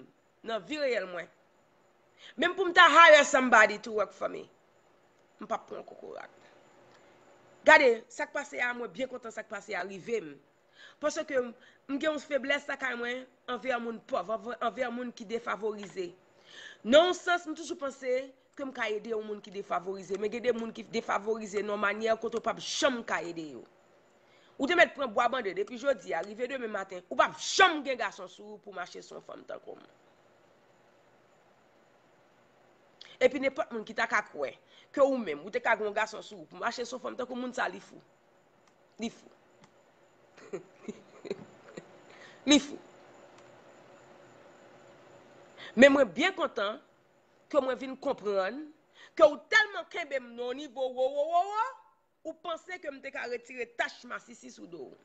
nan vi reyèl mwen. Menm pou m ta hire somebody to work for me, m p ap pran kokorat. Gade, sa k pase a, mwen byen kontan sa k pase a rive m. Paske m gen yon feblès lakay mwen anvè moun pòv, anvè, anvè moun ki defavorize. Nan yon sans, m toujou panse ke m ka ede yon moun ki defavorize. Men gen de moun ki defavorize nan yon manyè kote w p ap janm ka ede yo. Ou te mèt pran bwa bande depi jodi a rive demen maten, ou p ap janm gen gason sou ou pou mache sou yon fanm tankou m. Epi nenpòt moun ki ta ka kwè ke ou menm, ou te ka gen yon gason sou ou pou mache sou yon fanm tankou moun sa, li fou. Li fou. Li fou. Men mwen byen kontan ke mwen vin konprann ke ou tèlman kenbe m nan yon nivo wo, wo, wo, wo, ou panse ke m te ka retire tach masisi sou do w.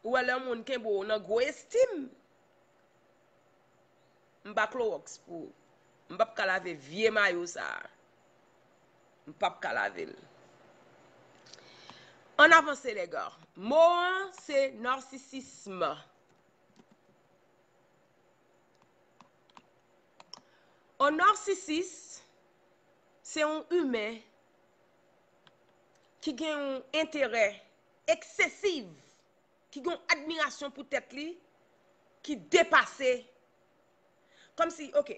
Ou wè lè yon moun kenbe w nan gwo estim, m pa klowòks pou ou. M p ap ka lave vye mayo sa a. M p ap ka lave l. Ann avanse, lèga. Mo an se narsisism. Yon narsisis, se yon imen ki gen yon enterè eksesif, ki gen yon admirasyon pou tèt li ki depase. Kòmsi, oke,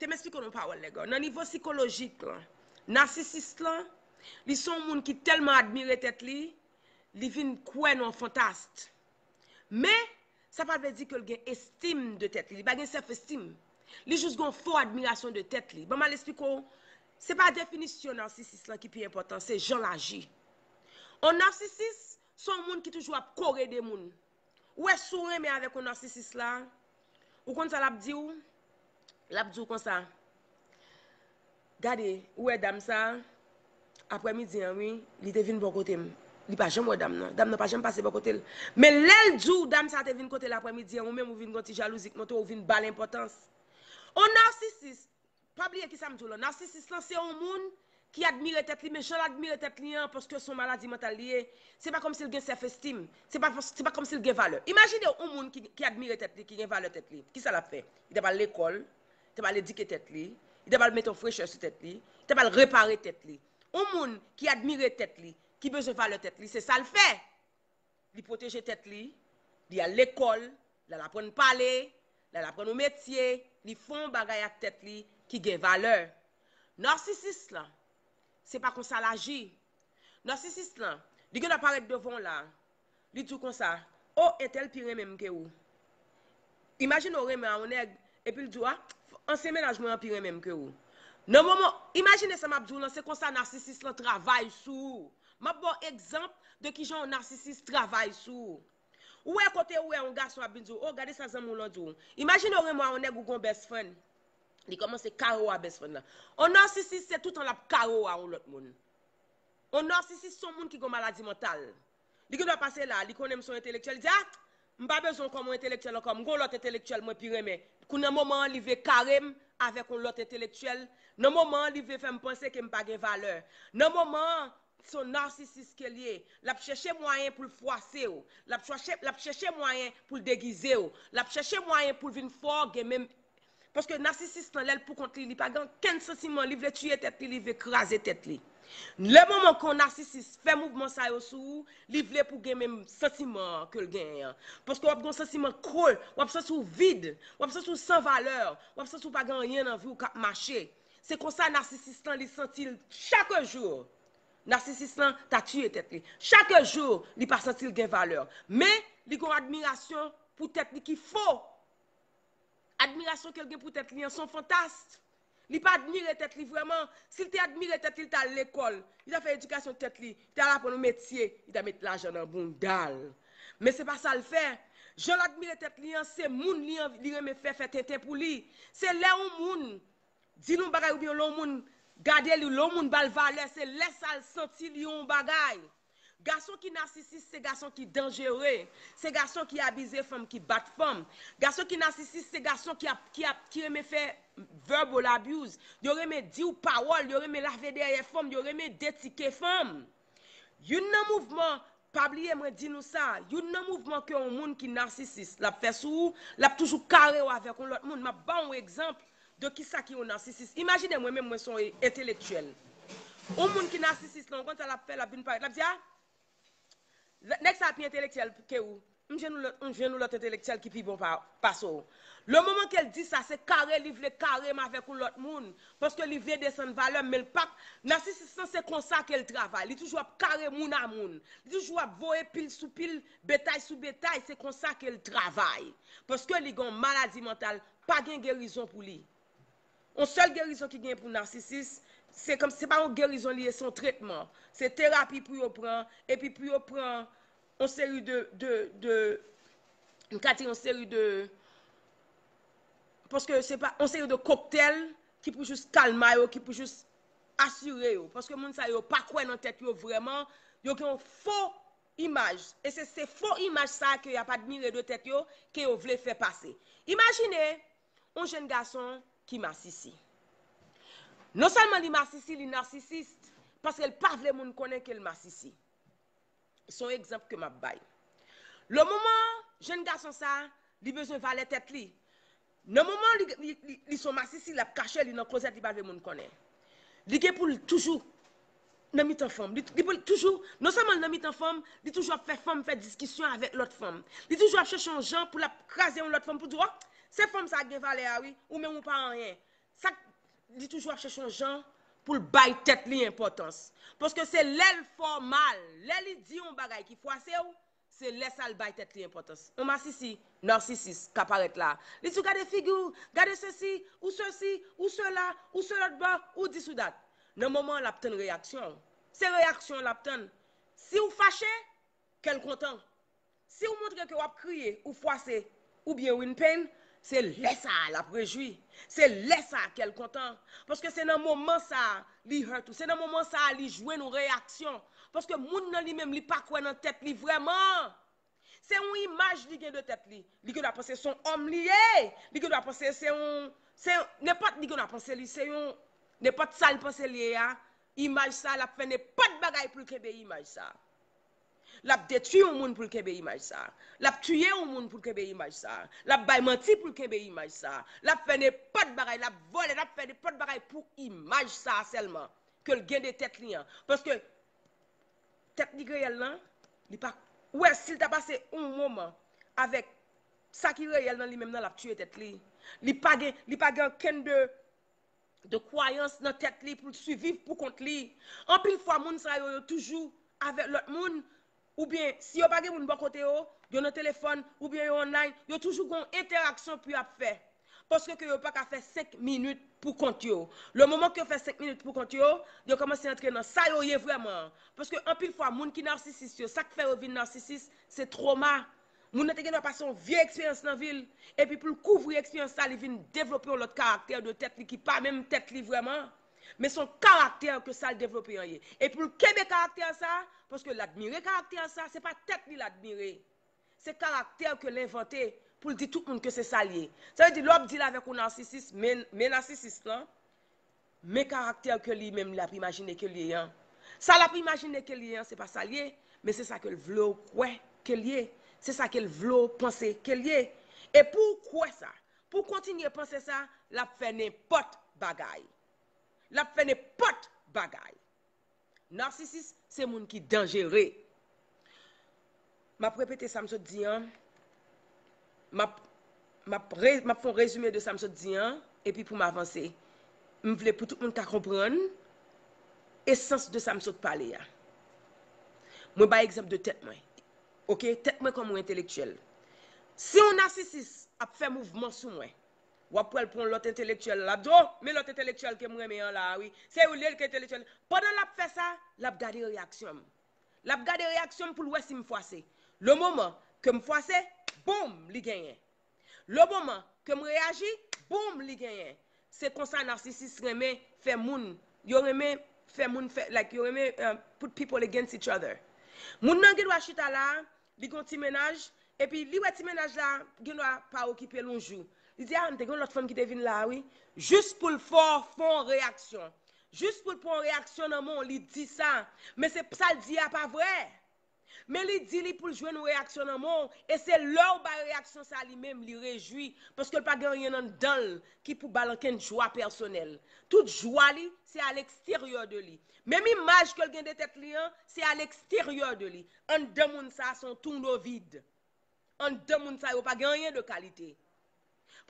te m eksplike w yon pawòl, lèga. Nan nivo sikolojik lan, nasisis lan, li se yon moun ki tèlman admire tèt li, li vin kwè nan yon fantas. Men, sa pa vle di ke l gen estim de tèt li. Li pa gen self esteem. Li jis gen yon fo admirasyon de tèt li. Ban m al eksplike w. Se pa definisyon nasisis lan ki pi enpòtan, se jan l aji. Yon nasisis, se yon moun ki toujou ap kore de moun. Ou wè, si w renmen avèk yon nasisis la, ou konn sa l ap di w? L ap di w konsa, gade, ou wè dam sa a, aprè midi an, wi, li te vin bò kote m. Li pa janm wè dam nan. Dam nan pa janm pase bò kote l. Men lè l di w dam sa a te vin kote l aprè midi an, ou menm ou vin gen yon ti jalouzi k monte w, ou vin ba l enpòtans. Yon nasisis, pa bliye kisa m di w lan. Nasisis lan se yon moun ki admire tèt li, men jan l admire tèt li an, paske se yon maladi mantal li ye, se pa kòmsi l gen self esteem, se pa, se pa kòmsi l gen valè. Imajine w yon moun ki, ki admire tèt li, ki gen valè tèt li. Kisa l ap fè? Li t ap al lekòl, li t ap al edike tèt li, li t ap al mete yon frechè sou tèt li, li t ap al repare tèt li. Yon moun ki admire tèt li, ki bezwen valè tèt li, se sa l fè. Li pwoteje tèt li, li al lekòl, l al aprann pale, l al aprann yon metye, li fè yon bagay ak tèt li ki gen valè. Nasisis lan, se pa konsa l aji. Nasisis lan, li gen dwa parèt devan w la, li di w konsa, o, entèl pi renmen m ke ou. Imajine w renmen a yon nèg, epi l di w, a, ansyen mennaj mwen an pi renmen m ke ou. Nan moman, imajine sa m ap di w lan, se konsa nasisis lan travay sou ou. M ap ba w egzanp de kijan yon nasisis travay sou ou. Ou wè kote ou wè yon gason ap vin di w, o, gade sa zanmi w lan di w. Imajine w renmen w a yon nèg ou gon best friend. Li kòmanse kare w a best friend lan. Yon nasisis se toutan l ap kare w a yon lòt moun. Yon nasisis se yon moun ki gon maladi mantal. Li gen dwa pase la, li konnen m se yon entelektyèl, li di, a, m pa bezwen w kòm yon entelektyèl ankò, m gon lòt entelektyèl mwen pi renmen. Kou nan moman an, li vle kare m avèk yon lòt entelektyèl. Nan moman an, li vle fè m panse ke m pa gen valè. Nan moman an, se yon nasisis ke l ye. L ap chèche mwayen pou l fwase w. L ap chèche, l ap chèche mwayen pou l degize w. L ap chèche mwayen pou l vin fè w gen menm. Paske nasisis lan, lè l pou kont li, li pa gen okenn santiman, li vle tiye tèt li, li vle kraze tèt li. Lè moman ke yon nasisis fè mouvman sa yo sou ou, li vle pou gen menm santiman an ke l genyen an. Paske w ap gen yon santiman kre, w ap santi w vid, w ap santi w san valè, w ap santi w pa gen anyen nan vi w k ap mache. Se konsa nasisis lan li santi l chak jou. Nasisis lan ta tiye tèt li. Chak jou, li pa santi l gen valè. Men, li gen yon admirasyon pou tèt li ki fo. Admirasyon ke l gen pou tèt li an, se yon fantas. Li pa admire tèt li vrèman. Si l te admire tèt li, li t al lekòl. Li t ap fè edikasyon tèt li. Li t al aprann yon metye. Li t al met lajan nan bounda l. Men se pa sa l fè. Jan l admire tèt li an, se moun li, li renmen fè, fè tenten pou li. Se lè yon moun di l yon bagay oubyen lè yon moun gade li, lè yon moun ba l valè, se lè sa l santi li yon bagay. Gason ki nasisis, se gason ki danjere. Se gason ki abize fanm, ki bat fanm. Gason ki nasisis, se gason ki ap, ki ap, ki renmen fè verbal abuse. Yo renmen di w pawòl, yo renmen lave dèyè fanm, yo renmen detike fanm. Youn nan mouvman, pa bliye mwen di nou sa, youn nan mouvman ke yon moun ki nasisis l ap fè sou ou, l ap toujou kare w avèk yon lòt moun. M ap ba w yon egzanp de kisa ki yon nasisis. Imajine mwen menm, mwen se yon entelektyèl. Yon moun ki nasisis la, ou konn sa l ap fè, l ap vin parèt, l ap di, a, nèg sa a pi entelektyèl ke ou. M jwenn yon lòt, m jwenn yon lòt entelektyèl ki pi bon pa, pase w. Le moman ke l di sa, se kare li vle kare m avèk yon lòt moun. Paske li vle desann valè m, men l pa. Nasisis lan, se konsa ke l travay. Li toujou ap kare moun a moun. Li toujou ap voye pil sou pil, betay sou betay. Se konsa ke l travay. Paske li gen yon maladi mantal, pa gen gerizon pou li. Yon sèl gerizon ki gen pou nasisis, se kòm, se pa yon gerizon li ye, se yon tretman. Se terapi pou yo pran, epi pou yo pran yon seri de, de, de, m ka di yon seri de, paske se pa yon seri de koktèl ki pou jis kalma yo, ki pou jis asire yo. Paske moun sa yo pa kwè nan tèt yo vrèman, yo gen yon fo imaj. E se, se fo imaj sa a ke y ap admire de tèt yo, ke yo vle fè pase. Imajine yon jèn gason ki masisi. Non sèlman li masisi, li nasisis, paske l pa vle moun konnen ke l masisi. Se yon egzanp ke m ap bay. Le moman jèn gason sa a, li bezwen valè tèt li. Nan moman li, li, li, li se yon masisi, l ap kache, li nan klozèt, li pa vle moun konnen. Li gen pou l toujou nan mitan fanm. Li, li pou l toujou, non sèlman l nan mitan fanm, li toujou ap fè fanm fè diskisyon avèk lòt fanm. Li toujou ap chèche yon jan pou l ap kraze yon lòt fanm pou di, o, se fanm sa a k gen valè a wi, ou menm ou pa anyen. Sa k, li toujou ap chèche yon jan pou l bay tèt li enpòtans. Paske se lè l fè w mal, lè li di yon bagay ki fwase w, se lè sa l bay tèt li enpòtans. Yon masisi, nasisis, ka parèt la. Li di w gade figi w, gade sesi, ou sesi, ou sela, ou selòtbò, ou dis ou dat. Nan moman an, l ap tann reyaksyon w. Se reyaksyon w l ap tann. Si w fache, kè l kontan. Si w montre ke w ap kriye, ou fwase, oubyen w in pain, se lè sa a l ap rejwi. Se lè sa a kè l kontan. Paske se nan moman sa a li hurt ou. Se nan moman sa a li jwenn yon reyaksyon. Paske moun nan li menm, li pa kwè nan tèt li vrèman. Se yon imaj li gen de tèt li. Li gendwa panse se yon òm li ye. Li gendwa panse se yon, se yon, nenpòt, li gendwa panse li se yon, nenpòt sa l panse li ye a, imaj sa, l ap fè nenpòt bagay pou l kenbe imaj sa. L ap detwi yon moun pou l kenbe imaj sa. L ap tiye yon moun pou l kenbe imaj sa. L ap bay manti pou l kenbe imaj sa. L ap fè nenpòt bagay, l ap vòlè, l ap fè nenpòt bagay pou imaj sa sèlman ke l gen de tèt li an. Paske tèt li reyèl lan, li pa, ou wè, si l ta pase yon moman avèk sa ki reyèl nan li menm nan, l ap tiye tèt li. Li pa gen, li pa gen okenn de, de kwayans nan tèt li pou l siviv pou kont li. Anpil fwa, moun sa yo, yo toujou avèk lòt moun, oubyen si yo pa gen moun bò kote yo, yo nan telefòn, oubyen yo online, yo toujou gen yon entèraksyon pou y ap fè. Paske ke yo pa ka fè senk minit pou kont yo. Le moman ke yo fè senk minit pou kont yo, yo kòmanse antre nan sa yo ye vrèman an. Paske anpil fwa, moun ki nasisis yo, sa k fè yo vin nasisis, se twoma. Moun nan te gendwa pase yon vye eksperyans nan vi l, epi pou l kouvri eksperyans sa, li vin devlope yon lòt karaktè de tèt li ki pa menm tèt li vrèman. Men se yon karaktè ke sa l devlope an ye. E pou l kenbe karaktè sa, paske l admire karaktè sa, se pa tèt li l admire. Se karaktè ke l envante pou l di tout moun ke se sa l ye. Sa vle di, lè w ap deal avèk yon nasisis, men, men nasisis lan, men karaktè ke li menm l ap imajine ke l ye an. Sa l ap imajine ke l ye an, se pa sa l ye, men se sa ke l vle w kwè ke l ye. Se sa ke l vle w panse ke l ye. E pou w kwè sa, pou w kontinye panse sa, l ap fè nenpòt bagay. L ap fè nenpòt bagay. Nasisis, se moun ki danjere. M ap repete sa m sot di an. M ap, m ap re-, m ap fè yon rezime de sa m sot di an, epi pou m avanse. M vle pou tout moun ka konprann esans de sa m sot pale a. Mwen bay egzanp de tèt mwen. Oke? Tèt mwen kòm yon entelektyèl. Si yon nasisis ap fè mouvman sou mwen, w ap wè l pran lòt entelektyèl la, ap di, oh, men lòt entelektyèl ke m renmen an la a, wi. Se yon lè ke entelektyèl. Pandan l ap fè sa, l ap gade reyaksyon m. L ap gade reyaksyon m pou l wè si m fwase. Le moman ke m fwase, boum, li genyen. Le moman ke m reyaji, boum, li genyen. Se konsa nasisis renmen fè moun. Yo renmen fè moun fè, like, yo renmen uh, put people against each other. Moun nan gen dwa chita la, li gon ti mennaj, epi li wè ti mennaj la gen dwa pa okipe l yon jou. Li di, ah, m te gen lòt fanm ki te vin la, wi. Jis pou l fè w fè yon reyaksyon. Jis pou l pran yon reyaksyon nan men w, li di sa. Men se sa l di a pa vre. Men li di li pou l jwenn yon reyaksyon nan men w, e se lè w bay reyaksyon sa li menm, li rejwi, paske l pa gen anyen anndan l ki pou ba l ankenn jwa pèsonèl. Tout jwa li, se a leksteryè de li. Menm imaj ke l gen de tèt li an, se a leksteryè de li. Anndan moun sa, se yon tournevis. Anndan moun sa yo pa gen anyen de kalite.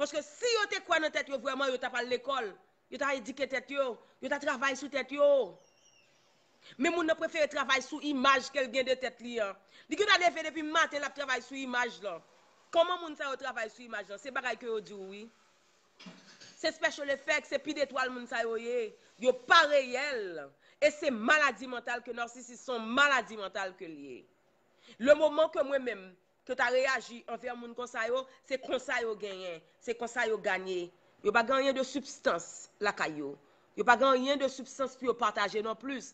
Paske si yo te kwè nan tèt yo vrèman, yo t ap al lekòl, yo t ap edike tèt yo, yo t ap travay sou tèt yo. Men moun nan prefere travay sou imaj ke l gen de tèt li an. Li gen dwa leve depi maten, l ap travay sou imaj lan. Kòman moun sa yo travay sou imaj lan? Se bagay ke yo di w, wi. Se special effect, se pi detwal moun sa yo ye. Yo pa reyèl. E se maladi mantal ke nasisis, se yon maladi mantal ke l ye. Le moman ke mwen menm, ke w ta reyaji anvè moun konsa yo, se konsa yo genyen, se konsa yo ganye. Yo pa gen anyen de sibstans lakay yo. Yo pa gen anyen de sibstans pou yo pataje non plis.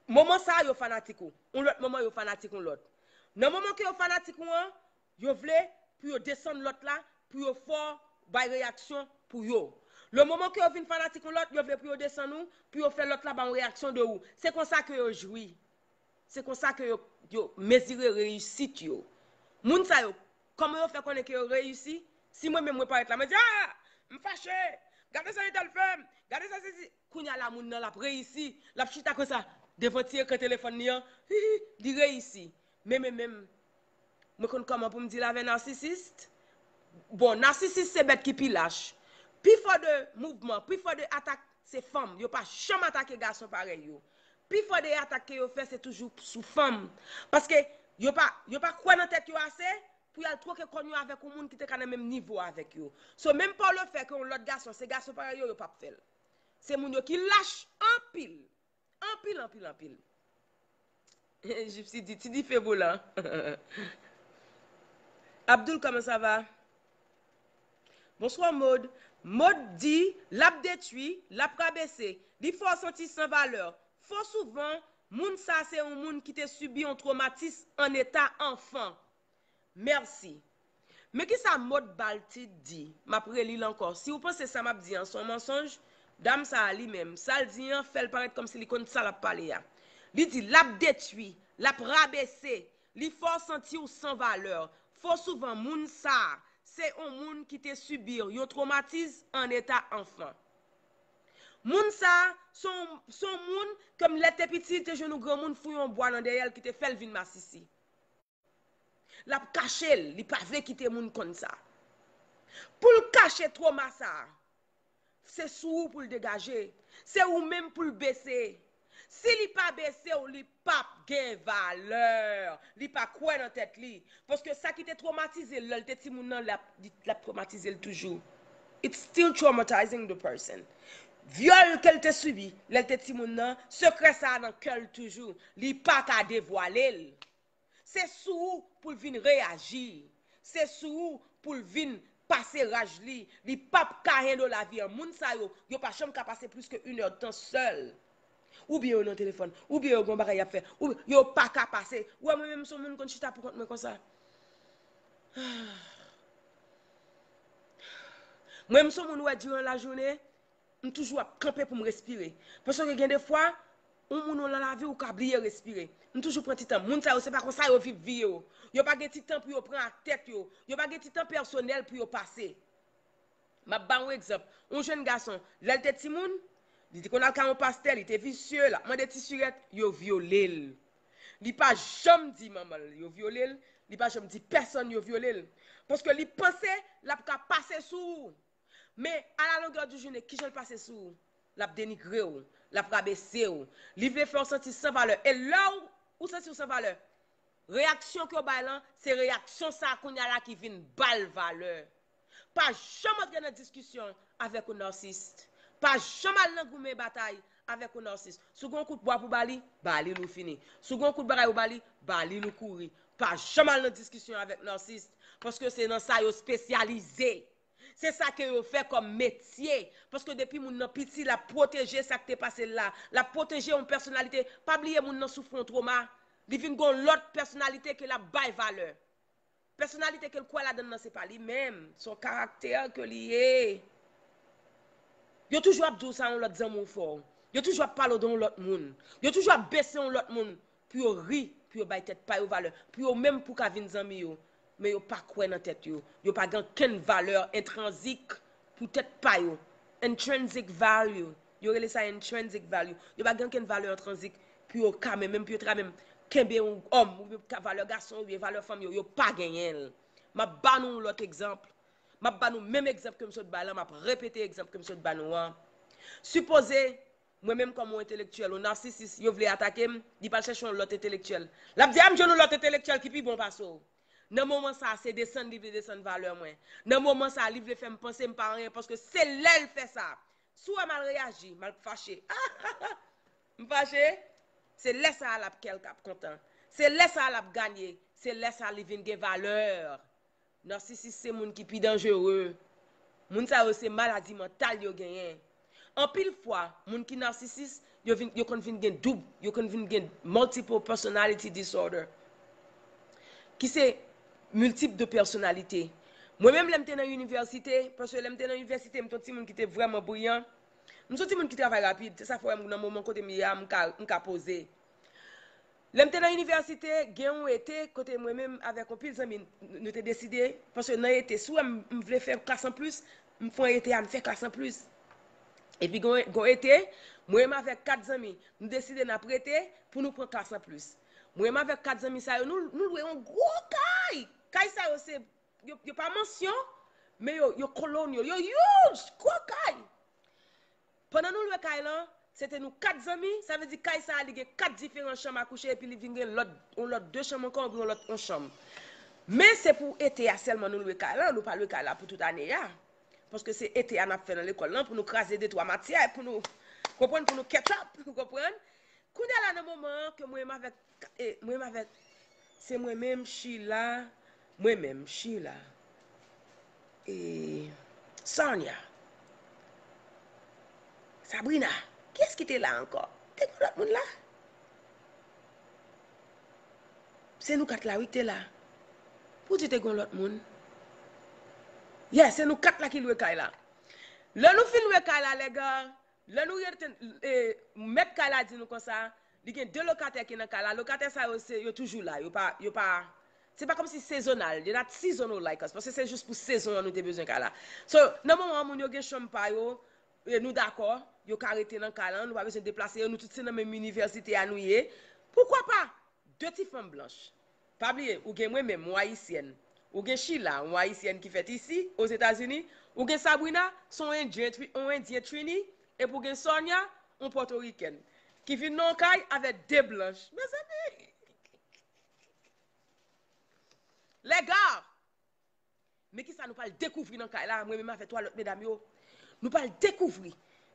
Moman sa a, yo fanatik ou. Yon lòt moman, yo fanatik yon lòt. Nan moman ke yo fanatik ou an, yo vle pou yo desann lòt la, pou yo fè w bay reyaksyon pou yo. Le moman ke yo vin fanatik yon lòt, yo vle pou yo desann ou, pou yo fè lòt la ba yon reyaksyon de ou. Se konsa ke yo jwi. Se konsa ke yo, yo mezire reyisit yo. Moun sa yo, kòman yo fè konnen ke yo reyisi? Si mwen menm mwen parèt la, mwen di, ah, m fache, gade sa entèl fè m, gade sa sesi. Kounye a la, moun nan l ap reyisi, l ap chita konsa, devan ti ekran telefòn li an, hi, hi, li reyisi. Men, men, men, mwen konn kòman pou m deal avè nasisis. Bon, nasisis se bèt ki pi lach. Pifò de mouvman, pifò de atak, se fanm. Yo pa janm atake gason parèy yo. Pifò de atak ke yo fè, se toujou sou fanm. Paske yo pa, yo pa kwè nan tèt yo ase pou y al twoke kòn yo avèk yon moun ki te ka nan menm nivo avèk yo. So, menm pa le fè ke yon lòt gason, se gason parèy yo, yo p ap fè l. Se moun yo ki lach anpil. Anpil, anpil, anpil. Gypsy di, ti dife volan. Abdoul, comment ça va? Bonsoir, Maud. Maud di, l ap detwi, l ap rabese, li fè w santi san valè. Fò souvan, moun sa se yon moun ki te sibi yon twomatis an eta anfan. Mèsi. Men kisa Maud Baltit di? M ap reli l ankò. Si w panse sa m ap di an se yon mansonj, dam sa a li menm, sa l di an fè l parèt kòmsi li konn sa l ap pale a. Li di, l ap detwi, l ap rabese, li fè w santi w san valè. Fò souvan moun sa a, se yon moun ki te sibi yon twomatis an eta anfan. Moun sa a, se yon, se yon moun, kòm lè l te piti, li te jwenn yon granmoun fouye yon bwa nan dèyè l ki te fè l vin masisi. L ap kache l, li pa vle kite moun konn sa. Pou l kache twoma sa, se sou ou pou l degaje. Se ou menm pou l bese. Si li pa bese w, li p ap gen valè. Li pa kwè nan tèt li. Paske sa ki te twomatize l lè l te timoun nan, l ap, li, l ap twomatize l toujou. It's still traumatizing the person. Vyòl ke l te sibi lè l te timoun nan, sekrè sa a nan kè l toujou. Li pa ka devwale l. Se sou ou pou l vin reyaji. Se sou ou pou l vin pase raj li. Li p ap ka handle lavi an. Moun sa yo, yo pa janm ka pase plis ke inèdtan sèl. Oubyen yo nan telefòn, oubyen yo gen yon bagay y ap fè, oubyen yo pa ka pase. Ou wè, mwen menm, m se yon moun konn chita poukont mwen konsa. Mwen, m se yon moun, ou wè, diran lajounen, m toujou ap kanpe pou m respire. Paske gen de fwa, yon moun ou nan lavi ou ka bliye respire. M toujou pran ti tan. Moun sa yo, se pa konsa yo viv vi yo. Yo pa gen ti tan pou yo pran ak tèt yo. Yo pa gen ti tan pèsonèl pou yo pase. M ap ba w yon egzanp. Yon jèn gason, lè l te timoun, li te konn al kay yon pastè, li te visye, l ap mande ti sirèt, yo vyole l. Li pa janm di manman l yo vyole l, li pa janm di pèsonn yo vyole l. Paske li panse l ap ka pase sou ou. Men, à la longueur du journée, kijan l pase sou ou? L ap denigre w, l ap rabese w. Li vle fè w santi san valè. E lè w, ou santi w san valè, Reyaksyon ke w bay lan, se reyaksyon sa a kounye a la ki vin ba l valè. Pa janm antre nan diskisyon avèk yon narcissist. Pa janm al nan goumen batay avèk yon narcissist. Si w gen yon kout bwa pou ba li, ba li l ou fini. Si w gen yon kout bagay pou ba li, ba li l ou kouri. Pa janm al nan diskisyon avèk narcissist, paske se nan sa yo espesyalize. Se sa ke yo fè kòm metye. Paske depi moun nan piti, l ap pwoteje sa k te pase l la. L ap pwoteje yon pèsonalite. Pa bliye moun nan soufri yon twoma. Li vin gen yon lòt pèsonalite ke l ap bay valè. Pèsonalite ke l kwè ladan l nan se pa li menm. Se yon karaktè ke li ye. Yo toujou ap di w sa yon lòt zanmi w fè w. Yo toujou ap pale w de yon lòt moun. Yo toujou ap bese yon lòt moun pou yo ri, pou yo bay tèt pa yo valè, pou yo menm pou ka vin zanmi yo. Men yo pa kwè nan tèt yo. Yo pa gen okenn valè entranzik pou tèt pa yo. Intrinsic value. Yo rele sa intrinsic value. Yo pa gen okenn valè entranzik pou yo ka menm, menm pou yo ta menm kenbe yon òm oubyen ka valè gason oubyen valè fanm yo. Yo pa genyen l. M ap ba nou yon lòt egzanp. M ap ba nou menm egzanp ke m sot bay la, m ap repete egzanp ke m sot ba nou an. Sipoze, mwen menm kòm yon entelektyèl, yon nasisis, yo vle atake m, li pral chèche yon lòt entelektyèl. L ap di, a, m jwenn yon lòt entelektyèl ki pi bon pase w. Nan moman sa a, se desann li vle desann valè mwen. Nan moman sa a, li vle fè m panse m pa anyen, paske se lè l fè sa. Si w wè m al reyaji, m al fache. M fache, se lè sa a l ap kè l k ap kontan. Se lè sa a l ap ganye. Se lè sa a li vin gen valè. Nasisis se moun ki pi danjere. Moun sa yo se maladi mantal yo genyen. Anpil fwa, moun ki nasisis, yo, vin, yo konn vin gen doub, yo konn vin gen multiple personality disorder, ki se miltip de pèsonalite. Mwen menm, lè m te nan inivèsite, paske lè m te nan inivèsite, m te yon timoun ki te vrèman briyan. M se yon timoun ki travay rapid, se sa fè w wè m nan moman kote m ye a, m ka, m ka poze. Lè m te nan inivèsite, gen yon ete kote mwen menm avèk yon pil zanmi, n-, nou te deside, paske nan ete, si w wè m, m vle fè klas anplis, m pran ete a, m fè klas anplis. Epi gen, gen yon ete, mwen menm avèk kat zanmi, nou deside n ap rete pou nou pran klas anplis. Mwen menm avèk kat zanmi sa yo, nou, nou lwe yon gwo kay. Kay sa yo se, yo, yo pa mansyon, men yo, yo colonial, yo huge, gwo kay. Pandan nou lwe kay lan, se te nou kat zanmi, sa vle di kay sa a li gen kat diferan chanm a kouche epi li vin gen lòt, yon lòt de chanm ankò, oubyen yon lòt yon chanm. Men se pou ete a sèlman nou lwe kay lan, nou pa lwe kay la pou tout ane a. Paske se ete a n ap fè nan lekòl lan pou nou kraze de twa matyè, pou nou konprann, pou nou catch up, ou konprann? Kounye a la nan moman an ke mwen menm avèk, e, mwen menm avèk, se mwen menm, Sheila, mwen menm, Sheila, e, Sonia, Sabrina, kiyès ki te la ankò? Te gen lòt moun la? Se nou kat la wi ki te la. Pou di te gen lòt moun. Yeah, se nou kat la ki lwe kay la. Lè nou fin lwe kay la, lèga, lè nou rete, e, mèt kay la di nou konsa, li gen de lokatè ki nan kay la. Lokatè sa yo, se, yo toujou la. Yo pa, yo pa, se pa kòmsi sezonal. They're not seasonal like us. Paske se jis pou sezon an nou te bezwen kay la. So, nan moman an, moun yo gen chanm pa yo, e nou dakò, yo ka rete nan kay lan, nou pa bezwen deplase yo, nou tout se nan menm inivèsite a nou ye. Poukwa pa? De ti fanm blanch. Pa bliye, ou gen mwen menm, yon ayisyèn. Ou gen Sheila, yon ayisyèn ki fèt isi, Ozetazini. Ou gen Sabrina, se yon endyen, Twi- yon endyen Trini. Epi ou gen Sonia, yon pòtorikèn. Ki vin nan yon kay avèk de blanch. Mezanmi! Lèga! Men kisa nou pral dekouvri nan kay la, mwen menm avèk twa lòt medam yo? Nou pral dekouvri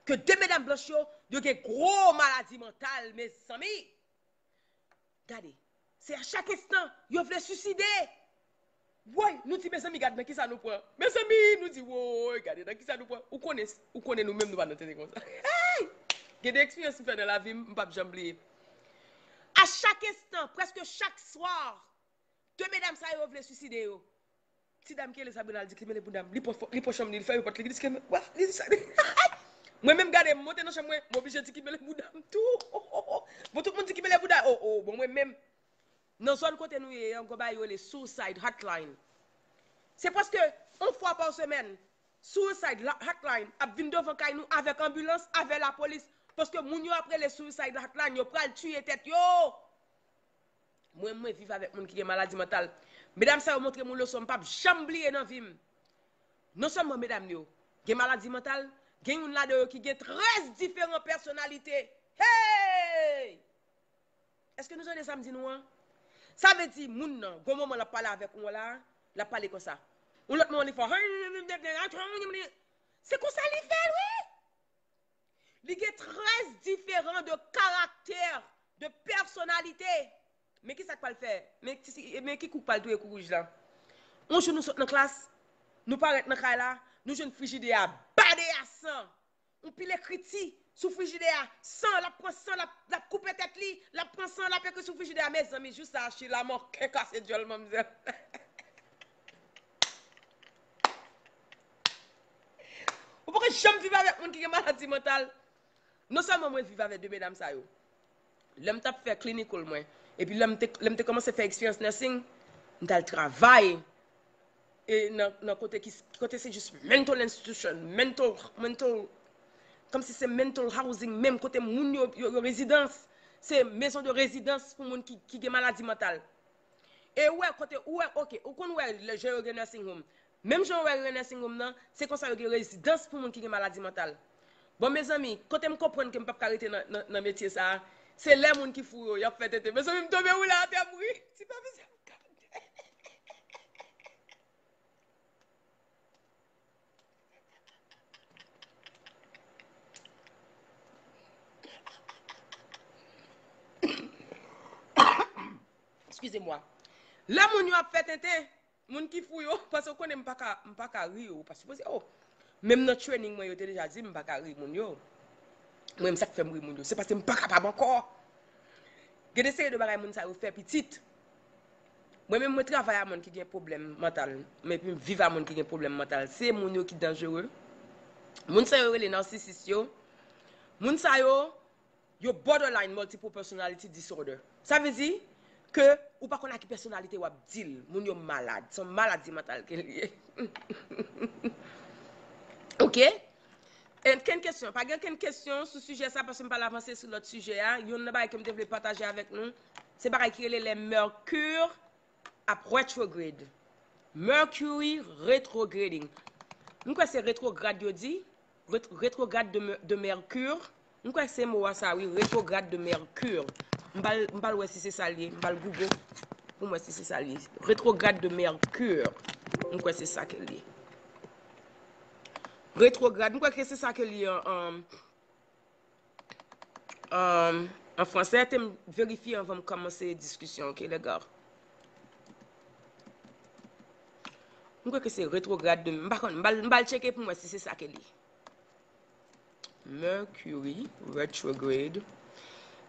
ke de medam blanch yo, yo gen gwo maladi mantal, mezanmi. Gade, se a chak enstan, yo vle siside. Woy, nou di, mezanmi, gad nan kisa nou pran. Mezanmi, nou di, woy, gade nan kisa nou pran. Ou konnen, ou konnen nou menm nou pa nan tete konsa. Hey! Gen de eksperyans m fè nan lavi m, m p ap janm bliye. A chak enstan, prèske chak swa, de medam sa yo vle siside yo. Ti dam ki rele Sabrina, l di ki mele bouda m. Li pran fò- li pran chanm li, li fèmen pòt li, li di ki, wa, li di sa. Mwen menm gade, m monte nan chanm mwen, m oblije di ki mele bouda m tou. Bon, tout moun di ki mele bouda. Oh, oh, bon, mwen menm, nan zòn kote nou ye an, gon bagay yo rele suicide hotline. Se prèske yon fwa pa semèn, suicide la- hotline ap vin devan kay nou avèk anbilans, avèk lapolis, paske moun yo ap rele suicide hotline, yo pral tiye tèt yo. Mwen, mwen viv avèk moun ki gen maladi mantal. Medam sa yo montre m yon leson m p ap janm bliye nan vi m. Non sèlman medam yo gen maladi mantal, gen youn ladan yo ki gen trèz diferan pèsonalite. Hey! Èske nou tande sa m di nou an? Sa vle di, moun nan, gon moman l ap pale avèk ou la, l ap pale konsa. Yon lòt moman, li fè. Se konsa li fè l, wi! Li gen trèz diferan de karaktè, de pèsonalite. Men ki sa k pral fè? Men ki, men ki kou k pral touye kou wouj la? Yon jou nou sot nan klas, nou parèt nan kay la, nou jwenn frijidè a bade a san. Yon pil ekriti sou frijidè a, san, l ap pran san, l ap, l ap koupe tèt li, l ap pran san, l ap ekri sou frijidè a. Mezanmi, jou sa a, Sheila, mò kè kase dyòl manmzèl. Ou poko janm viv avèk moun ki gen maladi mantal. Non sèlman mwen viv avèk de medam sa yo, lè m t ap fè clinical mwen, epi lè m te, lè m te kòmanse fè experience nursing, m t al travay e nan, nan kote ki, kote se jis mental institution, mental, mental, kòmsi se mental housing menm, kote moun yo, yo, yo rezidans. Se maison de résidence pou moun ki, ki gen maladi mantal. E ou wè kote, ou wè, oke, ou konn wè lè jan yo gen nursing home. Menm jan ou wè yo gen nursing home nan, se konsa yo gen rezidans pou moun ki gen maladi mantal. Bon, mezanmi, kote m konprann ke m p ap ka rete nan, nan, nan metye sa a, se lè moun ki fou yo, y ap fè tenten. Mezanmi, m tonbe woule atè, m ri. Ti pa mizè. Eskize mwa. Lè moun yo ap fè tenten, moun ki fou yo, paske w konnen m pa ka, m pa ka ri, ou pa sipoze, oh. Menm nan training mwen, yo te deja di m m pa ka ri moun yo. Mwen menm, sa k fè m ri moun yo, se paske m pa kapab ankò. Gen de seri de bagay moun sa yo fè pitit. Mwen menm, mwen travay a moun ki gen pwoblèm mantal, men epi m viv a moun ki gen pwoblèm mantal. Se moun yo ki danjere. Moun sa yo rele narsisis yo. Moun sa yo, yo borderline multiple personality disorder. Sa vle di ke ou pa konn a ki pèsonalite w ap deal. Moun yo malad. Se yon maladi mantal ke l ye. Oke? Ankenn kesyon. Pa gen ankenn kesyon sou sijè sa, paske m pral avanse sou lòt sijè a. Youn nan bagay ke m te vle pataje avèk nou, se bagay ki rele lè Mercure ap retrograde. Mercury retrograding. M kwè se retrograd yo di. Ret-, retrograd de, Mer- de Mercure. M kwè se mo a sa, wi, retrograd de Mercure. M pral, m pral wè si se sa l ye. M pral Google pou m wè si se sa l ye. Retrograd de Mercure. M kwè se sa ke l ye. Retrograd, m kwè ke se sa ke l ye an, an, an, an fransè. Te m verifye anvan m kòmanse diskisyon, oke, lè gars. M kwè ke se retrograd de, m pa konn, m pral, m pral tcheke pou m wè si se sa ke l ye. Mercury retrograde.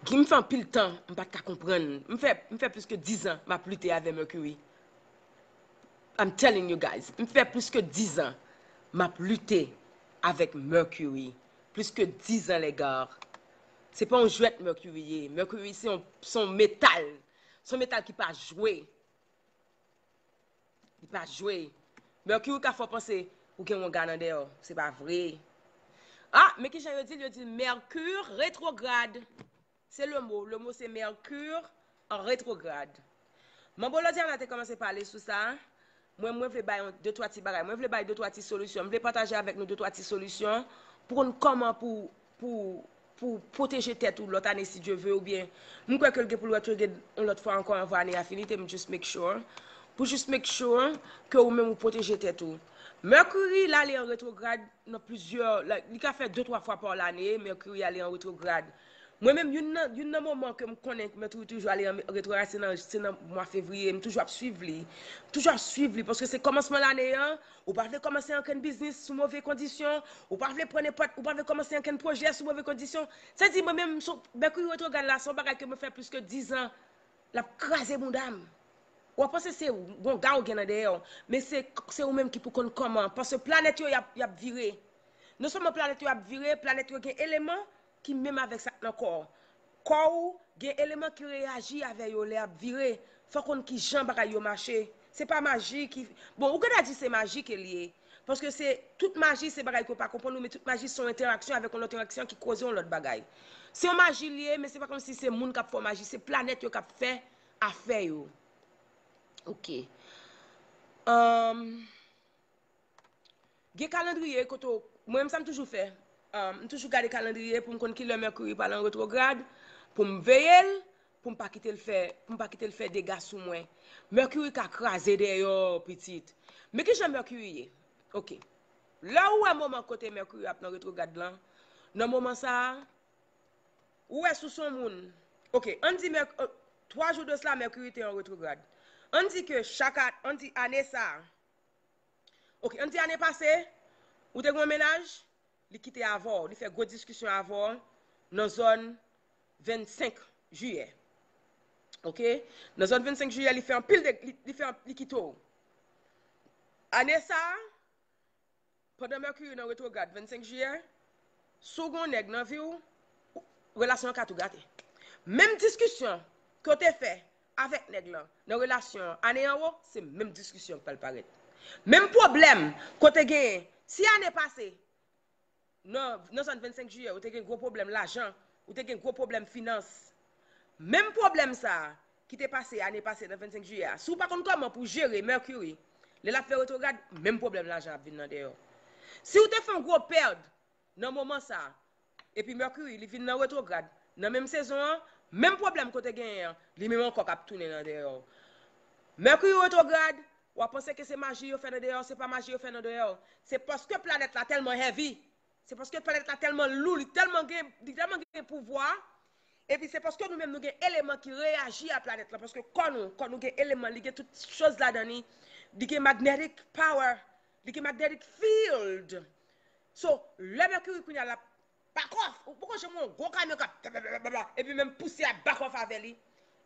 Ki m fè anpil tan, m pa t ka konprann. M fè, m fè plis ke dizan m ap lite avè Mercury. I'm telling you guys, m fè plis ke dizan m ap lite avèk Mercury. Plis ke dizan, lè gars. Se pa yon jwèt Mercury ye. Mercury se yon, se yon metal. Se yon metal ki pa jwe. Li pa jwe. Mercury ka fè w panse ou gen wonga nan dèyè w. Se pa vre. Ah, men kijan yo di l? Yo di l Mercure retrograde. Se le mot. Le mot se Mercure en rétrograde. Manbo Lodiana te kòmanse pale sou sa. Mwen, mwen vle bay yon, de twa ti bagay. Mwen vle bay de twa ti solisyon. Mwen vle pataje avèk nou de twa ti solisyon pou konn kòman pou, pou, pou pwoteje tèt ou lòt ane, si Dye ve, oubyen mwen kwè ke l gen pou l retrograde yon lòt fwa ankò anvan ane a fini, te m just make sure. Pou just make sure ke ou menm ou pwoteje tèt ou. Mercury, l ale an retrograd nan plizyè, like, li ka fè de twa fwa pa lane, Mercury ale an retrograd. Mwen menm, youn nan, youn nan moman ke m konnen Mercury toujou ale an retrograd, se nan, se nan mwa fevriye. M toujou ap swiv li. M toujou ap swiv li, paske se kòmansman lane an, ou pa vle kòmanse ankenn biznis sou move kondisyon, ou pa vle pran nenpòt, ou pa vle kòmanse ankenn pwojè sou move kondisyon. Sa di, mwen menm, Mercury retrograd la, se yon bagay ke mwen fè plis ke dizan, l ap kraze bounda m. W ap panse se wonga w gen nan dèyè w, men se, se ou menm ki pou konn kòman. Paske planèt yo, y ap, y ap vire. Non sèlman planèt yo ap vire, planèt yo gen eleman ki menm avèk sa k nan kò w. Kò w gen eleman ki reyaji avè yo lè y ap vire. Fò w konn kijan bagay yo mache. Se pa maji ki, bon, ou gentan di se maji ke l ye. Paske se, tout maji se bagay ke w pa konprann ou, men tout maji se yon entèraksyon avèk yon lòt entèraksyon ki koze yon lòt bagay. Se yon maji l ye, men se pa kòmsi se moun k ap fè yon maji, se planèt yo k ap fè afè yo. Oke. Anm, gen kalandriye kote w, mwen menm sa m toujou fè. Anm, m toujou gade kalandriye pou m konn kilè Mercury pral an retrograd, pou m veye l, pou m pa kite l fè, pou m pa kite l fè dega sou mwen. Mèkiri ka kraze dèyè w, pitit. Men ki jan Mèkiri ye? Oke. Lè ou wè moman kote Mèkiri ap nan retwograd lan, nan moman sa a, ou wè si w se yon moun. Oke, ann di Mèk, twa jou de sila, Mèkiri te an retwograd. Ann di ke chak a, ann di ane sa a, oke, ann di ane pase, ou te gen yon mennaj, li kite avè w, li fè gwo diskisyon avè w nan zòn vennsenk jiyè. Oke? Nan zòn vennsenk jiyè, li fè anpil de, li, li fè, li kite w. Ane sa a, pandan Mèkiri nan retwograd vennsenk jiyè, si w gen yon nèg nan vi w, relasyon an ka tou gate. Menm diskisyon ke w te fè avèk nèg lan nan relasyon an ane an wo, se menm diskisyon k pral parèt. Menm pwoblèm ke w te genyen, si ane pase, nan, nan zòn vennsenk jiyè, ou te gen gwo pwoblèm lajan, ou te gen gwo pwoblèm finans. Menm pwoblèm sa a ki te pase ane pase nan vennsenk jiyè a, si w pa konn kòman pou w jere Mèkiri, lè l ap fè retwograd, menm pwoblèm lajan ap vin nan dèyè w. Si w te fè yon gwo pèd nan moman sa a, epi Mèkiri, li vin nan retwograd, nan menm sezon an, menm pwoblèm ke w te genyen an, li menm ankò k ap tounen nan dèyè w. Mèkiri retwograd, w ap panse ke se maji yo fè nan dèyè w, se pa maji yo fè nan dèyè w. Se paske planèt la tèlman heavy, se paske planèt la tèlman lou, li tèlman gen, li tèlman gen pouvwa, epi se paske nou menm nou gen eleman ki reyaji a planèt la, paske kò nou, kò nou gen eleman, li gen tout choz ladan li, li gen magnetic power, li gen magnetic field. So, lè Mèkiri kounye a l ap back off, ou poko janm wè yon gwo kamyon k ap bla, bla, bla, bla, epi menm pousyè ap back off avè li.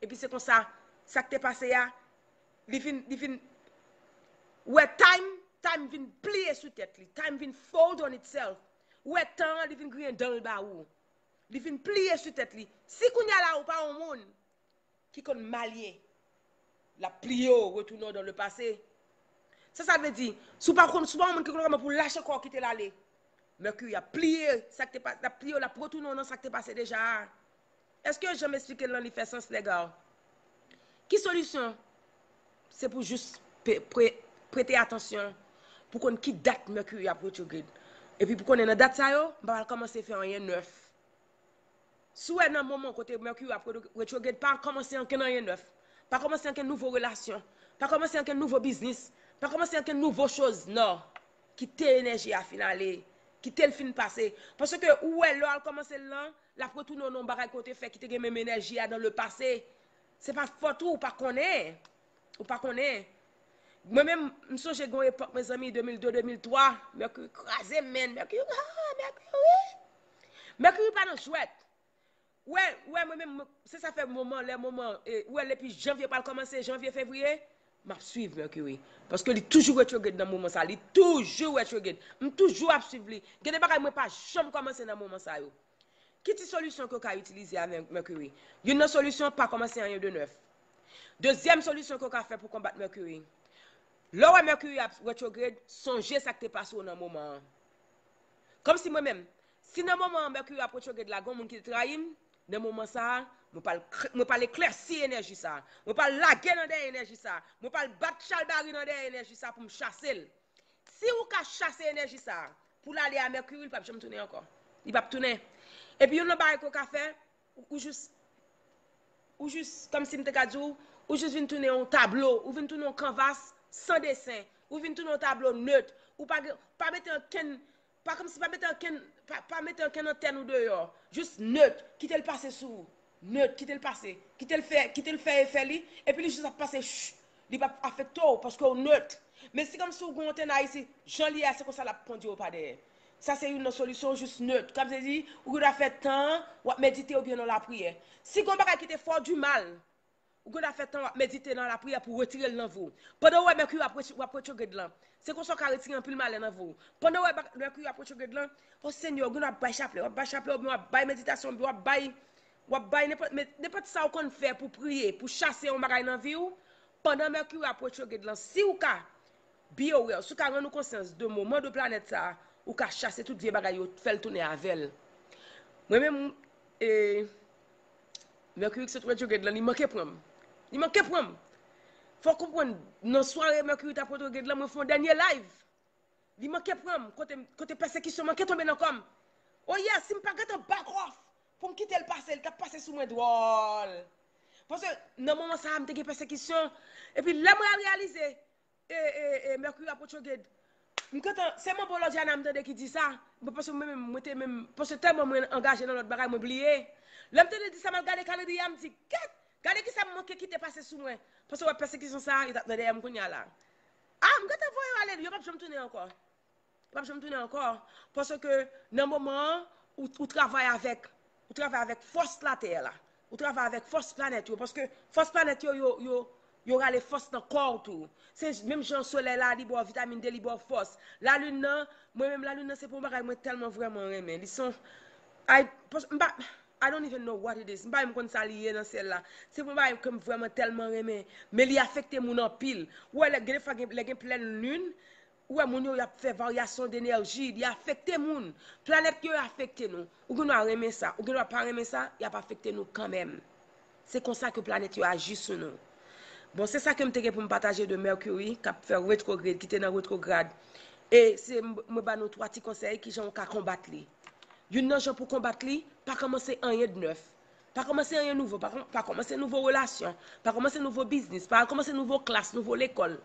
Epi se konsa, sa k te pase a, li vin, li vin wè time, time vin pliye sou tèt li, time vin fold on itself. Ou wè tan an, li vin griyen dan l ba ou. Li vin pliye sou tèt li. Si kounye a la ou pa yon moun ki konn malye, l ap pliye w, retounen w dans le passé. Sa sa vle di, si w pa konn, si w pa yon moun ki konn kòman pou w lache kò w kite l ale, Mèkiri ap pliye sa k te pa, l ap pliye w, l ap retounen w nan sa k te pase deja a. Èske jan m esplike l lan li fè sans, lègaw? Ki solisyon? Se pou jis pe- pre- prete atansyon pou konn ki dat Mèkiri ap retrograde. Epi pou konnen nan dat sa yo, m pa pral kòmanse fè anyen nèf. Si w wè nan moman kote Mèkiri ap re- retrograde, pa kòmanse ankenn anyen nèf. Pa kòmanse ankenn nouvo relasyon. Pa kòmanse ankenn nouvo biznis. Pa kòmanse ankenn nouvo choz, non. Kite enèji a fin ale. Kite l fin pase. Paske ou wè lè w al kòmanse l lan, l ap retounen w nan yon bagay ke w te fè ki te gen menm enèji a dans le passé. Se pa fòt ou, ou pa konnen. Ou pa konnen. Mwen menm, m sonje gen yon epòk, mezanmi, de mil de, de mil twa, Mèkiri kraze m, man. Mèkiri, ah, Mèkiri. Mèkiri pa nan jwèt. Ou wè, ou wè, mwen menm, se sa fè moman, lè moman, e, ou wè, depi janvye pral kòmanse, janvye, fevriye, m ap swiv Mèkiri. Paske li toujou retrograde nan moman sa, li toujou retrograde. M toujou ap swiv li. Gen de bagay mwen pa janm kòmanse nan moman sa yo. Ki ti solisyon ke w ka itilize avèk Mèkiri? Youn nan solisyon, pa kòmanse anyen de nèf. Dezyèm solisyon ke w ka fè pou konbat Mèkiri. Lè w wè Mèkiri ap retrograde, sonje sa k te pase w nan moman an. Kòmsi mwen menm, si nan moman an Mèkiri ap retrograde la, gen yon moun ki te trayi m, nan moman sa a, mwen pral kre- mwen pral eklèsi enèji sa a. Mwen pral lage nan dèyè enèji sa a. Mwen pral bat chalbari nan dèyè enèji sa a pou m chase l. Si ou ka chase enèji sa a, pou l ale a Mèkiri, li p ap janm tounen ankò. Li p ap tounen. Epi youn nan bagay ke w ka fè, ou, ou jis, ou jis, kòmsi m te ka di w, ou jis vin tounen yon tablo, ou vin tounen yon kanvas san desen, ou vin tounen yon tablo nèt, ou pa gen, pa mete ankenn, pa kòmsi pa mete ankenn, pa, pa mete ankenn antèn ou deyò, jis nèt, kite l pase sou ou. Nèt, kite l pase. Kite l fè, kite l fè efè li, epi li jis ap pase, ch, li p ap afekte w, paske w nèt. Men si kòmsi w gen yon antèn ayiti, jan li ye a, se konsa l ap kondui w pa dèyè. Sa se youn nan solisyon, jis nèt. Sa vle di, ou gen dwa fè tan an, w ap medite oubyen nan lapriyè. Si gen yon bagay ki te fè w di mal, ou gen dwa fè tan w ap medite nan lapriyè pou w retire l nan vi w. Pandan w wè Mèkiri ap, ret- w ap retrograde lan, se konsa w ka retire anpil malè nan vi w. Pandan w wè bak- Mèkiri ap retrograde lan, o Senyè, ou gen dwa ap bay chaplè, w ap bay chaplè, oubyen w ap bay meditasyon, oubyen w ap bay, w ap bay nenpòt, men- nenpòt sa w konn fè pou priye, pou chase yon bagay nan vi w, pandan Mèkiri ap retrograde lan, si w ka be aware, si w ka rann ou konsyans de moman de planèt sa a, ou ka chase tout vye bagay yo, fè l tounen avè l. Mwen menm, e, Mèkiri ki sot retrograde lan, li manke pran m. Li manke pran m. Fò w konprann, nan sware Mèkiri t ap retrograde lan, mwen fè yon dènye live. Li manke pran m, kote, kote pèsekisyon manke tonbe nan kò m. Oh yes, si m pa gentan back off pou m kite l pase, li t ap pase sou mwen dwòl. Paske nan moman sa a, m te gen pèsekisyon. Epi lè mwen al reyalize, e, e, e, Mercury ap retwograd. M gentan, se Manbo Lòdjana m tande ki di sa. Mwen panse mwen menm, mwen te menm, paske tèlman mwen angaje nan lòt bagay, mwen bliye. Lè m tande di sa, m al gade kalandriye a, m di, "Kèt, gade ki sa m manke kite pase sou mwen." Paske wè pèsekisyon sa a, yo t ap nan dèyè m kounye a la. A, m gentan voye yo ale, yo p ap janm tounen ankò. Yo p ap janm tounen ankò. Paske nan moman an, ou, ou travay avèk, ou travay avèk fòs latè la. Ou travay avèk fòs planèt yo. Paske fòs planèt yo, yo, yo, yo rale fòs nan kò w tou. Se menm jan solèy la, li ba w vitamin D, li ba w fòs. Lalin nan, mwen menm lalin nan, se pa yon bagay mwen tèlman vrèman renmen. Li se yon, ay, pas-, m pa, I don't even know what it is. M pa menm konn sa li ye nan syèl la. Se pa yon bagay ke m vrèman tèlman renmen. Men li afekte moun anpil. Ou wè, lè, gen de fwa, gen, lè gen plèn lin, ou wè moun yo, y ap fè varyasyon denèji, li afekte moun. Planèt yo afekte nou. Ou gen dwa renmen sa, ou gen dwa pa renmen sa, y ap afekte nou kanmenm. Se konsa ke planèt yo aji sou nou. Bon, se sa ke m te gen pou m pataje de Mercury, k ap fè retwograd, ki te nan retwograd. E se m, mwen ba nou twa ti konsèy, kijan w ka konbat li. Youn nan jan pou konbat li, pa kòmanse anyen de nèf. Pa kòmanse anyen nouvo, pa, kòm- pa kòmanse nouvo relasyon, pa kòmanse nouvo biznis, pa kòmanse nouvo klas, nouvo lekòl.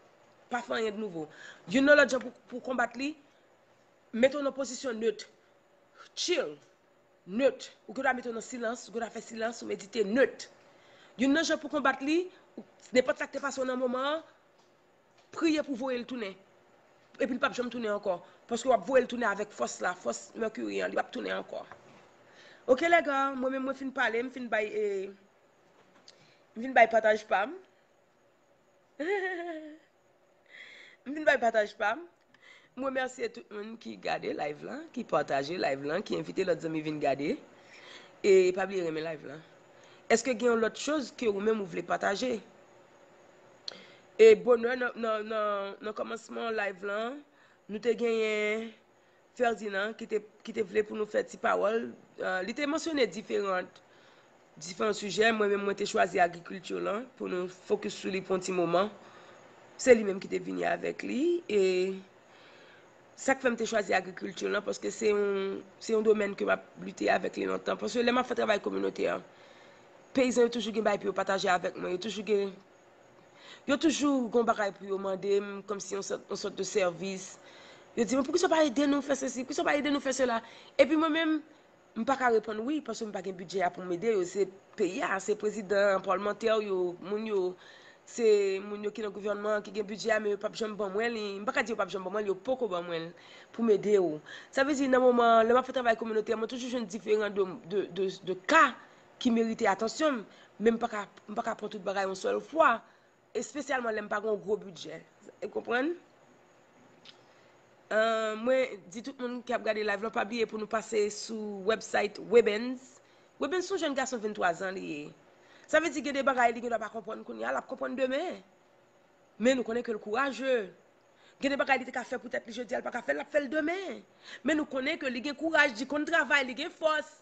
Pa fè anyen de nouvo. Youn nan lòt jan pou, pou konbat li, mete w nan pozisyon nèt. Chill. Nèt. Ou gen dwa mete w nan silans, ou gen dwa fè silans, ou medite nèt. Youn nan jan pou konbat li, ou- nenpòt sa k te pase w nan moman an, priye pou voye l tounen. Epi l p ap janm tounen ankò. Paske w ap voye l tounen avèk fòs la, fòs Mercury an, li p ap tounen ankò. Oke, lèga, mwen menm mwen fin pale, m fin bay, e, m fin bay pataj pa m. M fin bay pataj pa m. M remèsye tout moun ki gade live lan, ki pataje live lan, ki envite lòt zanmi vin gade. E pa bliye renmen live lan. Èske gen yon lòt choz ke ou menm ou vle pataje? E bonè nan, nan, nan, nan kòmansman live lan, nou te genyen Ferdinand ki te, ki te vle pou nou fè ti pawòl. Ah, li te mansyone diferan, diferan sijè. Mwen menm, mwen te chwazi agrikilti lan pou nou fokis sou li pou yon ti moman. Se li menm ki te vini avèk li. E sa k fè m te chwazi agrikilti lan, paske se yon, se yon domèn ke m ap lite avèk li lontan. Paske lè m ap fè travay kominotè, peyizan yo toujou gen bagay pou yo pataje avèk mwen. Yo toujou gen Yo toujou gon bagay pou yo mande m, kòmsi yon sòt, yon sòt de sèvis. Yo di mwen, "Poukisa w pa ede nou fè sesi? Poukisa w pa ede nou fè sela?" Epi mwen menm, m pa ka reponn wi, paske m pa gen bidjè a pou m ede yo. Se peyi a, se prezidan, palmantè yo, moun yo, se moun yo ki nan gouvènman an ki gen bidjè a, men yo p ap janm ban mwen li. M pa ka di yo p ap janm ban mwen li, yo poko ban mwen l pou m ede yo. Sa vle di, nan moman, lè m ap fè travay kominotè, mwen toujou jwenn diferan de, de, de, de ka ki merite atansyon m, men m pa ka, m pa ka pran tout bagay yon sèl fwa. Espesyalman lè m pa gen yon gwo bidjè. Ou konprann? Ah, mwen di tout moun ki ap gade live lan, pa bliye pou nou pase sou website Webens. Webens se yon jèn gason venntwa zan li ye. Sa vle di gen de bagay li gen dwa pa konprann kounye a, l ap konprann demen. Men nou konnen ke l kouraje. Gen de bagay li te ka fè pou tèt li jodi a, l pa ka fè l, l ap fè l demen. Men nou konnen ke li gen kouraj, li konn travay, li gen fòs.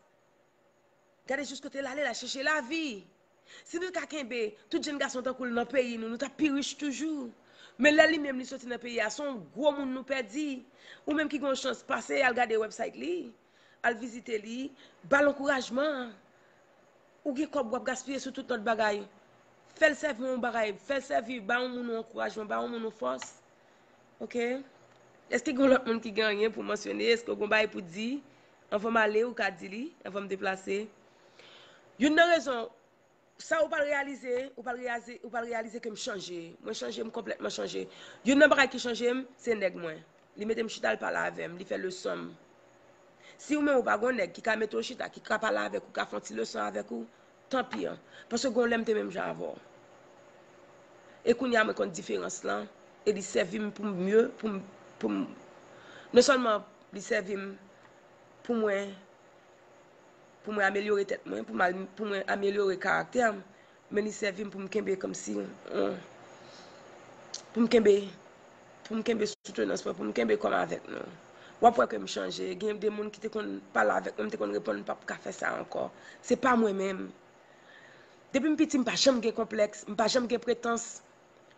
Gade jis kote l ale, l al chèche lavi. Si nou ta kenbe tout jèn gason tankou l nan peyi nou, nou t ap pi rich toujou. Men lè li menm li soti nan peyi a, se yon gwo moun nou pèdi. Ou menm ki gen yon chans, pase al gade website li, al vizite li, ba l ankourajman. Ou gen kòb w ap gaspiye sou tout lòt bagay. Fè l sèvi yon bagay, fè l sèvi, ba yon moun yon ankourajman, ba yon moun yon fòs. Oke? Èske gen lòt moun ki gen anyen pou mansyone? Èske w gen bagay pou di? Anvan m ale, ou ka di li, anvan m deplase. Youn nan rezon, sa ou pral reyalize, ou pral reyalize, ou pral reyalize ke m chanje. Mwen chanje, m konplètman chanje. Youn nan bagay ki chanje m, se nèg mwen. Li mete m chita, l pale avè m, li fè leson m. Si ou menm ou pa gon nèg ki ka mete w chita, ki ka pale avèk ou, ka fè yon ti leson avèk ou, tanpi an. Paske gon lè m te menm jan avè w. E kounye a mwen konn diferans lan, e li sèvi m pou m mye, pou m, pou m, non sèlman li sèvi m pou mwen, pou mwen amelyore tèt mwen, pou m al, pou mwen amelyore karaktè m, men li sèvi m pou m kenbe kòmsi, yon, pou m kenbe, pou m kenbe soutenans mwen, pou m kenbe kò m avèk nou. W ap wè ke m chanje. Gen de moun ki te konn pale avèk mwen, m te konn reponn, m p ap ka fè sa ankò. Se pa mwen menm. Depi m piti, m pa janm gen konplèks, m pa janm gen pretans.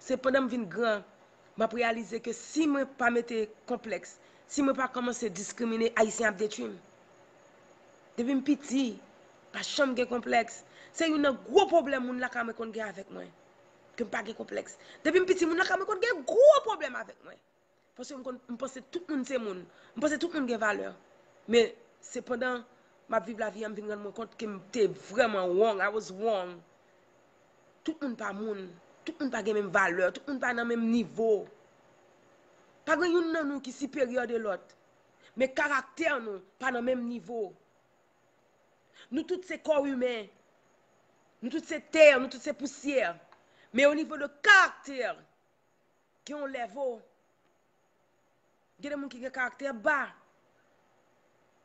Se pandan m vin gran, m ap reyalize ke si mwen pa mete konplèks, si mwen pa kòmanse diskrimine, Ayisyen ap detwi m. Depi m piti, pa janm gen konplèks. Se youn nan gwo pwoblèm moun lakay mwen konn gen avèk mwen. Ke m pa gen konplèks. Depi m piti, moun lakay mwen konn gen gwo pwoblèm avèk mwen. Paske m konn, m panse tout moun se moun. M panse tout moun gen valè. Men, sepandan, m ap viv lavi a, m vin rann mwen kont ke m te vrèman wrong. I was wrong. Tout moun pa moun. Tout moun pa gen menm valè. Tout moun pa nan menm nivo. Pa gen youn nan nou ki siperyè de lòt. Men karaktè nou pa nan menm nivo. Nou tout se kò imen. Nou tout se tè, nou tout se pousyè. Men o nivo de karaktè, gen yon lèvo. Gen de moun ki gen karaktè ba.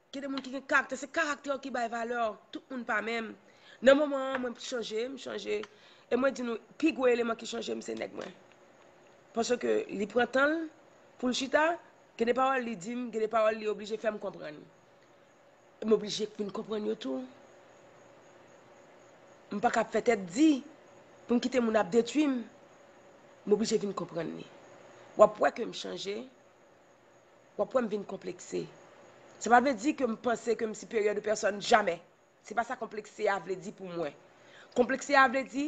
Gen de moun ki gen karaktè, se karaktè ki bay valè. Tout moun pa menm. Nan moman an, mwen chanje, m chanje. E mwen di nou, pi gwo eleman ki chanje m, se nèg mwen. Paske li pran tan l pou l chita, gen de pawòl li di m, gen de pawòl li oblije fè m konprann. M oblije vin konprann yo tou. M pa ka ap fè tèt di pou m kite moun ap detwi m. M oblije vin konprann li. W ap wè ke m chanje. W ap wè m vin konplekse. Sa pa vle di ke m panse ke m siperyè de pèsòn, jamè. Se pa sa konplekse a vle di pou mwen. Konplekse a vle di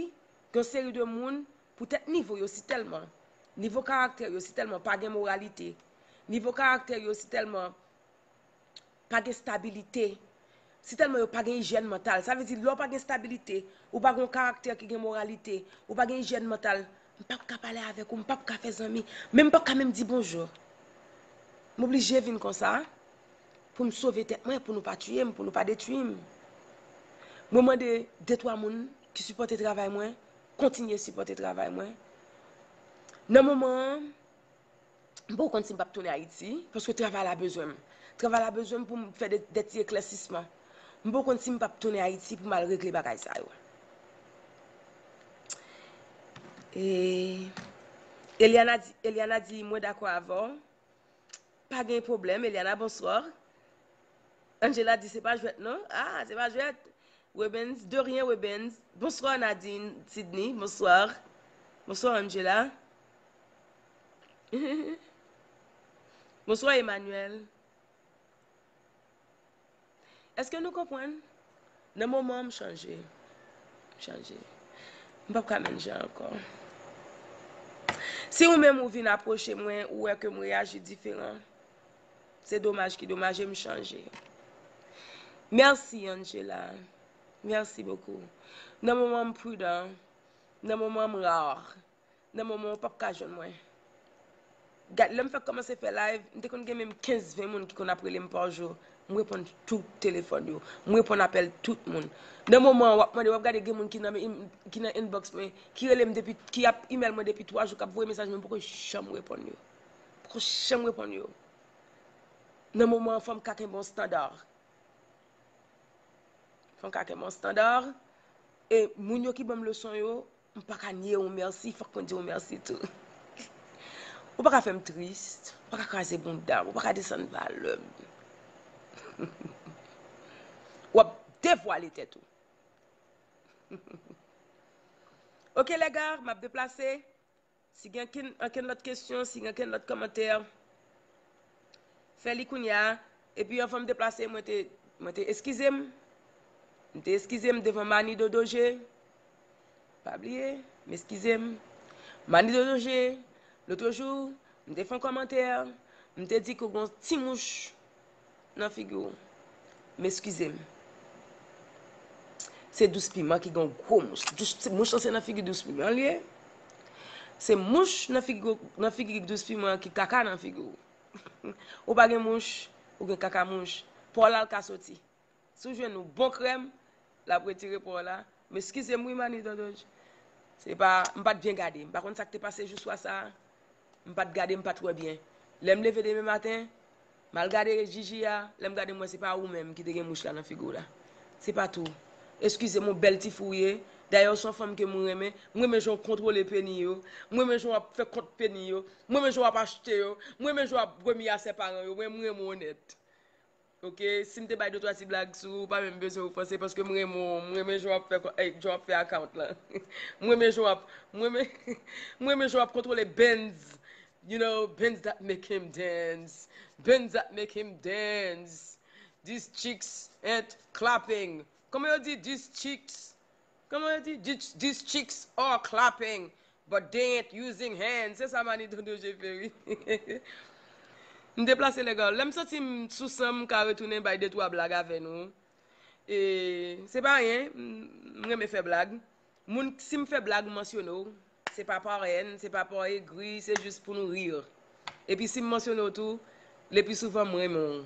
gen yon seri de moun, poutèt nivo yo si tèlman, nivo karaktè yo si tèlman pa gen moralite, nivo karaktè yo si tèlman pa gen stabilite, si tèlman yo pa gen ijyèn mantal. Sa vle di, lè w pa gen stabilite, ou pa gen yon karaktè ki gen moralite, ou pa gen ijyèn mantal, m p ap ka pale avèk ou, m p ap ka fè zanmi, men m p ap ka menm di bonjou. M oblije vin konsa pou m sove tèt mwen, pou nou pa tiye m, pou nou pa detwi m. Mwen mande de twa moun ki sipòte travay mwen, kontinye sipòte travay mwen. Nan moman an, m poko konn si m p ap tounen Ayiti, paske travay la bezwen m. Travay la bezwen m pou m fè de, de ti eklèsisman. M poko konn si m p ap tounen Ayiti pou m al regle bagay sa yo. E Eliana di, Eliana di, mwen dakò avè w. Pa gen pwoblèm, Eliana, bonswa. Angela di se pa jwèt non. Ah, se pa jwèt. Webens, de rien, Webens. Bonsoir, Nadine, Sydney, bonsoir. Bonsoir, Angela. Bonsoir, Emmanuel. Èske nou konprann? Nan moman an, m chanje. M chanje. M p ap ka menm jan ankò. Si ou menm ou vin apwoche mwen, ou wè ke m reyaji diferan, se domaj ki domaje, m chanje. Mèsi, Angela. Mèsi bokou. Nan moman an, m pridan. Nan moman an, m rare. Nan moman w p ap ka jwenn mwen. Gad, lè m fèk kòmanse fè live, m te konn gen menm kenz ven moun ki konn ap rele m pa jou. M reponn tout telefòn yo. M reponn apèl tout moun. Nan moman an, w ap mande, w ap gade gen moun ki nan, ki nan inbox mwen, ki rele m depi, ki ap email mwen depi twa jou, k ap voye mesaj, men m poko janm reponn yo. Poko janm reponn yo. Nan moman an, fò m ka kenbe yon estanda. Fò m ka kenbe yon estanda. E moun yo ki ban m leson yo, m pa ka nye yo mèsi, fòk mwen di yo mèsi tou. Ou pa ka fè m tris, ou pa ka kraze bounda m, ou pa ka desann valè m. W ap devwale tèt ou. Oke, lèga, m ap deplase. Si gen ankenn, ankenn lòt kesyon, si gen ankenn lòt kòmantè, fè li kounye a. Epi anvan m deplase, mwen te, mwen te eskize m. M te eskize m devan Mani Dodoje. Pa bliye, m eskize m. Mani Dodoje, lotrejou, m te fè yon kòmantè, m te di ke w gen yon ti mouch nan figi w. M eskize m. Se dous piman ki gen yon gwo mouch. Dous, mouch lan se nan figi dous piman l ye. Se mouch nan figi, nan figi dous piman ki kaka nan figi w. Ou pa gen mouch, ou gen kaka mouch. Pa w la l ka soti. Si w jwenn yon bon krèm, l ap retire pa w la. M eskize m wi, Mani Dodoj. Se pa, m pa t byen gade. M pa konn sa k te pase jou swa sa a. M pa t gade, m pa t wè byen. Lè m leve demen maten, m al gade Jiji a, lè m gade m wè se pa ou menm ki te gen mouch la nan figi w la. Se pa tou. Eskize m, yon bèl ti fi w ye. Dayè, w se yon fanm ke m renmen. M renmen jan w kontwole peni yo. M renmen jan w ap fè kont peni yo. M renmen jan w ap achte yo. M renmen jan w ap remi a sè paran yo. Mwen, m renmen w nèt. Oke, si m te bay de twa ti blag sou ou, ou pa menm bezwen ofanse, paske m renmen w, m renmen jan w ap fè kò-, ey, jan w ap fè account lan. M renmen jan w ap, m renmen, m renmen jan w ap kontwole Benz. You know, Benz that make him dance. Benz that make him dance. These chicks ain't clapping. Kòman yo di, these chicks Kòman yo di? These chicks are clapping, but they ain't using hands. Se sa Manito Doje fè, wi. M deplase lè gòl. Lè m santi m sou san, m ka retounen bay de twa blag avè nou. E, se pa anyen, m, m renmen fè blag. Moun, si m fè blag, m mansyone w. Se pa pa èn, se pa pa egri, se jis pou nou ri. Epi si m mansyone w tou, le pli souvan m renmen w.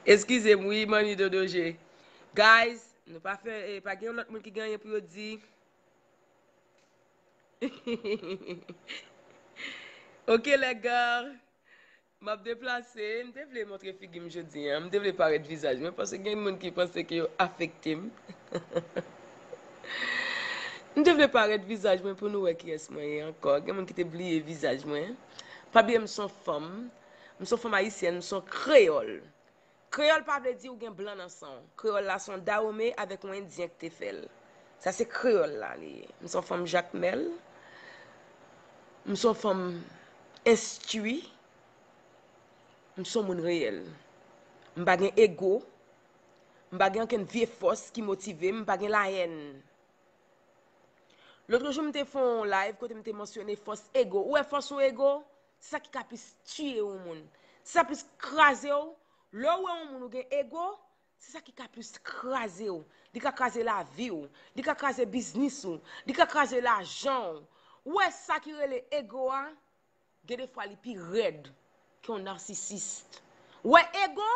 Eskize m, wi, Manito Doje. Guys, nou pa fè, eh, pa gen yon lòt moun ki gen anyen pou yo di. Ok, les gars. M ap deplase, m te vle montre figi m jodi a, m te vle parèt vizaj mwen, paske gen moun ki panse ke yo afekte m. M te vle parèt vizaj mwen pou nou wè kiyès mwen ye ankò. Gen moun ki te bliye vizaj mwen. Pa bliye m se yon fanm, m se yon fanm ayisyèn, m se yon kreyòl. Kreyòl pa vle di ou gen blan nan san w. Kreyòl la se yon Dawome avèk yon Endyen ki te fè l. Sa se kreyòl la li ye. M se yon fanm Jakmèl. M se yon fanm enstwi. M se yon moun reyèl. M pa gen ego. M pa gen okenn vye fòs ki motive m. M pa gen lahèn. Lòt jou, m te fè yon live kote m te mansyone fòs ego. Ou wè fòs yon ego? Se sa ki ka plis tiye yon moun. Se sa plis kraze w. Lè w wè yon moun ou gen ego, se sa ki ka plis kraze w. Li ka kraze lavi w. Li ka kraze biznis ou. Li ka kraze lajan w. Ou wè sa ki rele ego a? Gen de fwa li pi rèd ke yon nasisis. Ou wè ego?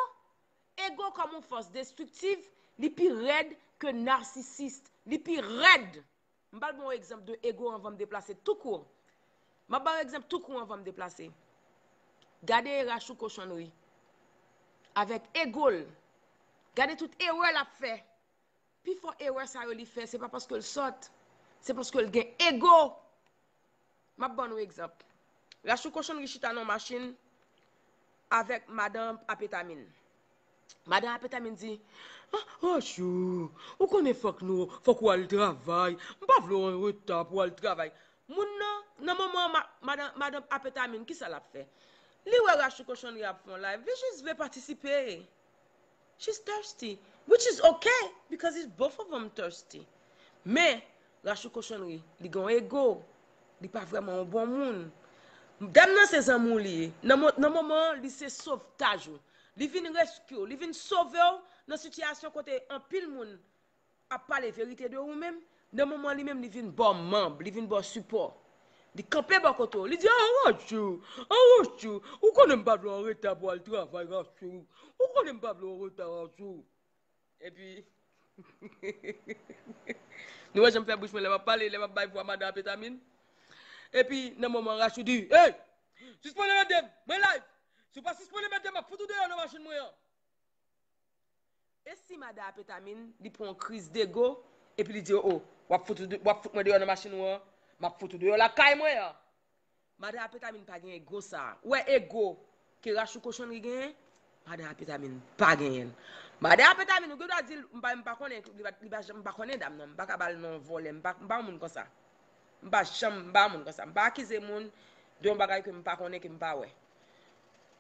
Ego kòm yon fòs destriktiv, li pi rèd ke nasisis. Li pi rèd. M pral ba w egzanp de ego anvan m deplase tou kou. M ap ba w egzanp tou kou anvan m deplase. Gade Rachou Kochonri. Avèk ego l. Gade tout erè l ap fè. Pifò erè sa yo li fè, se pa paske l sòt. Se paske l gen ego. M ap ban nou egzanp. Rachou Kochonri chita nan machin avèk madan Apetamin. Madan Apetamin di, "Ah, Rachou, ou konnen fòk nou, fòk ou al travay. M pa vle w an reta pou w al travay." Moun nan, nan moman ma, madan, madan Apetamin, kisa l ap fè? Li wè Rachou Kochonri ap fè yon live, li jis vle patisipe. She's thirsty, which is okay because it's both of them thirsty. Men, Rachou Kochonri, li gen yon ego. Li pa vrèman yon bon moun. Dam nan se zanmi w li ye. Nan mo, nan moman an, li se sovtaj ou. Li vin reskye w, li vin sove w nan sitiyasyon kote anpil moun ap pale verite de ou menm. Nan moman li menm, li vin ba w manb, li vin ba w sipò. Li kanpe bò kote w. Li di, "Ah, Rachou, ah, Rachou, ou konnen m pa vle w an reta pou al travay, Rachou. Ou konnen m pa vle w an reta, Rachou." Epi, nou wè jan m fè bouch mwen lè m ap pale, lè m ap bay vwa madan Apetamin. Epi, nan moman Rachou di, "Hey! Sispann anmède m! Mwen live! Si w pa sispann anmède m, m ap fout ou deyò nan machin mwen an." E si madan Apetamin, li pran yon kriz dego, epi li di, "Oh, oh, w ap fout, w ap fout mwen deyò nan machin ou an, m ap fout ou deyò lakay mwen an." Madan Apetamin pa gen ego sa. Ou wè ego ke Rachou Kochonri genyen? Madan Apetamin pa genyen l. Madan Apetamin, ou gen dwa di l, m pa, m pa konnen, li pa, li pa janm, m pa konnen dam nan, m pa ka ba l non vòlè, m pa, m pa yon moun konsa. M pa janm, m pa yon moun konsa. M pa akize moun de yon bagay ke m pa konnen, ke m pa wè.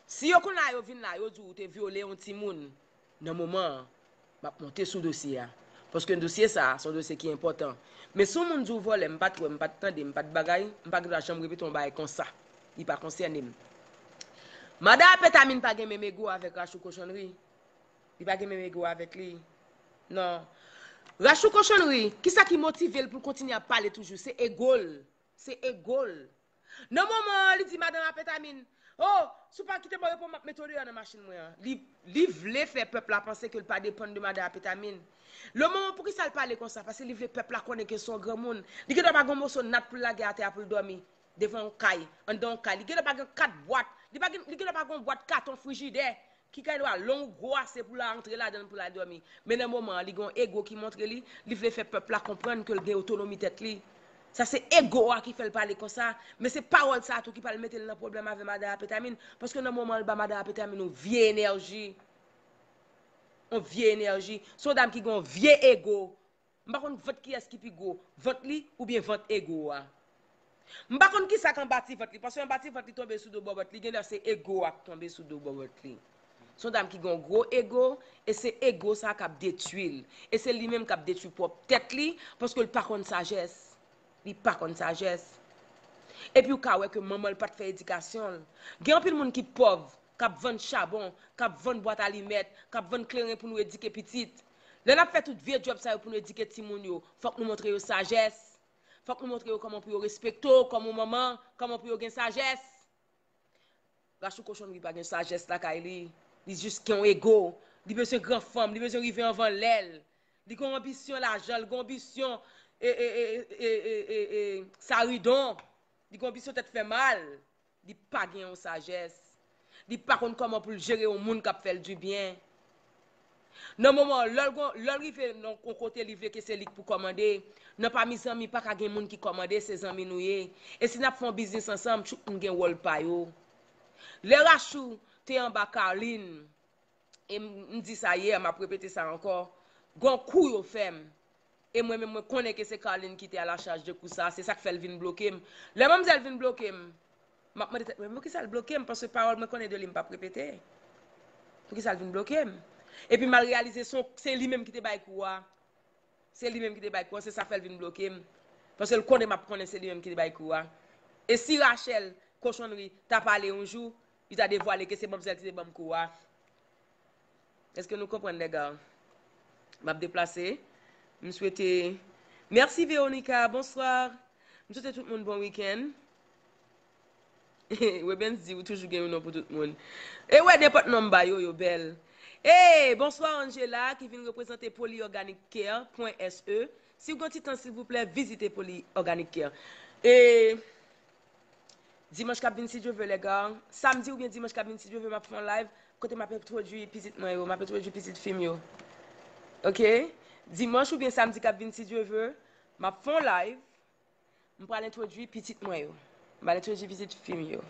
Si yo konn la, yo vin la, yo di w ou te vyole yon timoun, nan moman an, m ap monte sou dosye a. Paske dosye sa a, se yon dosye ki enpòtan. Men si yon moun di w vòlè, m pa t wè, m pa t tande, m pa t bagay, m pa gen dwa janm repete yon bagay konsa. Li pa konsène m. Madan Apetamin pa gen menm ego avèk Rachou Kochonri. Li pa gen menm ego avèk li. Non. Rachou Kochonri, kisa ki motive l pou l kontinye ap pale toujou? Se ego l. Se ego l. Nan moman an, li di madan Apetamin, "Oh, si w pa kite m reponn, m ap mete w deyò nan machin mwen an." Li, li vle fè pèp la panse ke l pa depann de madan Apetamin. Le moman, poukisa l pale konsa? Paske li vle pèp la konnen ke l se yon granmoun. Li gen dwa pa gen yon moso nat pou l lage atè a pou l dòmi devan yon kay, anndan yon kay. Li gen dwa pa gen kat bwat. Li pa gen, li gen dwa pa gen yon bwat katon frijidè ki kay dwa long gwo ase pou l antre ladan l pou l al dòmi. Men nan moman an, li gen yon ego ki montre li, li vle fè pèp la konprann ke l gen otonomi tèt li. Sa se ego a ki fè l pale konsa, men se pawòl sa a tou ki pral mete l nan pwoblèm avè madan Apetamin, paske nan moman an, l ba madan Apetamin yon vye enèji. Yon vye enèji. Se yon dam ki gen yon vye ego. M pa konn vant kiyès ki pi gwo, vant li oubyen vant ego a. M pa konn kisa k anba ti vant li, paske anba ti vant li tonbe sou do bòbòt li, genlè se ego a k tonbe sou do bòbòt li. Se yon dam ki gen yon gwo ego, e se ego sa k ap detwi l. E se li menm k ap detwi pwòp tèt li, paske l pa konn sajès. Li pa konn sajès. Epi w ka wè ke manman l pa t fè edikasyon l. Gen anpil moun ki pòv, k ap vann chabon, k ap vann bwat alimèt, k ap vann kleren pou nou edike pitit. Lè n ap fè tout vye djòb sa yo pou nou edike timoun yo, fòk nou montre yo sajès. Fòk nou montre yo kòman pou yo respekte w kòm yon manman, kòman pou yo gen sajès. Rachou kochonri pa gen sajès lakay li. Li jis gen yon ego. Li bezwen gran fanm, li bezwen rive anvan lè l. Li gen yon anbisyon lajan, li gen yon anbisyon e, e, e, e, e, e, e, saridon. Li gen yon anbisyon tèt fè mal. Li pa gen yon sajès. Li pa konn kòman pou l jere yon moun k ap fè l dibyen. Nan moman, lè l gon- lè l rive nan yon kote li vle ke se li k pou kòmande, nan pami zanmi pa ka gen moun ki kòmande, se zanmi nou ye. E si n ap fè yon biznis ansanm, tout moun gen wòl pa yo. Lè Rachou te anba Carline, e m, m di sa yè, m ap repete sa ankò, gon kou yo fè m. E mwen menm, mwen konnen ke se Carline ki te a la chaj de kou sa, se sa k fè l vin bloke m. Lè manmzèl vin bloke m, m ap mande tèt mwen, poukisa l bloke m? Paske pawòl mwen konnen de li, m p ap repete. Poukisa l vin bloke m? Epi m al reyalize se, se li menm ki te bay kou a. Se li menm ki te bay kou a, se sa fè l vin bloke m. Paske l konnen m ap konnen se li menm ki te bay kou a. E si Rachel, kochonri, ta pale yon jou, li ta devwale ke se manmzèl ki te ban m kou a. Èske nou konprann, lèga? M ap deplase. M swete. Mèsi, Veronica. Bonswa. M swete tout moun bon wikenn. Webens di, ou toujou gen yon non pou tout moun. E wè, nenpòt non m ba yo, yo bèl. Hey, bonswa, Angela, ki vin reprezante Poly Organic Care pwen S E. Si w gen ti tan, silvouplè, vizite Poly Organic Care. E Dimanch k ap vin, si Dye vle, lèga. Samdi oubyen dimanch k ap vin, si Dye vle, m ap fè yon live kote m ap entwodui pitit mwen yo, m ap entwodui pitit fi m yo. Oke? Dimanch oubyen samdi k ap vin, si Dye vle, m ap fè yon live. M pral entwodui pitit mwen yo. M pral entwodui pitit fi m yo.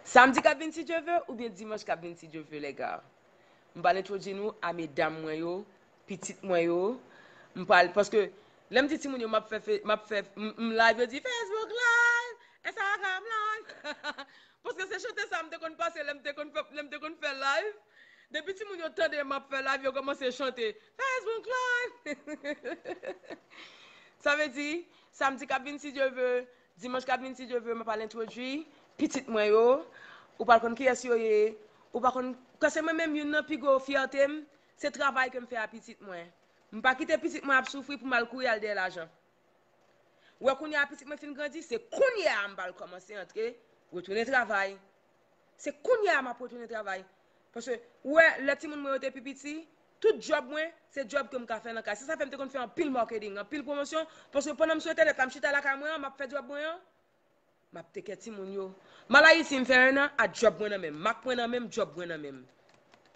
Samdi k ap vin, si Dye vle, oubyen dimanch k ap vin, si Dye vle, lèga. M pral entwodui nou a medam mwen yo, pitit mwen yo. M pral, paske lè m di timoun yo m ap fè, fe- m ap fè, m, m live, yo di Facebook live, Instagram live. Paske se chante sa m te konn pase lè m te konn fè, lè m te konn fè live. Depi timoun yo tande m ap fè live, yo kòmanse chante Facebook live. Sa vle di, samdi k ap vin, si Dye vle, dimanch k ap vin, si Dye vle, m ap al entwodui pitit mwen yo. Ou pral konn kiyès yo ye. Ou pa konn, paske mwen menm, youn nan pi gwo fyète m, se travay ke m fè a pitit mwen. M pa kite pitit mwen ap soufri pou m al kouri al dèyè lajan. Ou wè kounye a pitit mwen fin grandi, se kounye a m pral kòmanse antre, retounen travay. Se kounye a m ap retounen travay. Paske, ou wè, lè timoun mwen yo te pi piti, tout djòb mwen, se djòb ke m ka fè nan kay. Se sa fè m te konn fè anpil marketing, anpil pwomosyon. Paske pandan m sou entènèt la, m chita lakay mwen an, m ap fè djòb mwen an, m ap tekè timoun yo. M al Ayiti, m fè en an, a djòb mwen nan men m. Mak mwen nan men m, djòb mwen nan men m.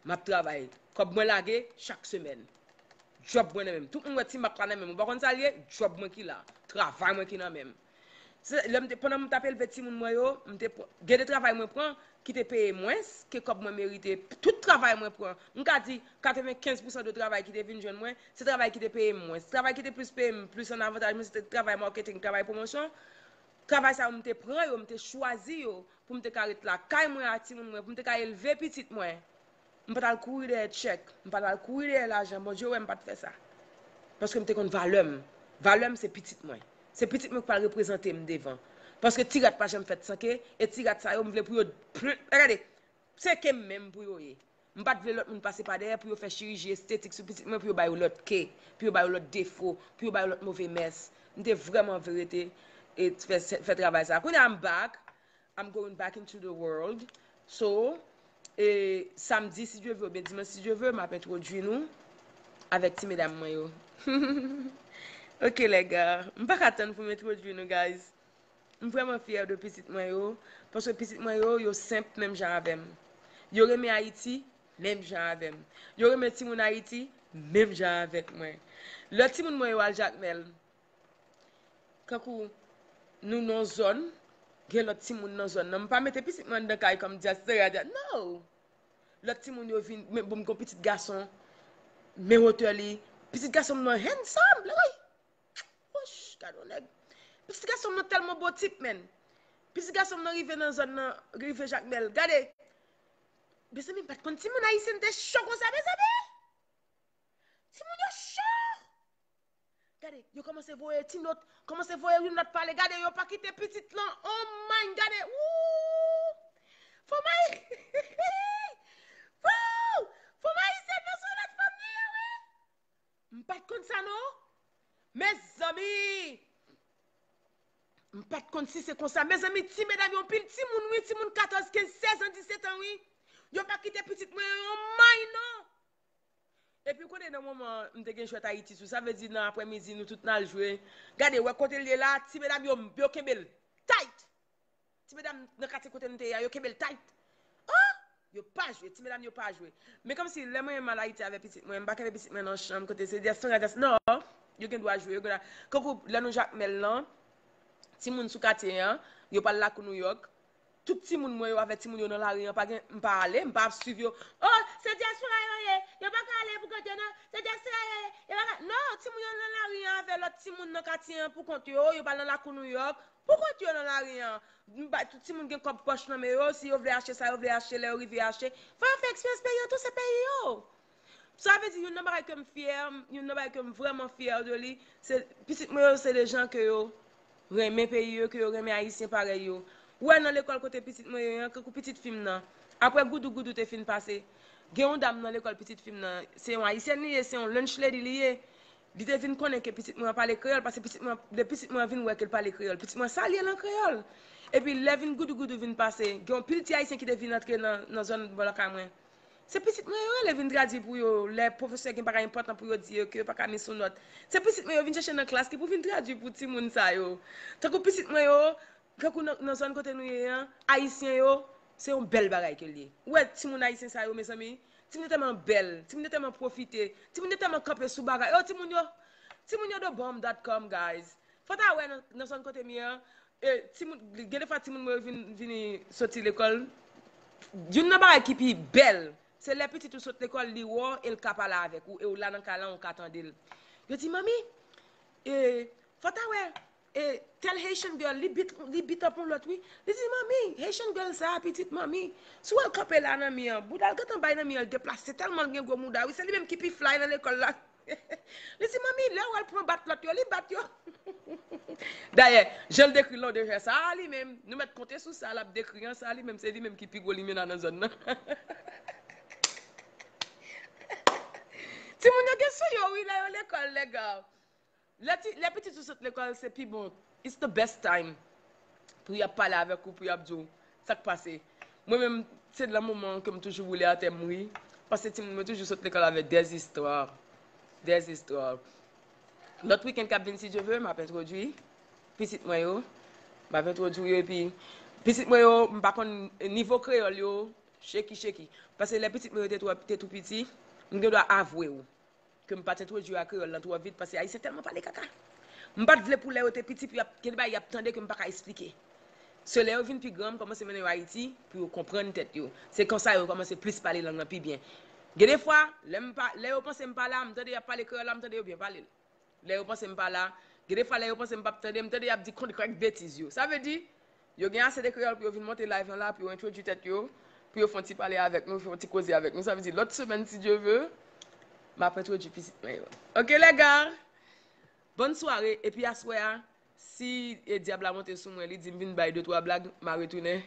M ap travay. Kòb mwen lage chak semèn. Djòb mwen nan men m. Tout moun wè ti mak la nan men m. Ou pa konn sa l ye? Djòb mwen ki la. Travay mwen ki nan men m. Se, lè m te, pandan m t ap elve timoun mwen yo, m te pran, gen de travay mwen pran ki te peye mwens ke kòb mwen merite. Tout travay mwen pran, m ka di katrevenkenz pousan de travay ki te vin jwenn mwen, se travay ki te peye m mwens. Travay ki te plis peye m, plis an avantaj mwen, se te travay marketing, travay pwomosyon. Travay sa yo, m te pran yo, m te chwazi yo pou m te ka ret lakay mwen ak timoun mwen, pou m te ka elve pitit mwen. M pa t al kouri dèyè tchèk, m pa t al kouri dèyè lajan. Bondye wè m pa t fè sa. Paske m te konn valè m. Valè m se pitit mwen. Se pitit mwen ki pral reprezante m devan. Paske ti rat pa janm fèt san ke, e ti rat sa yo, m vle pou yo plen, gade, se ke m menm pou yo ye. M pa t vle lòt moun pase pa dèyè pou yo fè chiriji estetik sou pitit mwen, pou yo ba yo lòt ke, pou yo ba yo lòt defo, pou yo ba yo lòt move mès. M te vrèman vle rete e fè, fè travay sa. Kounye a, I'm back. I'm going back into the world. So, e, samdi, si Dye vle, oubyen dimanch, si Dye vle, m ap entwodui nou avèk ti medam mwen yo. Ok, lèga. M pa ka tann pou m entwodui nou, guys. M vrèman fyè de pitit mwen yo, paske pitit mwen yo, yo senp menm jan avè m. Yo renmen Ayiti menm jan avè m. Yo renmen timoun Ayiti menm jan avèk mwen. Lè timoun mwen yo al Jakmèl, kankou nou nan zòn, gen lòt timoun nan zòn nan. M pa mete pitit mwen anndan kay kòm dyaspora, dya-, no! Lòt timoun yo vin, men bon, m gon pitit gason, men wotè li. Pitit gason m nan handsome, lè woy! Wouch, gade yon nèg. Pitit gason m nan tèlman bo tip, menn. Pitit gason m nan rive nan zòn nan, rive Jakmèl. Gade! Mezanmi, m pa t konn timoun ayisyen te cho konsa, mezanmi. Timoun yo cho. Gade, yo kòmanse voye ti nòt, kòmanse voye youn lòt pale. Gade, yo pa kite pitit lan. Oh my, gade. Woo! Fanm ay-, woo! Fanm ayisyen nan se lòt fanm li ye, wi. M pa t konn sa, non. Mezanmi! M pa t konn si se konsa. Mezanmi, ti medam yo, pil timoun, wi, timoun katòz, kenz, sèz an, disèt an, wi. Yo pa kite pitit mwen yo yon may, non. Epi, w konnen nan moman, m te gen jwèt Ayiti sou, sa vle di nan aprèmidi, nou tout n al jwe. Gade, wè kote l ye la, ti medam yo, yo kenbe l tight. Ti medam nan katye kote nou te ye a, yo kenbe l tight. Oh! Yo pa jwe, ti medam yo pa jwe. Men kòmsi lè mwen menm al Ayiti avèk pitit mwen, m pa kenbe pitit mwen nan chanm kote se dyaspora, dyaspora. Non, yo gen dwa jwe, yo gen dwa. Kankou lè nou Jakmèl lan, timoun sou katye an, yo pral lakou Nouyòk. Tout timoun mwen yo avèk timoun yo nan lari an, pa gen, m pa ale, m pa ap swiv yo. Oh, se dyaspora yo ye, yo pa ka ale pou kont yo non, se dyaspora yo ye, yo pa ka. Non, timoun yo nan lari an avèk lòt timoun nan katye an pou kont yo, yo pral nan lakou Nouyòk, pou kont yo nan lari an. M bay tout timoun gen kòb pòch nan men yo, si yo vle achte sa yo vle achte, lè yo rive achte, fò yo fè eksperyans peyi an tou, se peyi yo. Sa vle di, youn nan bagay ke m fyè, youn nan bagay ke m vrèman fyè de li, se pitit mwen yo, se de jan ke yo renmen peyi yo, ke yo renmen Ayisyen parèy yo. Ou wè nan lekòl kote pitit mwen yo an, kankou pitit fi m nan, apre Goudougoudou te fin pase, gen yon dam nan lekòl pitit fi m nan, se yon Ayisyèn li ye, se yon lunch lady li ye. Li te vin konnen ke pitit mwen an pale kreyòl, paske pitit mwen, lè pitit mwen an vin wè ke l pale kreyòl, pitit mwen salye l an kreyòl. Epi lè vin Goudougoudou vin pase, gen yon pil ti Ayisyen ki te vin antre nan, nan zòn bò lakay mwen. Se pitit mwen yo rele vin tradui pou yo, lè pwofesè gen bagay enpòtan pou yo di yo, ke yo pa ka met sou nòt. Se pitit mwen yo vin chèche nan klas ki pou vin tradui pou timoun sa yo. Tankou pitit mwen yo, kankou nan, nan zòn kote nou ye an, Ayisyen yo, se yon bèl bagay ke l ye. Ou wè timoun ayisyen sa yo, mezanmi, timoun yo tèlman bèl, timoun yo tèlman pwofite, timoun yo tèlman kanpe sou bagay. Oh, timoun yo, timoun yo de bomb dot com, guys. Fò ta wè nan, nan zòn kote m ye an, e, timoun, gen de fwa timoun mwen yo vin, vini soti lekòl. Youn nan bagay ki pi bèl, se lè pitit ou sot lekòl, li wè w e l ka pale avèk ou, e w la nan kay la, ou ka tande l. Yo di, "Manmi, e, fò ta wè, e, tèl Haitian girl, li beat, li beat up yon lòt, wi." Li di, "Manmi, Haitian girl sa a, pitit manmi. Si w wè l kanpe la nan mi an, bouda l gentan bay nan mi an, l deplase tèlman l gen gwo mouda, wi. Se li menm ki pi fly nan lekòl la." Li di, "Manmi, lè w wè l pran bat lòt yo, li bat yo." Dayè, jan l dekri lòdejè sa a li menm, nou mèt konte sou sa l ap dekri an, sa a li menm, se li menm ki pi gwo limena nan zòn nan. Timoun yo gen sou yo, wi, lè yo lekòl, lèga. Lè ti, lè pitit ou sot lekòl, se pi bon. It's the best time. Pou y ap pale avèk ou, pou y ap di w sa k pase. Mwen menm, se nan moman ke m toujou boule atè m ri. Paske timoun mwen toujou sot lekòl avèk des histoires. Des histoires. Lòt wikenn k ap vin, si Dye ve, m ap entwodui pitit mwen yo. M ap entwodui yo, epi pitit mwen yo, m pa konn nivo kreyòl yo, cheki, cheki. Paske lè pitit mwen yo te twò, te tou piti, m gen dwa avwe w ke m pa t entwodui a kreyòl lan twò vit, paske Ayisyen tèlman pale kaka. M pa t vle pou lè yo te piti, pou y ap, gen de bagay y ap tande ke m pa ka esplike. Se lè yo vin pi gran, m kòmanse mennen yo Ayiti, pou yo konprann tèt yo. Se konsa yo kòmanse plis pale lang lan pi byen. Gen de fwa, lè m pa, lè yo panse m pa la, m tande y ap pale kreyòl la, m tande yo byen pale l. Lè yo panse m pa la, gen de fwa lè yo panse m p ap tande, m tande y ap di konn krèk betiz yo. Sa vle di, yo gen ase de kreyòl pou yo vin monte live lan la, pou yo entwodui tèt yo, pou yo fè yon ti pale avèk nou, fè yon ti koze avèk nou. Sa vle di, lòt semèn, si Dye ve, m ap entwodui pitit mwen yo. Oke, lèga? Bòn sware, epi aswè a, si, e, dyab la monte sou mwen, li di m vin bay de twa blag, m a retounen.